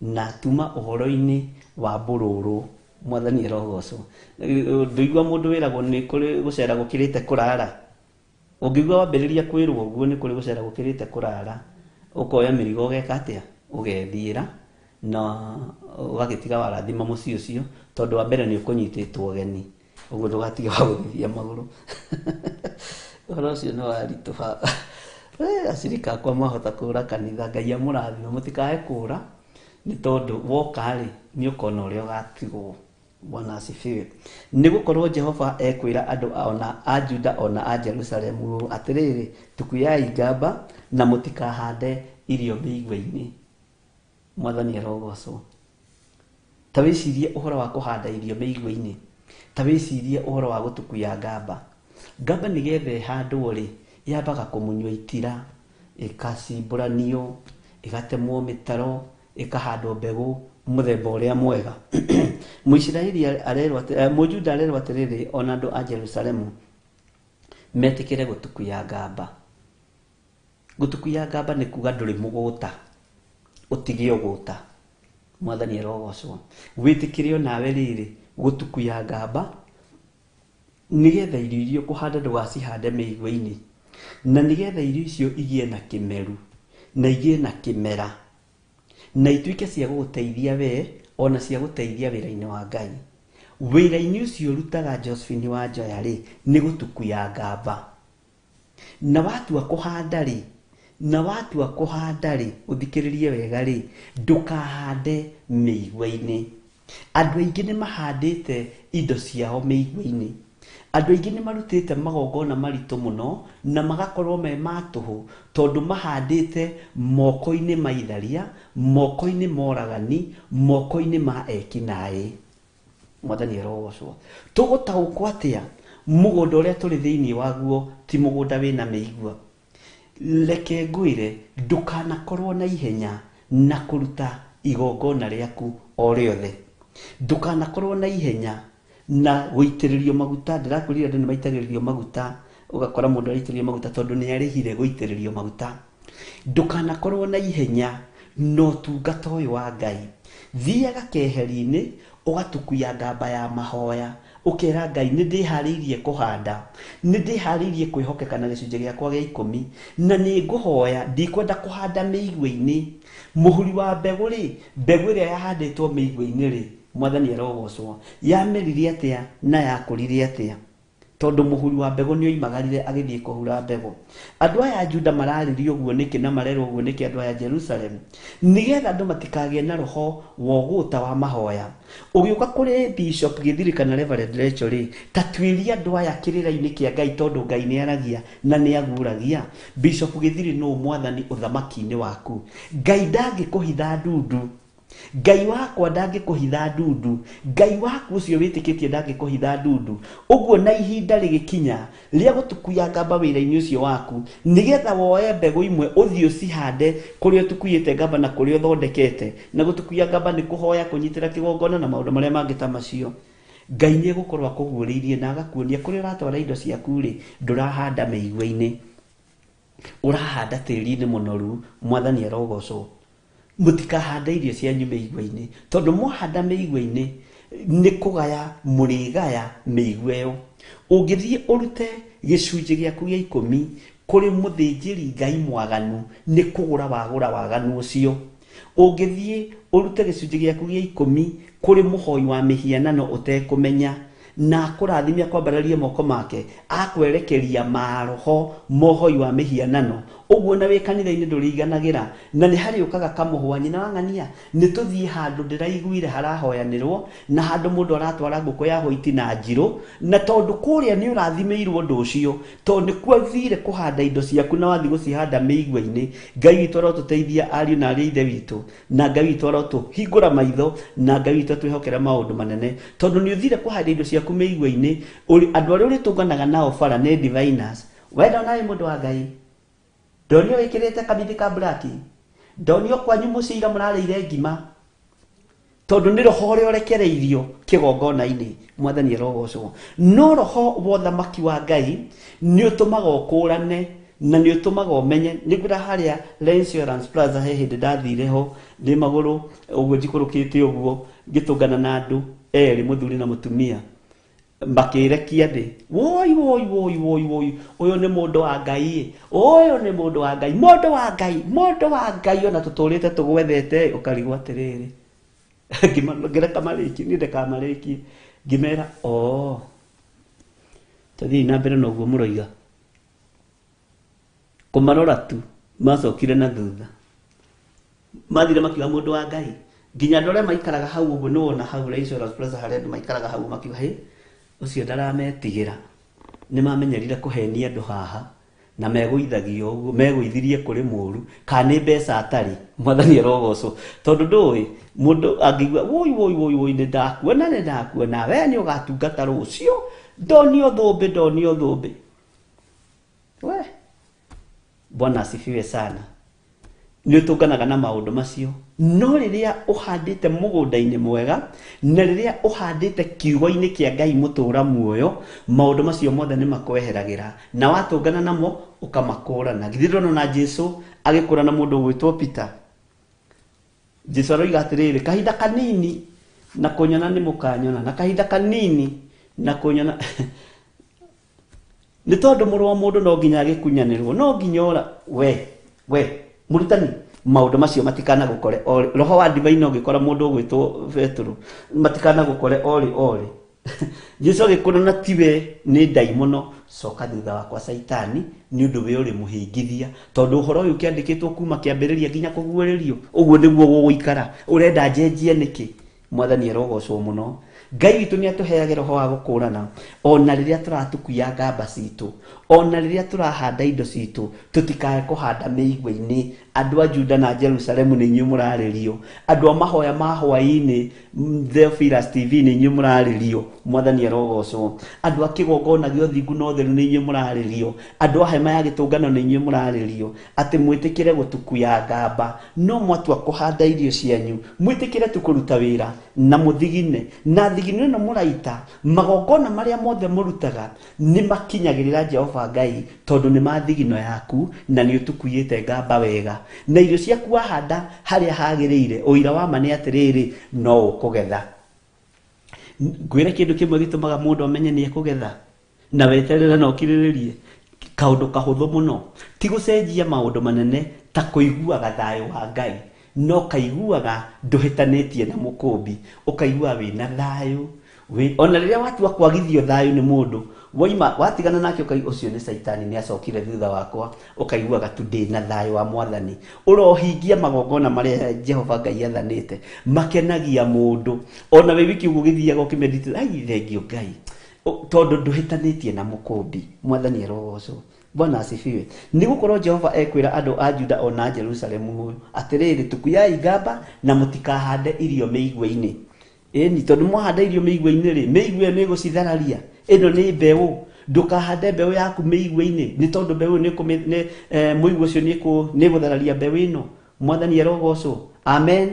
Na tuma ũhoro-inĩ wa mbũrũrũ. Mwathani arogocwo. Ndũigua mũndũ wĩragwo nĩ kũrĩ gũcera gũkĩrĩte kũrara. Ũngĩigua wambĩrĩria kwĩrwo ũguo nĩ kũrĩ gũcera gũkĩrĩte kũrara, ũkoya mĩrigo ũgeka atĩa? Ũgethiĩra na ũgagĩtiga warathima mũciĩ ũcio, tondũ wa mbere nĩ ũkũnyitĩtwo ũgeni. Ũguo ndũgatige wa gũthithia magũrũ. Ũhoro ũcio nĩ waritũha. Acirika akwa mahota kũra kanitha, Ngai amũrathime, mũtikae kũra, nĩ tondũ woka rĩ, nĩ ũkona ũrĩa ũgatigwo. Bwana asifiwe. Nĩ gũkorwo Jehova ekwĩra andũ ona a Juda ona a Jerusalemu ũũ, atĩrĩrĩ, tukuyai ngamba na mũtikahande irio mĩigua-inĩ. Mwathani arogocwo. Ta wĩcirie ũhoro wa kũhanda irio mĩigua-inĩ. Ta wĩcirie ũhoro wa gũtukuya ngamba. Ngamba nĩgetha ĩhandwo rĩ, yambaga kũmunywo itira, ĩgacimbũranio, ĩgatemwo mĩtaro, ĩkahandwo mbegũ mũthemba ũrĩa mwega. Mũisiraeli arerwo atĩ Mũjuda arerwo atĩrĩrĩ, ona andũ a Jerusalemu metĩkĩre gũtukuya ngamba. Gũtukuya ngamba nĩ kuga ndũrĩ mũgũta, ũtige ũgũta. Mwathani arogocwo. Wĩtĩkĩre onawe rĩrĩ gũtukuya ngamba nĩgetha irio iria ũkũhanda ndũgacihande mĩigua-inĩ, na nĩgetha irio icio igĩe na kĩmeru na igĩe na kĩmera na ituĩke cia gũgũteithia we ona cia gũteithia wĩra-inĩ wa Ngai. Wĩra-inĩ ũcio ũrutaga Josephine wa Njoya rĩ, nĩ gũtukuya ngamba. Na watua kũhanda rĩ, na watua kũhanda rĩ, ũthikĩrĩrie wega rĩ, ndũkahande mĩigua-inĩ. Andũ aingĩ nĩ mahandĩte indo ciao mĩigua-inĩ. Andũ aingĩ nĩ marutĩte magongona maritũ mũno na magakorwo me ma tũhũ tondũ mahandĩte moko-inĩ ma itharia, moko-inĩ ma oragani, moko-inĩ ma ekinaĩ. Mwathani arogocwo. Tũgũtaũkwo atĩa mũgũnda ũrĩa tũrĩ thĩinĩ waguo ti mũgũnda wĩna mĩigua? Reke ngwĩre, ndũkanakorwo na ihenya na kũruta igongona rĩaku o rĩothe. Ndũkanakorwo na ihenya na gũitĩrĩrio maguta. Ndĩrakwĩrire andũ nĩ maitagĩrĩrio maguta, ũgakora mũndũ araitĩrĩrio maguta tondũ nĩ arĩhire gũitĩrĩrio maguta. Ndũkanakorwo na ihenya na ũtungata ũyũ wa Ngai. Thiaga keheri-inĩ, ũgatukuya ngamba ya mahoya, ũkera Ngai nĩ ndĩharĩirie kũhanda, nĩ ndĩharĩirie kwĩhokeka na gĩcunjĩ gĩakwa gĩa ikũmi, na nĩ ngũhoya, ndikwenda kũhanda mĩigua-inĩ. Mũhuri wa mbegũ rĩ, mbegũ ĩrĩa yahandĩtwo mĩigua-inĩ rĩ, Mwathani arogocwo, yamerire atĩa na yakũrire atĩa? Tondũ mũhuri wa mbegũ nĩ oimagarire agĩthiĩ kũhura mbegũ. Andũ aya a Juda mararĩrio ũguo nĩkĩ na marerwo ũguo nĩkĩ andũ aya Jerusalem? Nĩgetha andũ matikagĩe na roho wa ũgũta wa mahoya. Ũgĩũka kũrĩ Bishop Gĩthiri kana Reverend Rachel rĩ, ta tuĩria andũ aya kĩrĩra-inĩ kĩa Ngai tondũ Ngai nĩ aragia na nĩ aguũragia. Bishop Gĩthiri nũ mwathani ũthamaki-inĩ waku? Ngai ndangĩkũhitha ndundu. Ngai wakwa ndangĩkũhitha ndundu. Ngai waku ũcio wĩtĩkĩtie ndangĩkũhitha ndundu. Ũguo na ihinda rĩgĩkinya rĩa gũtukuya ngamba wĩra-inĩ ũcio waku, nĩgetha woe mbegũ imwe ũthiĩ ũcihande kũrĩa ũtukuyĩte ngamba na kũrĩa ũthondekete. Na gũtukuya ngamba nĩ kũhoya, kũnyitĩra kĩgongona na maũndũ marĩa mangĩ ta macio. Ngai nĩ egũkorwo akũguũrĩirie na agakuonia kũrĩa ũratwara indo ciaku rĩ, ndũrahanda mĩigua-inĩ, ũrahanda tĩri-inĩ mũnoru. Mwathani arogocwo. Mũtikahande irio cianyu mĩigua-inĩ, tondũ mwahanda mĩigua-inĩ nĩ kũgaya mũrĩgaya mĩigua ĩyo. Ũngĩthiĩ ũrute gĩcunjĩ gĩaku gĩa ikũmi kũrĩ mũthĩnjĩri Ngai mwaganu, nĩ kũgũra wagũra waganu ũcio. Ũngĩthiĩ ũrute gĩcunjĩ gĩaku gĩa ikũmi kũrĩ mũhoi wa mĩhianano ũtekũmenya, na akũrathime akwambararie moko make, akwerekeria maroho mohoi wa mĩhianano, ũguo na wĩ kanitha-inĩ ndũrĩiganagĩra, na nĩ harĩũkaga kamũhwa nyina wa ng'ania, nĩ tũthiĩ handũ ndĩraiguire harahoyanĩrwo, na handũ mũndũ aratwara ngũkũ ya hwaiti na njirũ, na tondũ kũrĩa nĩ ũrathimĩirwo ũndũ ũcio, tondũ nĩkuo thire kũhanda indo ciaku na wathiĩ gũcihanda mĩigua-inĩ. Ngai witũ arotũteithia ariũ na arĩ a ithe witũ, na Ngai witũ arotũhingũra maitho, na Ngai witũ atwĩhokere maũndũ manene, tondũ nĩ ũthire kũhanda indo ciaku mĩigua-inĩ. Andũ arĩa ũrĩtũnganaga nao bara nĩ diviners. We ndona wĩ mũndũ wa Ngai, ndonio wĩkĩrĩte kamithi ka black, ndonio kwanyu mũciĩ ira mũrarĩire ngima, tondũ nĩ roho ũrĩa ũrekereirio kĩgongona-inĩ. Mwathani arogocwo. No roho wa ũthamaki wa Ngai nĩ ũtũmaga ũkũrane na nĩ ũtũmaga ũmenye. Nĩ ngwĩra harĩa Le Insurance Plaza he hĩndĩ ndathire ho ndĩ magũrũ ũguo njikũrũkĩte ũguo, ngĩtũngana na andũ erĩ, mũthuri na mũtumia, makĩrekia thĩ, woi woi woi woi woi, ũyũ nĩ mũndũ wa Ngai, ũyũ nĩ mũndũ wa Ngai, mũndũ wa Ngai, mũndũ wa Ngai, ona tũtũrĩte tũgwethete. Ũkarigwo atĩrĩrĩ, ngĩreka marĩkie, niĩ ndekamarĩkie, ngĩmera o tathiĩ na mbere na ũguo mũroiga. Kũmarora tu macokire na thutha, mathire makiuga mũndũ wa Ngai, nginya andũ arĩa maikaraga hau ũguo nĩ wona hau Le Insurance Plaza harĩa andũ maikaraga hau makiuga hĩ, ũcio ndarametigĩra, nĩ mamenyerire kũhenia andũ haha na megũithagio ũguo, megũithirie kũrĩ mũru kana nĩ mbeca atarĩ. Mwathani arogocwo. Tondũ ndũĩ mũndũ angĩigua woi woi woi woi, nĩ ndakuona, nĩ ndakuona, we nĩ ũgatungata rũciũ, ndonio thũmbĩ, ndonio thũmbĩ. We Bwana asifiwe sana. Nĩ ũtũnganaga na maũndũ macio. No rĩrĩa ũhandĩte mũgũnda-inĩ mwega, na rĩrĩa ũhandĩte kiugo-inĩ kĩa Ngai mũtũra muoyo, maũndũ macio mothe nĩ makweheragĩra. Na watũngana namo, ũkamakũrana. Githĩ ndũrona ona Jesu agĩkũrana mũndũ ũgwĩtwo Peter? Jesu aroiga atĩrĩrĩ, kahinda kanini na kũnyona nĩ mũkanyona, na kahinda kanini na kũnyona nĩ tondũ mũrũ wa mũndũ no nginya agĩkunyanĩrwo, no nginya ora we we mũrutani, maũndũ macio matikanagũkore orĩ. Roho wa ndibei no ũngĩkora mũndũ ũgwĩtwo Petero, matikanagũkore orĩ orĩ. Jesu agĩkũrana tiwe nĩ ndaimono, coka thutha wakwa Caitani, nĩ ũndũ we ũrĩ mũhĩngithia, tondũ ũhoro ũyũ ũkĩandĩkĩtwo kuma kĩambĩrĩria nginya kũguũrĩrio, ũguo nĩguo gũgũikara. Ũrenda njenjie nĩkĩ? Mwathani arogocwo mũno. Ngai witũ nĩ atũheage roho wa gũkũrana ona rĩrĩa tũratukuya ngamba citũ, ona rĩrĩa tũrahanda indo citũ, tũtikae kũhanda mĩigua-inĩ. Andũ a Juda na Jerusalemu nĩ inyuĩ mũrarĩrio, andũ a mahoya ma hwaĩ-inĩ, Theophilus TV nĩ inyuĩ mũrarĩrio. Mwathani arogocwo. Andũ a kĩgongona gĩa ũthingu na ũtheru nĩ inyuĩ mũrarĩrio, andũ a hema ya gĩtũngano nĩ inyuĩ mũrarĩrio, atĩ mwĩtĩkĩre gũtukuya ngamba, no mwatua kũhanda irio cianyu, mwĩtĩkĩre tu kũruta wĩra na mũthigine. Na thigino ĩno mũraita, magongona marĩa mothe mũrutaga nĩ makinyagĩrĩra Jehova Ngai, tondũ nĩ ma thigino yaku na nĩ ũtukuyĩte ngamba wega. Na irio ciaku wahanda harĩa hagĩrĩire, ũira wa ma nĩ atĩrĩrĩ, no ũkũgetha. Ngwĩre kĩndũ kĩmwe gĩtũmaga mũndũ amenye nĩ ekũgetha, na weterere na ũkirĩrĩrie, kaũndũ kahũthũ mũno, ti gũcenjia maũndũ manene ta kũiguaga thayũ wa Ngai, no kaiguaga ndũhĩtanĩtie na mũkũmbi, ũkaigua wĩna thayũ. Ona rĩrĩa watua kwagithio thayũ nĩ mũndũ, waima watigana nake ũkaigua ũcio nĩ Caitani nĩ acokire thutha wakwa, ũkaiguaga tu ndĩna thayũ wa Mwathani. Ũrohingia magongona marĩa Jehova Ngai athanĩte, makenagia mũndũ. Ona wĩ wiki ũguo ũgĩthiaga ũkĩmeditate, ai thengio Ngai, tondũ ndũhĩtanĩtie na mũkũmbi. Mwathani arogocwo. Bwana asifiwe. Nĩ gũkorwo Jehova ekwĩra andũ a Juda ona Jerusalemu ũũ, atĩrĩrĩ, tukuyai ngamba na mũtikahande irio mĩigua-inĩ. Ĩni, tondũ mwahanda irio mĩigua-inĩ rĩ, mĩigua ĩyo nĩ ĩgũcithararia. Ĩno nĩ mbeũ. Ndũkahande mbeũ yaku mĩigua-inĩ, nĩ tondũ mbeũ ĩyo nĩ mũigua ũcio nĩ ĩgũthararia mbeũ ĩno. Mwathani arogocwo. Amen.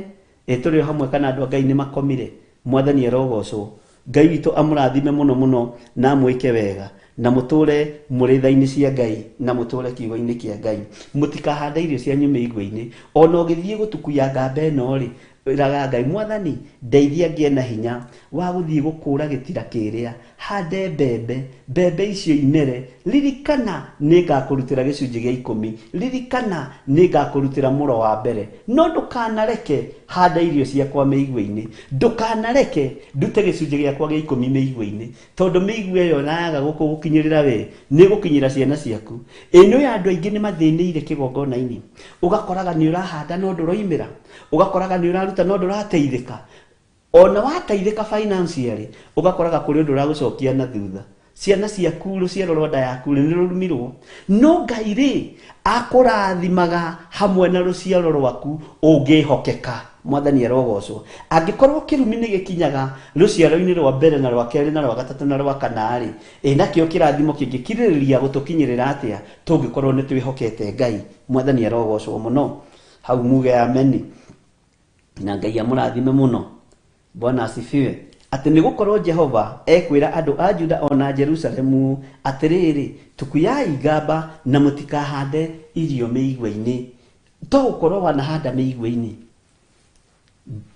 Tũrĩ o hamwe kana andũ a Ngai nĩ makomire. Mwathani arogocwo. Ngai witũ amũrathime mũno mũno na amwĩke wega, na mũtũre mũrĩ tha-inĩ cia Ngai, na mũtũre kiugo-inĩ kĩa Ngai. Mũtikahande irio cianyu mĩigua-inĩ. Ona ũgĩthiĩ gũtukuya ngamba ĩno rĩ, ĩraga Ngai, Mwathani, ndeithia ngĩe na hinya wa gũthiĩ gũkũra gĩtira kĩrĩa, hande mbembe, mbembe icio imere. Ririkana nĩ ngakũrutĩra gĩcunjĩ gĩa 10, ririkana nĩ ngakũrutĩra mũro wa mbere, no ndũkanareke hande irio ciakwa mĩigua-inĩ, ndũkanareke ndute gĩcunjĩ gĩakwa gĩa 10 mĩigua-inĩ, tondũ mĩigua ĩyo nayaga gũkũgũkinyĩrĩra we, nĩ ĩgũkinyĩra ciana ciaku. Ĩno ya andũ aingĩ nĩ mathĩnĩire kĩgongona-inĩ, ũgakoraga nĩ ũrahanda no ndũroimĩra, ũgakoraga nĩ ũraruta no ndũrateithĩka. Ona wateithĩka financially, ũgakoraga kũrĩ ũndũ ũragũcokia na thutha. Ciana ciaku, rũciaro rwa nda yaku rĩ, nĩ rũrumirwo. No Ngai rĩ, akũrathimaga hamwe na rũciaro rwaku ũngĩhokeka. Mwathani arogocwo. Angĩkorwo kĩrumi nĩ gĩkinyaga rũciaro-inĩ rwa mbere na rwa kerĩ na rwa gatatũ na rwa kana rĩ, ĩ nakĩo kĩrathimo kĩngĩkirĩrĩria gũtũkinyĩrĩra atĩa tũngĩkorwo nĩ twĩhokete Ngai. Mwathani arogocwo mũno. Hau muge ameni. Na Ngai amũrathime mũno. Bwana asifiwe. Atĩ nĩ gũkorwo Jehova ekwĩra andũ a Juda ona Jerusalemu atĩrĩrĩ, tukuyai ngamba na mũtikahande irio mĩigua-inĩ. To gũkorwo wanahanda mĩigua-inĩ.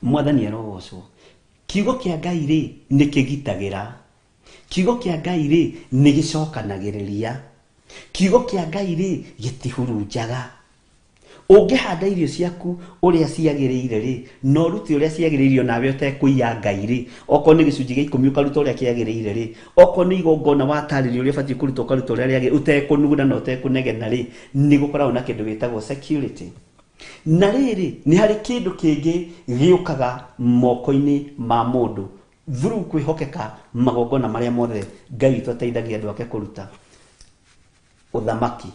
Mwathani arogocwo. Kiugo kĩa Ngai rĩ, nĩ kĩgitagĩra. Kiugo kĩa Ngai rĩ, nĩ gĩcokanagĩrĩria. Kiugo kĩa Ngai rĩ, gĩtihurunjaga. Ũngĩhanda irio ciaku ũrĩa ciagĩrĩire rĩ, na ũrute ũrĩa ciagĩrĩire onawe ũtekũiya Ngai rĩ, okorwo nĩ gĩcunjĩ gĩa 10 ũkaruta ũrĩa kĩagĩrĩire rĩ, okorwo nĩ igongona watarĩria ũrĩa ũbatiĩ kũruta ũkaruta ũrĩa rĩagĩrĩire, ũtekũnuguna na ũtekũnegena rĩ, nĩ gũkoragwo na kĩndũ gĩtagwo security. Na rĩrĩ, nĩ harĩ kĩndũ kĩngĩ gĩũkaga moko-inĩ ma mũndũ through kwĩhokeka magongona marĩa mothe Ngai witũ ateithagia andũ ake kũruta. Ũthamaki.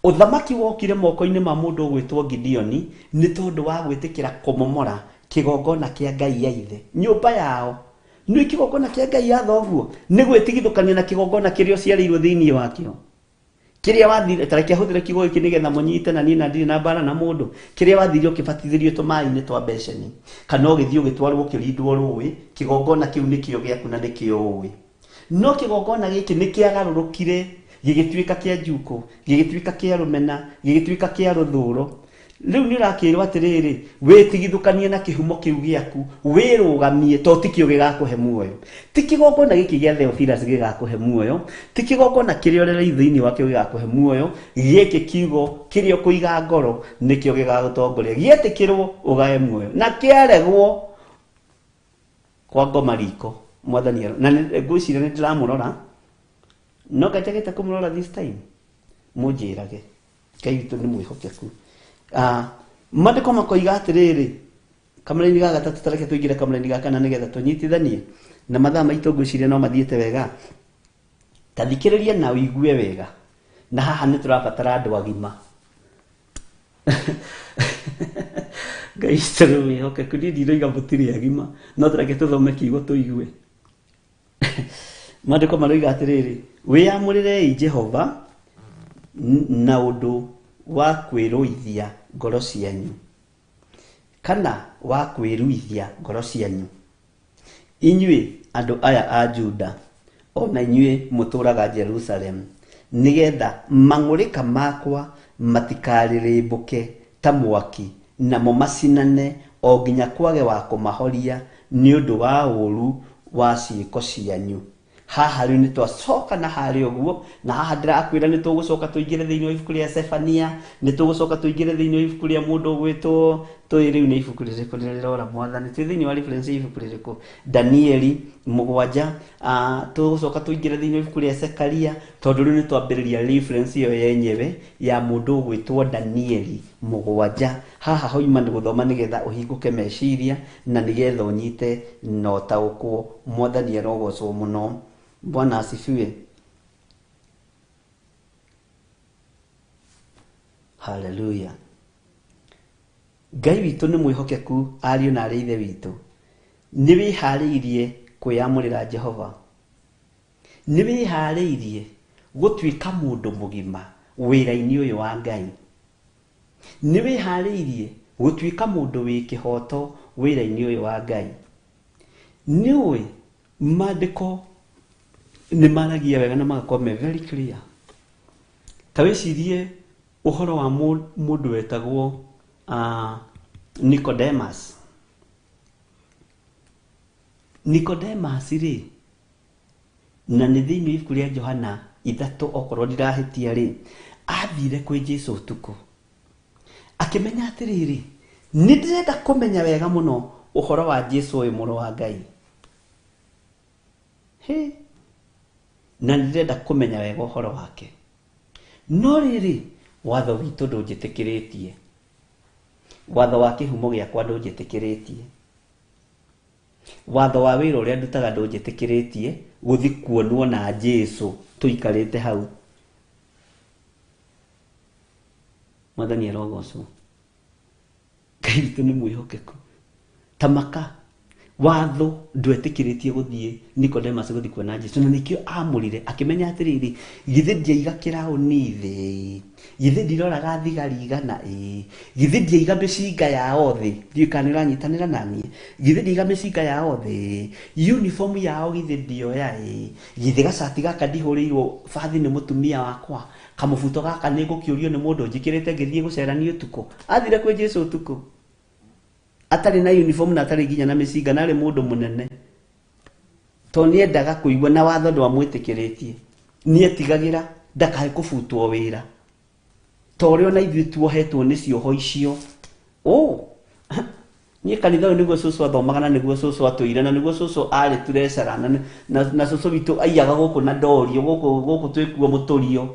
Ũthamaki wokire moko-inĩ ma mũndũ ũgwĩtwo Gideoni nĩ tondũ wa gwĩtĩkĩra kũmomora kĩgongona kĩa Ngai ya ithe, nyũmba yao. Nĩ kĩgongona kĩa Ngai ya thoguo, nĩ gwĩtigithũkania na kĩgongona kĩrĩa ũciarĩirwo thĩinĩ wakĩo. Kĩrĩa wathire, ta reke hũthĩre kiugo gĩkĩ nĩgetha mũnyite na niĩ na ndirĩ na mbara na mũndũ. Kĩrĩa wathire ũkĩbatithĩrio tũmaĩ-inĩ twa beceni, kana ũgĩthiĩ ũgĩtwarwo ũkĩrindwo rũĩ, kĩgongona kĩu nĩkĩo gĩaku na nĩkĩo ũĩ. No kĩgongona gĩkĩ nĩ kĩagarũrũkire gĩgĩtuĩka kĩa njukũ, gĩgĩtuĩka kĩa rũmena, gĩgĩtuĩka kĩa rũthũro. Rĩu nĩ ũrakĩrwo atĩrĩrĩ, wĩtigithũkanie na kĩhumo kĩu gĩaku, wĩrũgamie, to tikĩo gĩgakũhe muoyo. Ti kĩgongona gĩkĩ gĩa Theophilus gĩgakũhe muoyo, ti kĩgongona kĩrĩa ũrerei thĩinĩ wakĩo gĩgakũhe muoyo, gĩkĩ kiugo kĩrĩa ũkũiga ngoro nĩkĩo gĩgagũtongoria. Gĩetĩkĩrwo ũgae muoyo, na kĩaregwo kwa ngoma riko. Mwathani na ngwĩciria nĩ ndĩramũrora, no Ngai njagĩte kũmũrora this time, mũnjĩrage. Ngai witũ nĩ mwĩhokeku. Maandĩko makoiga atĩrĩrĩ, kamũraini ga gatatũ, tareke tũingĩre kamũraini ga kana nĩgetha tũnyitithanie na mathaa maitũ, ngwĩciria no mathiĩte wega. Ta thikĩrĩria na ũigue wega, na haha nĩ tũrabatara andũ agima. Ngai witũ nĩ mwĩhokeku. Niĩ ndiroiga mũtirĩ agima, no tũreke tũthome kiugo tũigue. Maandĩko maroiga atĩrĩrĩ, wĩyamũrĩrei Jehova na ũndũ wa kwĩrũithia ngoro cianyu, kana wa kwĩruithia ngoro cianyu, inyuĩ andũ aya a Juda, ona inyuĩ mũtũũraga Jerusalemu, nĩgetha mang'ũrĩka makwa matikarĩrĩmbũke ta mwaki, namo macinane o nginya kwage wa kũmahoria nĩ ũndũ wa ũũru wa ciĩko cianyu. Haha rĩu nĩ twacoka na harĩa ũguo, na haha ndĩrakwĩra nĩ tũgũcoka tũingĩre thĩinĩ wa ibuku rĩa Sefania, nĩ tũgũcoka tũingĩre thĩinĩ wa ibuku rĩa mũndũ ũgwĩtwo tũĩ rĩu nĩ ibuku rĩrĩkũ rĩrĩa rĩrora Mwathani, twĩ thĩinĩ wa reference ya ibuku rĩrĩkũ? Danieli 7. Tũgũcoka tũingĩre thĩinĩ wa ibuku rĩa Zekaria, tondũ rĩu nĩ twambĩrĩria reference ĩyo yenyewe ya mũndũ ũgwĩtwo Danieli 7. Haha hoima nĩ gũthoma nĩgetha ũhingũke meciria na nĩgetha ũnyite na ũtaũkwo. Mwathani arogocwo mũno. Bwana asifiwe. Haleluya. Ngai witũ nĩ mwĩhokeku, ariũ na arĩ ithe witũ. Nĩ wĩharĩirie kwĩyamũrĩra Jehova? Nĩ wĩharĩirie gũtuĩka mũndũ mũgima wĩra-inĩ ũyũ wa Ngai? Nĩ wĩharĩirie gũtuĩka mũndũ wĩ kĩhoto wĩra-inĩ ũyũ wa Ngai? Nĩ ũĩ maandĩko nĩ maragia wega na magakorwo me very clear. Ta wĩcirie ũhoro wa mũndũ wetagwo Nicodemus. Nicodemus rĩ, na nĩ thĩinĩ wa ibuku rĩa Johana 3 okorwo ndirahĩtia rĩ, athire kwĩ Jesu ũtukũ akĩmenya atĩrĩrĩ, nĩ ndĩrenda kũmenya wega mũno ũhoro wa Jesu ũyũ mũrũ wa Ngai. He, na nĩ ndĩrenda kũmenya wega ũhoro wake, no rĩrĩ, watho witũ ndũnjĩtĩkĩrĩtie, watho wa kĩhumo gĩakwa ndũnjĩtĩkĩrĩtie, watho wa wĩra ũrĩa ndutaga ndũnjĩtĩkĩrĩtie gũthi kuonwo na Jesu tũikarĩte hau. Mwathani arogocwo. Ngai witũ nĩ mwĩhokeku. Tamaka watho ndwetĩkĩrĩtie gũthiĩ Nicodemus gũthiĩ kuona Jesu, na nĩkĩo amũrire akĩmenya atĩrĩrĩ, githĩ ndiaiga kĩraũni thĩ, githĩ ndiroraga thigari 100 ĩ, githĩ ndiaiga mĩcinga yao thĩ, ndiũĩ kana nĩ ũranyitanĩra naniĩ, githĩ ndiaiga mĩcinga yao thĩ, uniform yao githĩ ndioya ĩ, githĩ gacati gaka ndihũrĩirwo bathi nĩ mũtumia wakwa, kamũbuto gaka nĩ ngũkĩũrio nĩ mũndũ njĩkĩrĩte ngĩthiĩ gũcerania ũtukũ. Athire kwĩ Jesu ũtukũ atarĩ na uniform na atarĩ nginya na mĩcinga, na arĩ mũndũ mũnene, tondũ nĩendaga kũigua na watho ndwamwĩtĩkĩrĩtie, nĩetigagĩra ndakae kũbutwo wĩra, ta ũrĩa ona ithuĩ tuohetwo nĩ cioho icio. Niĩ kanitha ũyũ nĩguo cũcũ athomaga, na nĩguo cũcũ atũire, na nĩguo cũcũ arĩ turecara, na cũcũ witũ aiyaga gũkũ na ndorio gũkũ twĩkuo mũtũrio.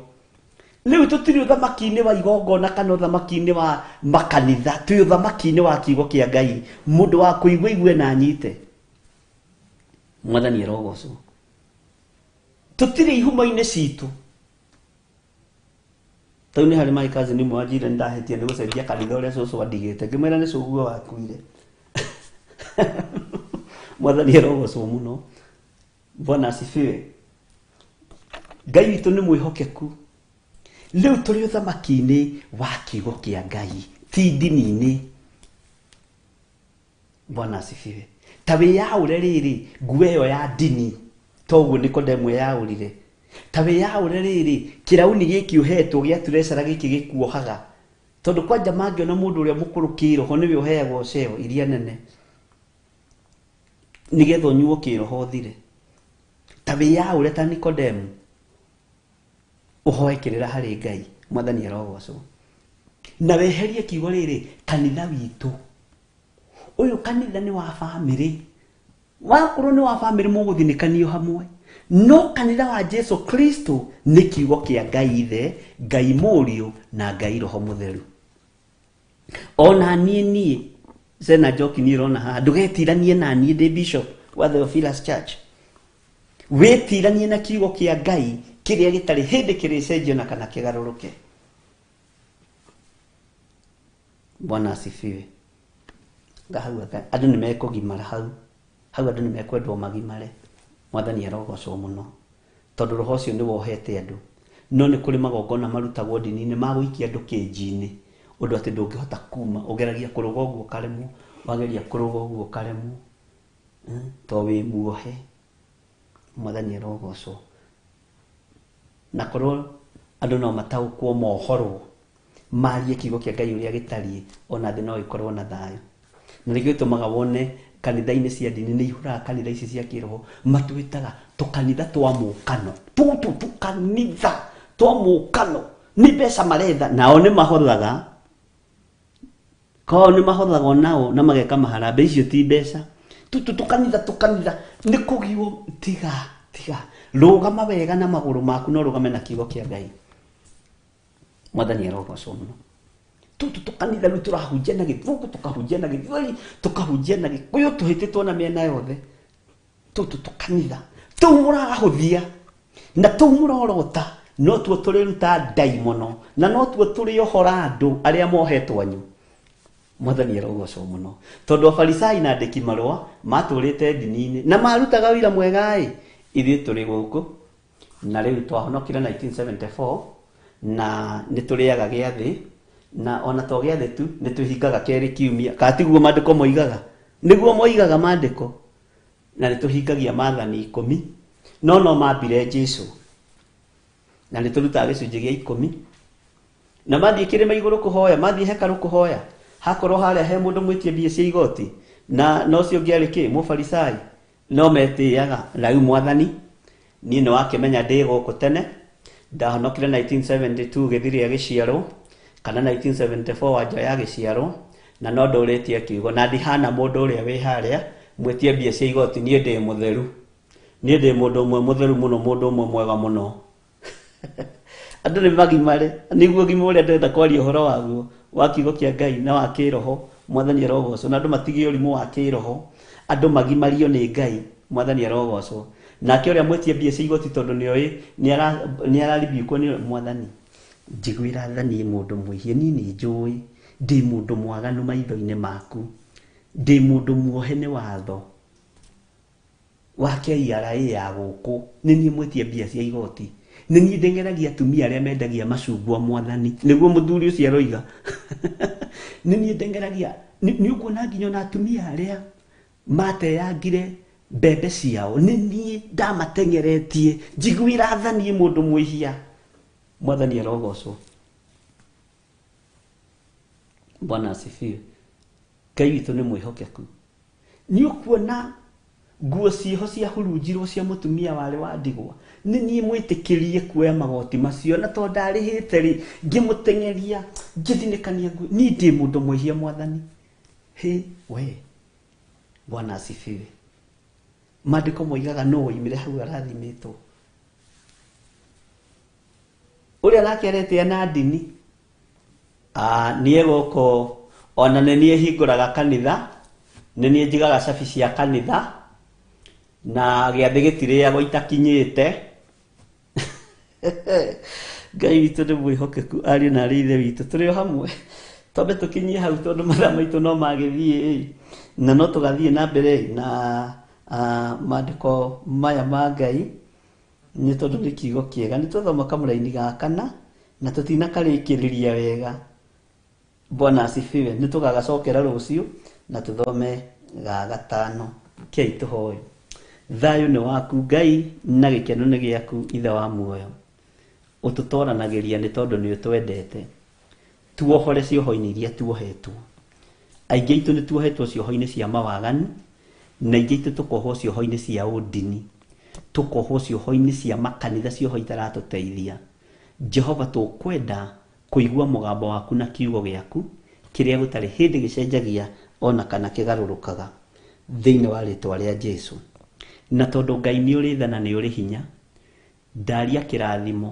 Rĩu tũtirĩ ũthamaki-inĩ wa igongona kana ũthamaki-inĩ wa makanitha, twĩ ũthamaki-inĩ wa kiugo kĩa Ngai. Mũndũ wa kũigua igue na anyite. Mwathani arogocwo. Tũtirĩ ihumo-inĩ citũ. Tau nĩ harĩ my cousin ũmwe wanjĩrire nĩndahĩtia nĩ gũcenjia kanitha ũrĩa cũcũ andigĩte, ngĩmwĩra nĩ cũguo wakuire. Mwathani arogocwo mũno. Bwana asifiwe. Ngai witũ nĩ mwĩhokeku. Rĩu tũrĩ ũthamaki-inĩ wa kiugo kĩa Ngai, ti ndini-inĩ. Bwana asifiwe. Ta wĩyaũre rĩrĩ nguo ĩyo ya ndini, toguo Nikodemu eyaũrire. Ta wĩyaũre rĩrĩ kĩrauni gĩkĩ ũhetwo gĩa treasure gĩkĩ gĩkuohaga, tondũ kwanja mangĩona mũndũ ũrĩa mũkũrũ kĩroho nĩwe ũheagwo ceo iria nene nĩgetha ũnyuo kĩroho ũthire. Ta wĩyaũre ta Nikodemu, ũhoe kĩrĩra harĩ Ngai. Mwathani arogocwo. Na weherie kiugo rĩrĩ kanitha witũ. Ũyũ kanitha nĩ wa bamĩrĩ. Wakorwo nĩ wa bamĩrĩ mũgũthinĩkanio hamwe. No kanitha wa Jesu Kristo nĩ kiugo kĩa Ngai Ithe, Ngai Mũriũ na Ngai Roho Mũtheru. Ona niĩ Zena Njoki niĩ ũrona haha, ndũgetiranie na niĩ ndĩ bishop wa Theophilus Church. Wĩtiranie na kiugo kĩa Ngai kĩrĩa gĩtarĩ hĩndĩ kĩrĩcenjio na kana kĩgarũrũke. Bwana asifiwe. Ngahau andũ nĩ mekũgimara hau. Hau andũ nĩ mekwendwo magimare. Mwathani arogocwo mũno. Tondũ roho ũcio nĩ wohete andũ. No nĩ kũrĩ magongona marutagwo ndini-inĩ ma gũikia andũ kĩnji-inĩ, ũndũ atĩ ndũngĩhota kuma. Ũgeragia kũrũga ũguo ũkaremwo, wageria kũrũga ũguo ũkaremwo. To wĩ muohe. Mwathani arogocwo. Na korwo andũ no mataũkwo mohorwo, marie kiugo kĩa Ngai ũrĩa gĩtariĩ, ona thĩ no ĩkorwo na thayũ. Na nĩkĩo gĩtũmaga wone kanitha-inĩ cia ndini nĩ ihũraga kanitha ici cia kĩroho, matwĩtaga tũkanitha twa mũkano. Tũtũ tũkanitha twa mũkano nĩ mbeca maretha, nao nĩ mahothaga. Kao nĩ mahothaga onao na mageka maharambee, icio ti mbeca. Tũtũ tũkanitha tũkanitha nĩ kũgio. Tiga, tiga. Rũgama wega na magũrũ maku na ũrũgame na kiugo kĩa Ngai. Mwathani arogocwo mũno. Tũtũ tũkanitha rĩu tũrahunjia na Gĩthũngũ, tũkahunjia na Gĩthweri, tũkahunjia na Gĩkũyũ, tũhĩtĩtwo na mĩena yothe. Tũtũ tũkanitha tũu mũrahũthia na tũu mũrorota, no tuo tũrĩruta ndaimono na no tuo tũrĩohora andũ arĩa mohetwo anyu. Mwathani arogocwo mũno. Tondũ Afarisai na andĩki marũa matũrĩte ndini-inĩ na marutaga wĩra mwega-ĩ, ithuĩ tũrĩ gũkũ na rĩu twahonokire 1974 na nĩ tũrĩaga gĩathĩ, na ona to gĩathĩ tu nĩ twĩhingaga kerĩ kiumia. Kana tiguo maandĩko moigaga? Nĩguo moigaga maandĩko. Na nĩ tũhingagia maathani 10, no no mambire Jesu. Na nĩ tũrutaga gĩcunjĩ gĩa 10. Na mathiĩ kĩrĩma igũrũ kũhoya, mathiĩ hekarũ kũhoya, hakorwo harĩa he mũndũ mwĩtie mbia cia igoti, na no ũcio ũngĩ arĩ kĩ? Mũfarisai. No metĩaga. Na rĩu Mwathani, niĩ nĩ wakĩmenya ndĩ gũkũ tene, ndahonokire 1972 gĩthiri gĩciarwo, kana 1974 wanja ya gĩciarwo, na no ndũrĩtie kiugo, na ndihana mũndũ ũrĩa wĩ harĩa mwĩtie mbia cia igoti. Niĩ ndĩ mũtheru, niĩ ndĩ mũndũ ũmwe mũtheru mũno, mũndũ ũmwe mwega mũno. Andũ nĩ magimare, nĩguo ũgima ũrĩa ndĩrenda kwaria ũhoro waguo, wa kiugo kĩa Ngai na wa kĩroho. Mwathani arogocwo. Na andũ matige ũrimũ wa kĩroho, andũ magimario nĩ Ngai. Mwathani arogocwo. Nake ũrĩa mwĩtie mbia cia igoti, tondũ nĩoĩ nĩ araribiũkwo nĩ Mwathani, njiguĩra tha niĩ mũndũ mwĩhia, niĩ nĩ njũĩ ndĩ mũndũ mwaganu maitho-inĩ maku, ndĩ mũndũ muohe nĩ watho wa KRA ya gũkũ, nĩ niĩ mwĩtie mbia cia igoti, nĩ niĩ ndeng'eragia atumia arĩa mendagia macungwa. Mwathani, nĩguo mũthuri ũcio aroiga, nĩ niĩ ndeng'eragia. Nĩ ũkuona nginya ona atumia arĩa mateyangire mbembe ciao, nĩ niĩ ndamateng'eretie. Njiguĩra tha niĩ mũndũ mwĩhia. Mwathani arogocwo. Bwana asifiwe. Ngai witũ nĩ mwĩhokeku. Nĩ ũkuona nguo ciĩho ciahurunjirwo cia mũtumia warĩ wa ndigwa, nĩ niĩ mwĩtĩkĩrie kuoya magoti macio, na tondũ ndarĩhĩte rĩ, ngĩmũteng'eria ngĩthinĩkania nguo. Niĩ ndĩ mũndũ mwĩhia, Mwathani. Hĩ we, Bwana asifiwe. Maandĩko moigaga no oimire hau arathimĩtwo. Ũrĩa nake aretĩa na ndini, niĩ gũkũ ona nĩ niĩ hingũraga kanitha, nĩ niĩ njigaga cabi cia kanitha, na gĩathĩ gĩtirĩagwo itakinyĩte. Ngai witũ nĩ mwĩhokeku, ariũ na arĩ ithe witũ, tũrĩ o hamwe. Twambe tũkinyie hau tondũ mathaa maitũ no magĩthiĩ, na no tũgathiĩ na mbere na maandĩko maya ma Ngai, nĩ tondũ nĩ kiugo kĩega. Nĩ twathoma kamũraini ga kana Na tũtinakarĩkĩrĩria wega. Bwana asifiwe. Nĩ tũgagacokera rũciũ na tũthome ga gatano. Kei tũhoe. Thayũ nĩ waku Ngai na gĩkeno nĩ gĩaku Ithe wa muoyo. Ũtũtoranagĩria nĩ tondũ nĩ ũtwendete. Tuohore cioho-inĩ iria tuohetwo. Aingĩ aitũ nĩ tuohetwo cioho-inĩ cia mawaganu na aingĩ aitũ tũkohwo cioho-inĩ cia ũndini, tũkohwo cioho-inĩ cia makanitha, cioho itaratũteithia. Jehova, tũkwenda kũigua mũgambo waku na kiugo gĩaku kĩrĩa gũtarĩ hĩndĩ gĩcenjagia ona kana kĩgarũrũkaga, thĩinĩ wa rĩtwa rĩa Jesu. Na tondũ Ngai nĩ ũrĩ tha na nĩ ũrĩ hinya, ndaria kĩrathimo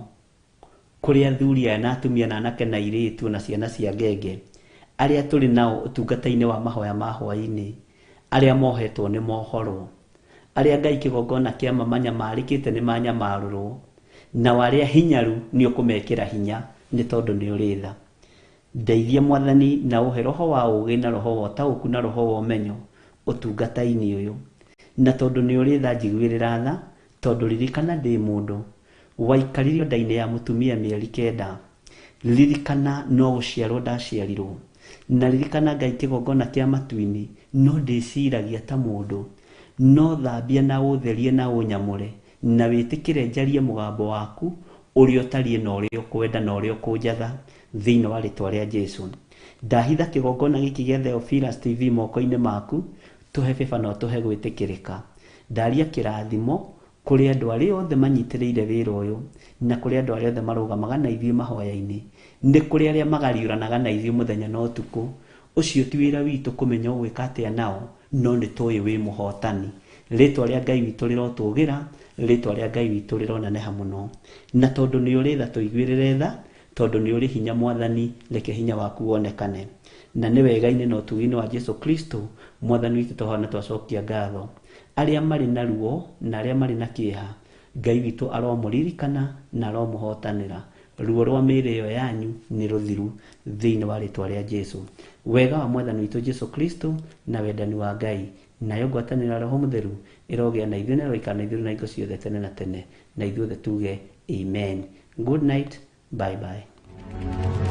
kũrĩ athuri aya na atumia na anake na airĩtu na ciana cia ngenge arĩa tũrĩ nao ũtungata-inĩ wa mahoya ma hwaĩ-inĩ, arĩa mohetwo nĩ mohorwo, arĩa Ngai kĩgongona kĩa mamanyamarĩkĩte nĩ manyamarũrwo, nao arĩa hinyaru nĩ ũkũmekĩra hinya nĩ tondũ nĩ ũrĩ tha. Ndeithia Mwathani na ũhe roho wa ũũgĩ na roho wa ũtaũku na roho wa ũmenyo ũtungata-inĩ ũyũ. Na tondũ nĩ ũrĩ tha, njiguĩrĩra tha, tondũ ririkana ndĩ mũndũ waikaririo nda-inĩ ya mũtumia mĩeri 9. Ririkana no gũciarwo ndaciarirwo. Na ririkana Ngai kĩgongona kĩa matu-inĩ no ndĩciragia ta mũndũ. No thambia na ũtherie na ũnyamũre na wĩtĩkĩre njarie mũgambo waku ũrĩa ũtariĩ na ũrĩa ũkwenda na ũrĩa ũkũnjatha thĩinĩ wa rĩtwa rĩa Jesu. Ndahitha kĩgongona gĩkĩ gĩa Theophilus TV moko-inĩ maku, tũhe favor na ũtũhe gwĩtĩkĩrĩka. Ndaria kĩrathimo kũrĩ andũ arĩa othe manyitĩrĩire wĩra ũyũ na kũrĩ andũ arĩa othe marũgamaga na ithuĩ mahoya-inĩ. Nĩ kũrĩ arĩa magariũranaga na ithuĩ mũthenya na ũtukũ. Ũcio ti wĩra witũ kũmenya ũgwĩka atĩa nao, no nĩ tũĩ wĩ mũhotani. Rĩtwa rĩa Ngai witũ rĩrotũgĩra, rĩtwa rĩa Ngai witũ rĩroneneha mũno. Na tondũ nĩ ũrĩ tha, tũiguĩrĩre tha, tondũ nĩ ũrĩ hinya Mwathani, reke hinya waku wonekane. Na nĩ wega-inĩ na ũtugi-inĩ wa Jesu Kristo Mwathani witũ twahoya na twacokia ngatho. Arĩa marĩ na ruo na arĩa marĩ na kĩeha, Ngai witũ aromũririkana na aromũhotanĩra. Ruo rwa mĩĩrĩ ĩyo yanyu nĩ rũthiru thĩinĩ wa rĩtwa rĩa Jesu. Wega wa Mwathani witũ Jesu Kristo na wendani wa Ngai nayo ngwatanĩro ya Roho Mũtheru ĩrogĩa na ithuĩ na ĩroikara na ithuĩ na hingo ciothe tene na tene. Na ithuothe tuge amen. Good night. Bye bye.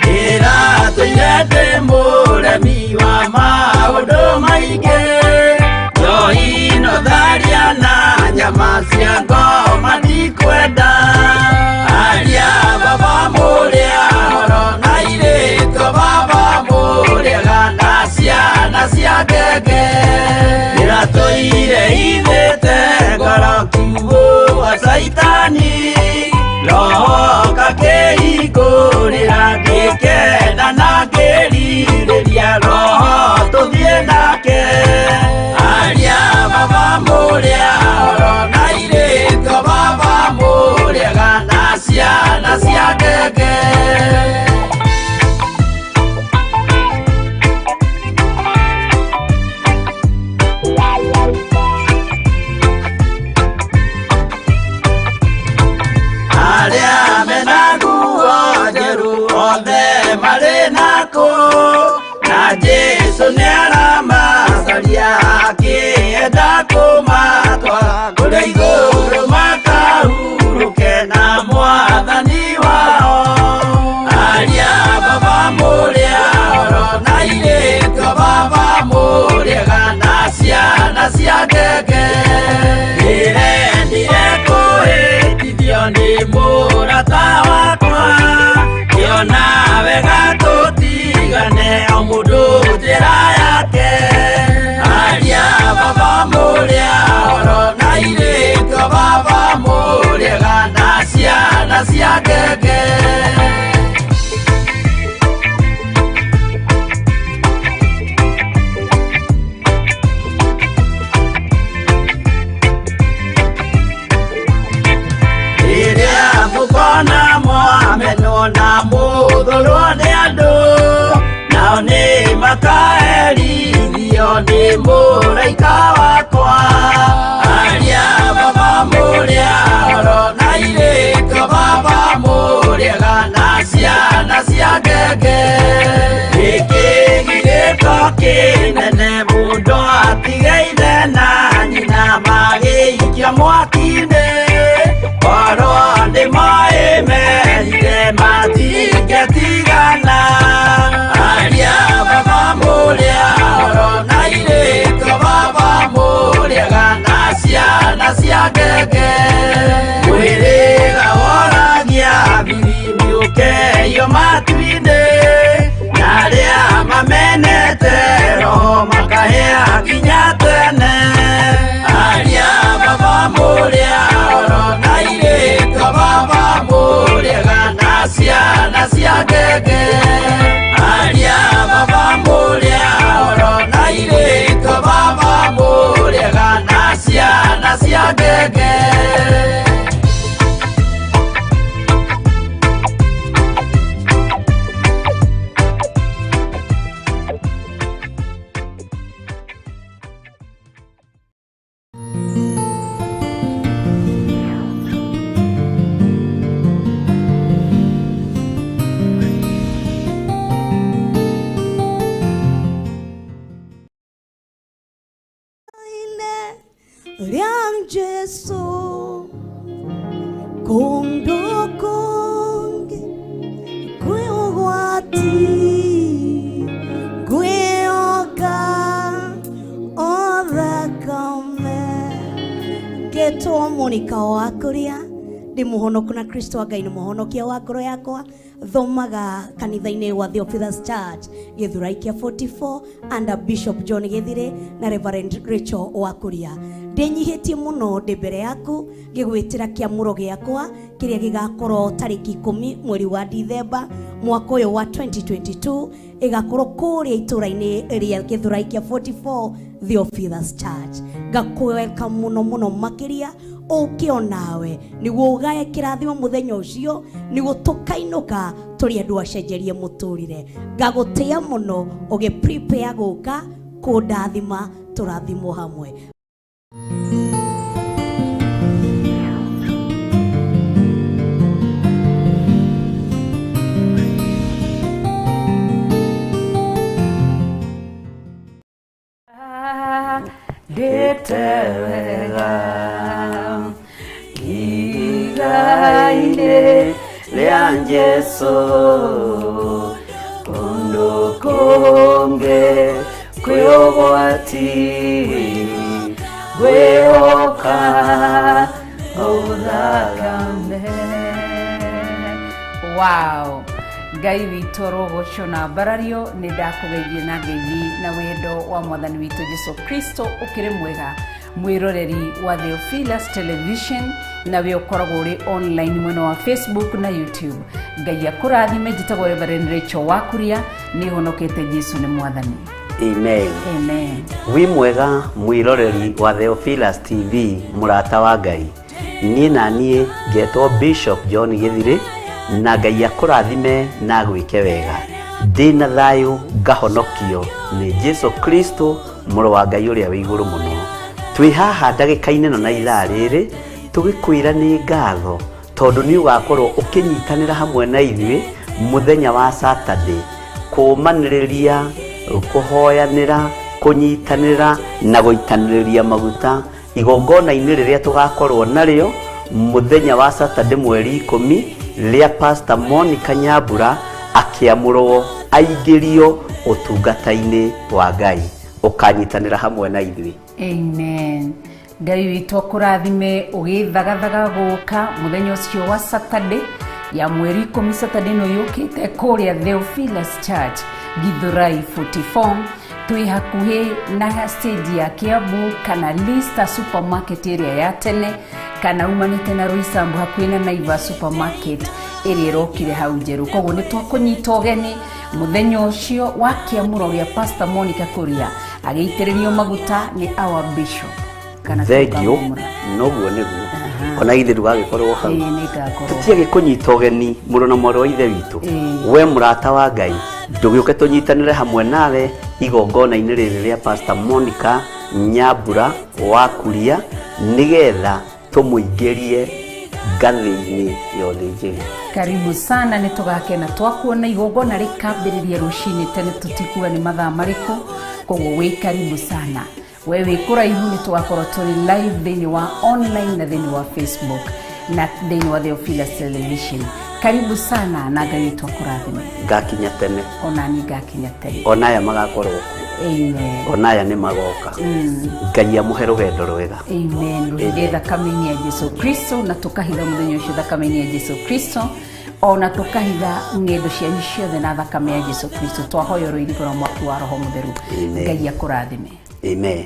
Ndĩratũire ndĩ mũremi wa maũndũ maingĩ, njohi no tharia na nyama cia ngoma ndikwenda. Aria baba mũrĩa horo na airĩtu baba mũrĩaga na ciana cia ngenge. Ndĩratũire hithĩte ngoro kiugũ wa caitani, roho ngakĩhingũrĩra ngĩkena na ngĩrirĩria roho tũthiĩ nake. Aria baba mũrĩa horo na airĩtu baba mũrĩaga na ciana cia ngenge. Arĩa mena nguo njerũ othe marĩ nakũ, na Jesu nĩaramacaria akĩenda kũmatwara kũrĩa igũrũ makahurũke na Mwathani wao. Aria baba mũrĩa horo na airĩtu baba mũrĩaga na ciana cia ngenge. Ndĩrendire kũhĩtithio nĩ mũrata wakwa, ngĩona wega tũtigane o mũndũ njĩra yake. Aria baba mũrĩa horo na airĩtu Mũraika wakwa aria baba mũrĩa oro na irĩko baba mũrĩega na ciana cia ngenge gĩkĩgirĩko kĩnene mũndũ atigaire na nyina magĩikia mwaki-inĩ korwo nĩ maĩ merire matingĩtigana aria baba mũrĩa oro na irĩko baba mũrĩega na ciana cia ngenge mwĩrĩga woragia thiri mĩũkeio matu-inĩ na arĩa mamenete roho makahĩa nginya tene aria baba mũrĩa oro na irĩko baba mũrĩega na ciana cia ngenge aria baba mũrĩa oro na irĩko baba mũrĩega na ciana cia ngenge. Rĩa Jesu kũndũ kũngĩ kwĩ ũgwati ngwĩhoka o thakame ngetwo Monica wa kũrĩa ndĩ mũhonoku na Kristo wa Ngai nĩ mũhonokia wa ngoro yakwa thomaga kanitha-inĩ wa Theophilus Church Gĩthurai kĩa 44 under Bishop John Gĩthire na Reverend Rachel Wakuria. Ndĩnyihĩtie mũno ndĩ mbere yaku ngĩgwĩtĩra kĩamũro gĩakwa kĩrĩa gĩgakorwo tarĩki 10 mweri wa Dithemba mwaka ũyũ wa 2022 ĩgakorwo kũrĩa itũra-inĩ rĩa Gĩthurai kĩa 44 Theophilus Church. Ngakũ mũno mũno makĩria ũke onawe nĩguo ũgae kĩrathimo mũthenya ũcio nĩguo tũkainũka tũrĩ andũ acenjerie mũtũrĩre. Ngagũtĩa mũno ũgĩ prepare gũka kũndathima tũrathimwo hamwe. Ndĩte wega igai-inĩ rĩa Jesũ kũndũ kũngĩ kwĩ ũgwati ngwĩhoka o thakame. Wow, Ngai witũ arogocwo na mbarario. Nĩ ndakũgeithia na ngeithi na wendo wa mwathani witũ Jesu Kristo. Ũkĩrĩ mwega mwĩroreri wa Theophilus Television na we ũkoragwo ũrĩ online mwena wa Facebook na YouTube. Ngai akũrathime. Njĩtagwo Reverend Rachel Wakuria, nĩ honokete Jesu nĩ mwathani. Amen. Amen. Wĩ mwega mwĩroreri wa Theophilus TV mũrata wa Ngai. Niĩ na niĩ ngetwo Bishop John Gĩthirĩ na Ngai akũrathime na agwĩke wega. Ndĩ na thayũ ngahonokio nĩ Jesu Kristo mũrũ wa Ngai ũrĩa wĩ igũrũ mũno. Twĩ haha ndagĩka-inĩ ĩno na ithaa rĩrĩ tũgĩkwĩra nĩ ngatho tondũ nĩ ũgakorwo ũkĩnyitanĩra hamwe na ithuĩ mũthenya wa Saturday kũũmanĩrĩria, kũhoyanĩra, kũnyitanĩra na gũitanĩrĩria maguta igongona-inĩ rĩrĩa tũgakorwo narĩo mũthenya wa Saturday mweri 10 rĩa Pastor Monica Nyambura akĩamũrwo aingĩrio ũtungata-inĩ wa Ngai. Ũkanyitanĩra hamwe na ithuĩ. Amen. Ngai witũ akũrathime ũgĩthagathaga gũka mũthenya ũcio wa Saturday ya mweri 10 Saturday ĩno yũkĩte kũrĩa Theophilus Church Githurai 44. Twĩ hakuhĩ na stage ya Kiambu kana Lista supermarket ĩrĩa ya tene, kana umanĩte na Roysambu hakuhĩ na Naivas supermarket ĩrĩa ĩrokire hau njerũ. Koguo nĩ twakũnyita ũgeni mũthenya ũcio wa kĩamũro gĩa Pastor Monica Kuria agĩitĩrĩrio maguta nĩ our bishop. Kana Thengio, tũkamũra. noguo nĩguo ona ithe ndũgagĩkorwo hau. Ĩĩ, nĩngakorwo. Tũtiagĩ kũnyita ũgeni mũrũ na mwarĩ wa ithe witũ. Ĩĩ. We mũrata wa Ngai Ndũgĩũke tũnyitanĩre hamwe nawe igongona-inĩ rĩrĩ rĩa Pastor Monica Nyambura wa Kuria, nĩgetha tũmũingĩrie ngathĩ-inĩ ya ũthĩnjĩri. Karibu sana, nĩ tũgakena twakuona. Igongona rĩkambĩrĩria rũcinĩ tene, tũtikuga nĩ mathaa marĩkũ, koguo wĩ karibu sana. We wĩ kũraihu, nĩ tũgakorwo tũrĩ live thĩinĩ wa online na thĩinĩ wa Facebook na thĩinĩ wa Theophilus Television. Karibu sana na Ngai witũ akũrathime. Ngakinya tene. Ona niĩ ngakinya tene. Ona aya magakorwo kuo. Amen. Ona aya nĩ magoka. Ngai amũhe rũgendo rwega. Amen. Rũhithie thakame-inĩ ya Jesu Kristo, na tũkahitha mũthenya ũcio thakame-inĩ ya Jesu Kristo, ona tũkahitha ng'endo cianyu ciothe na thakame ya Jesu Kristo. Twahoya rũirigo rwa mwaki wa Roho Mũtheru. Amen. Ngai akũrathime. Amen.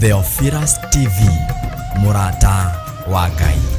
Theophilus TV, mũrata wa Ngai.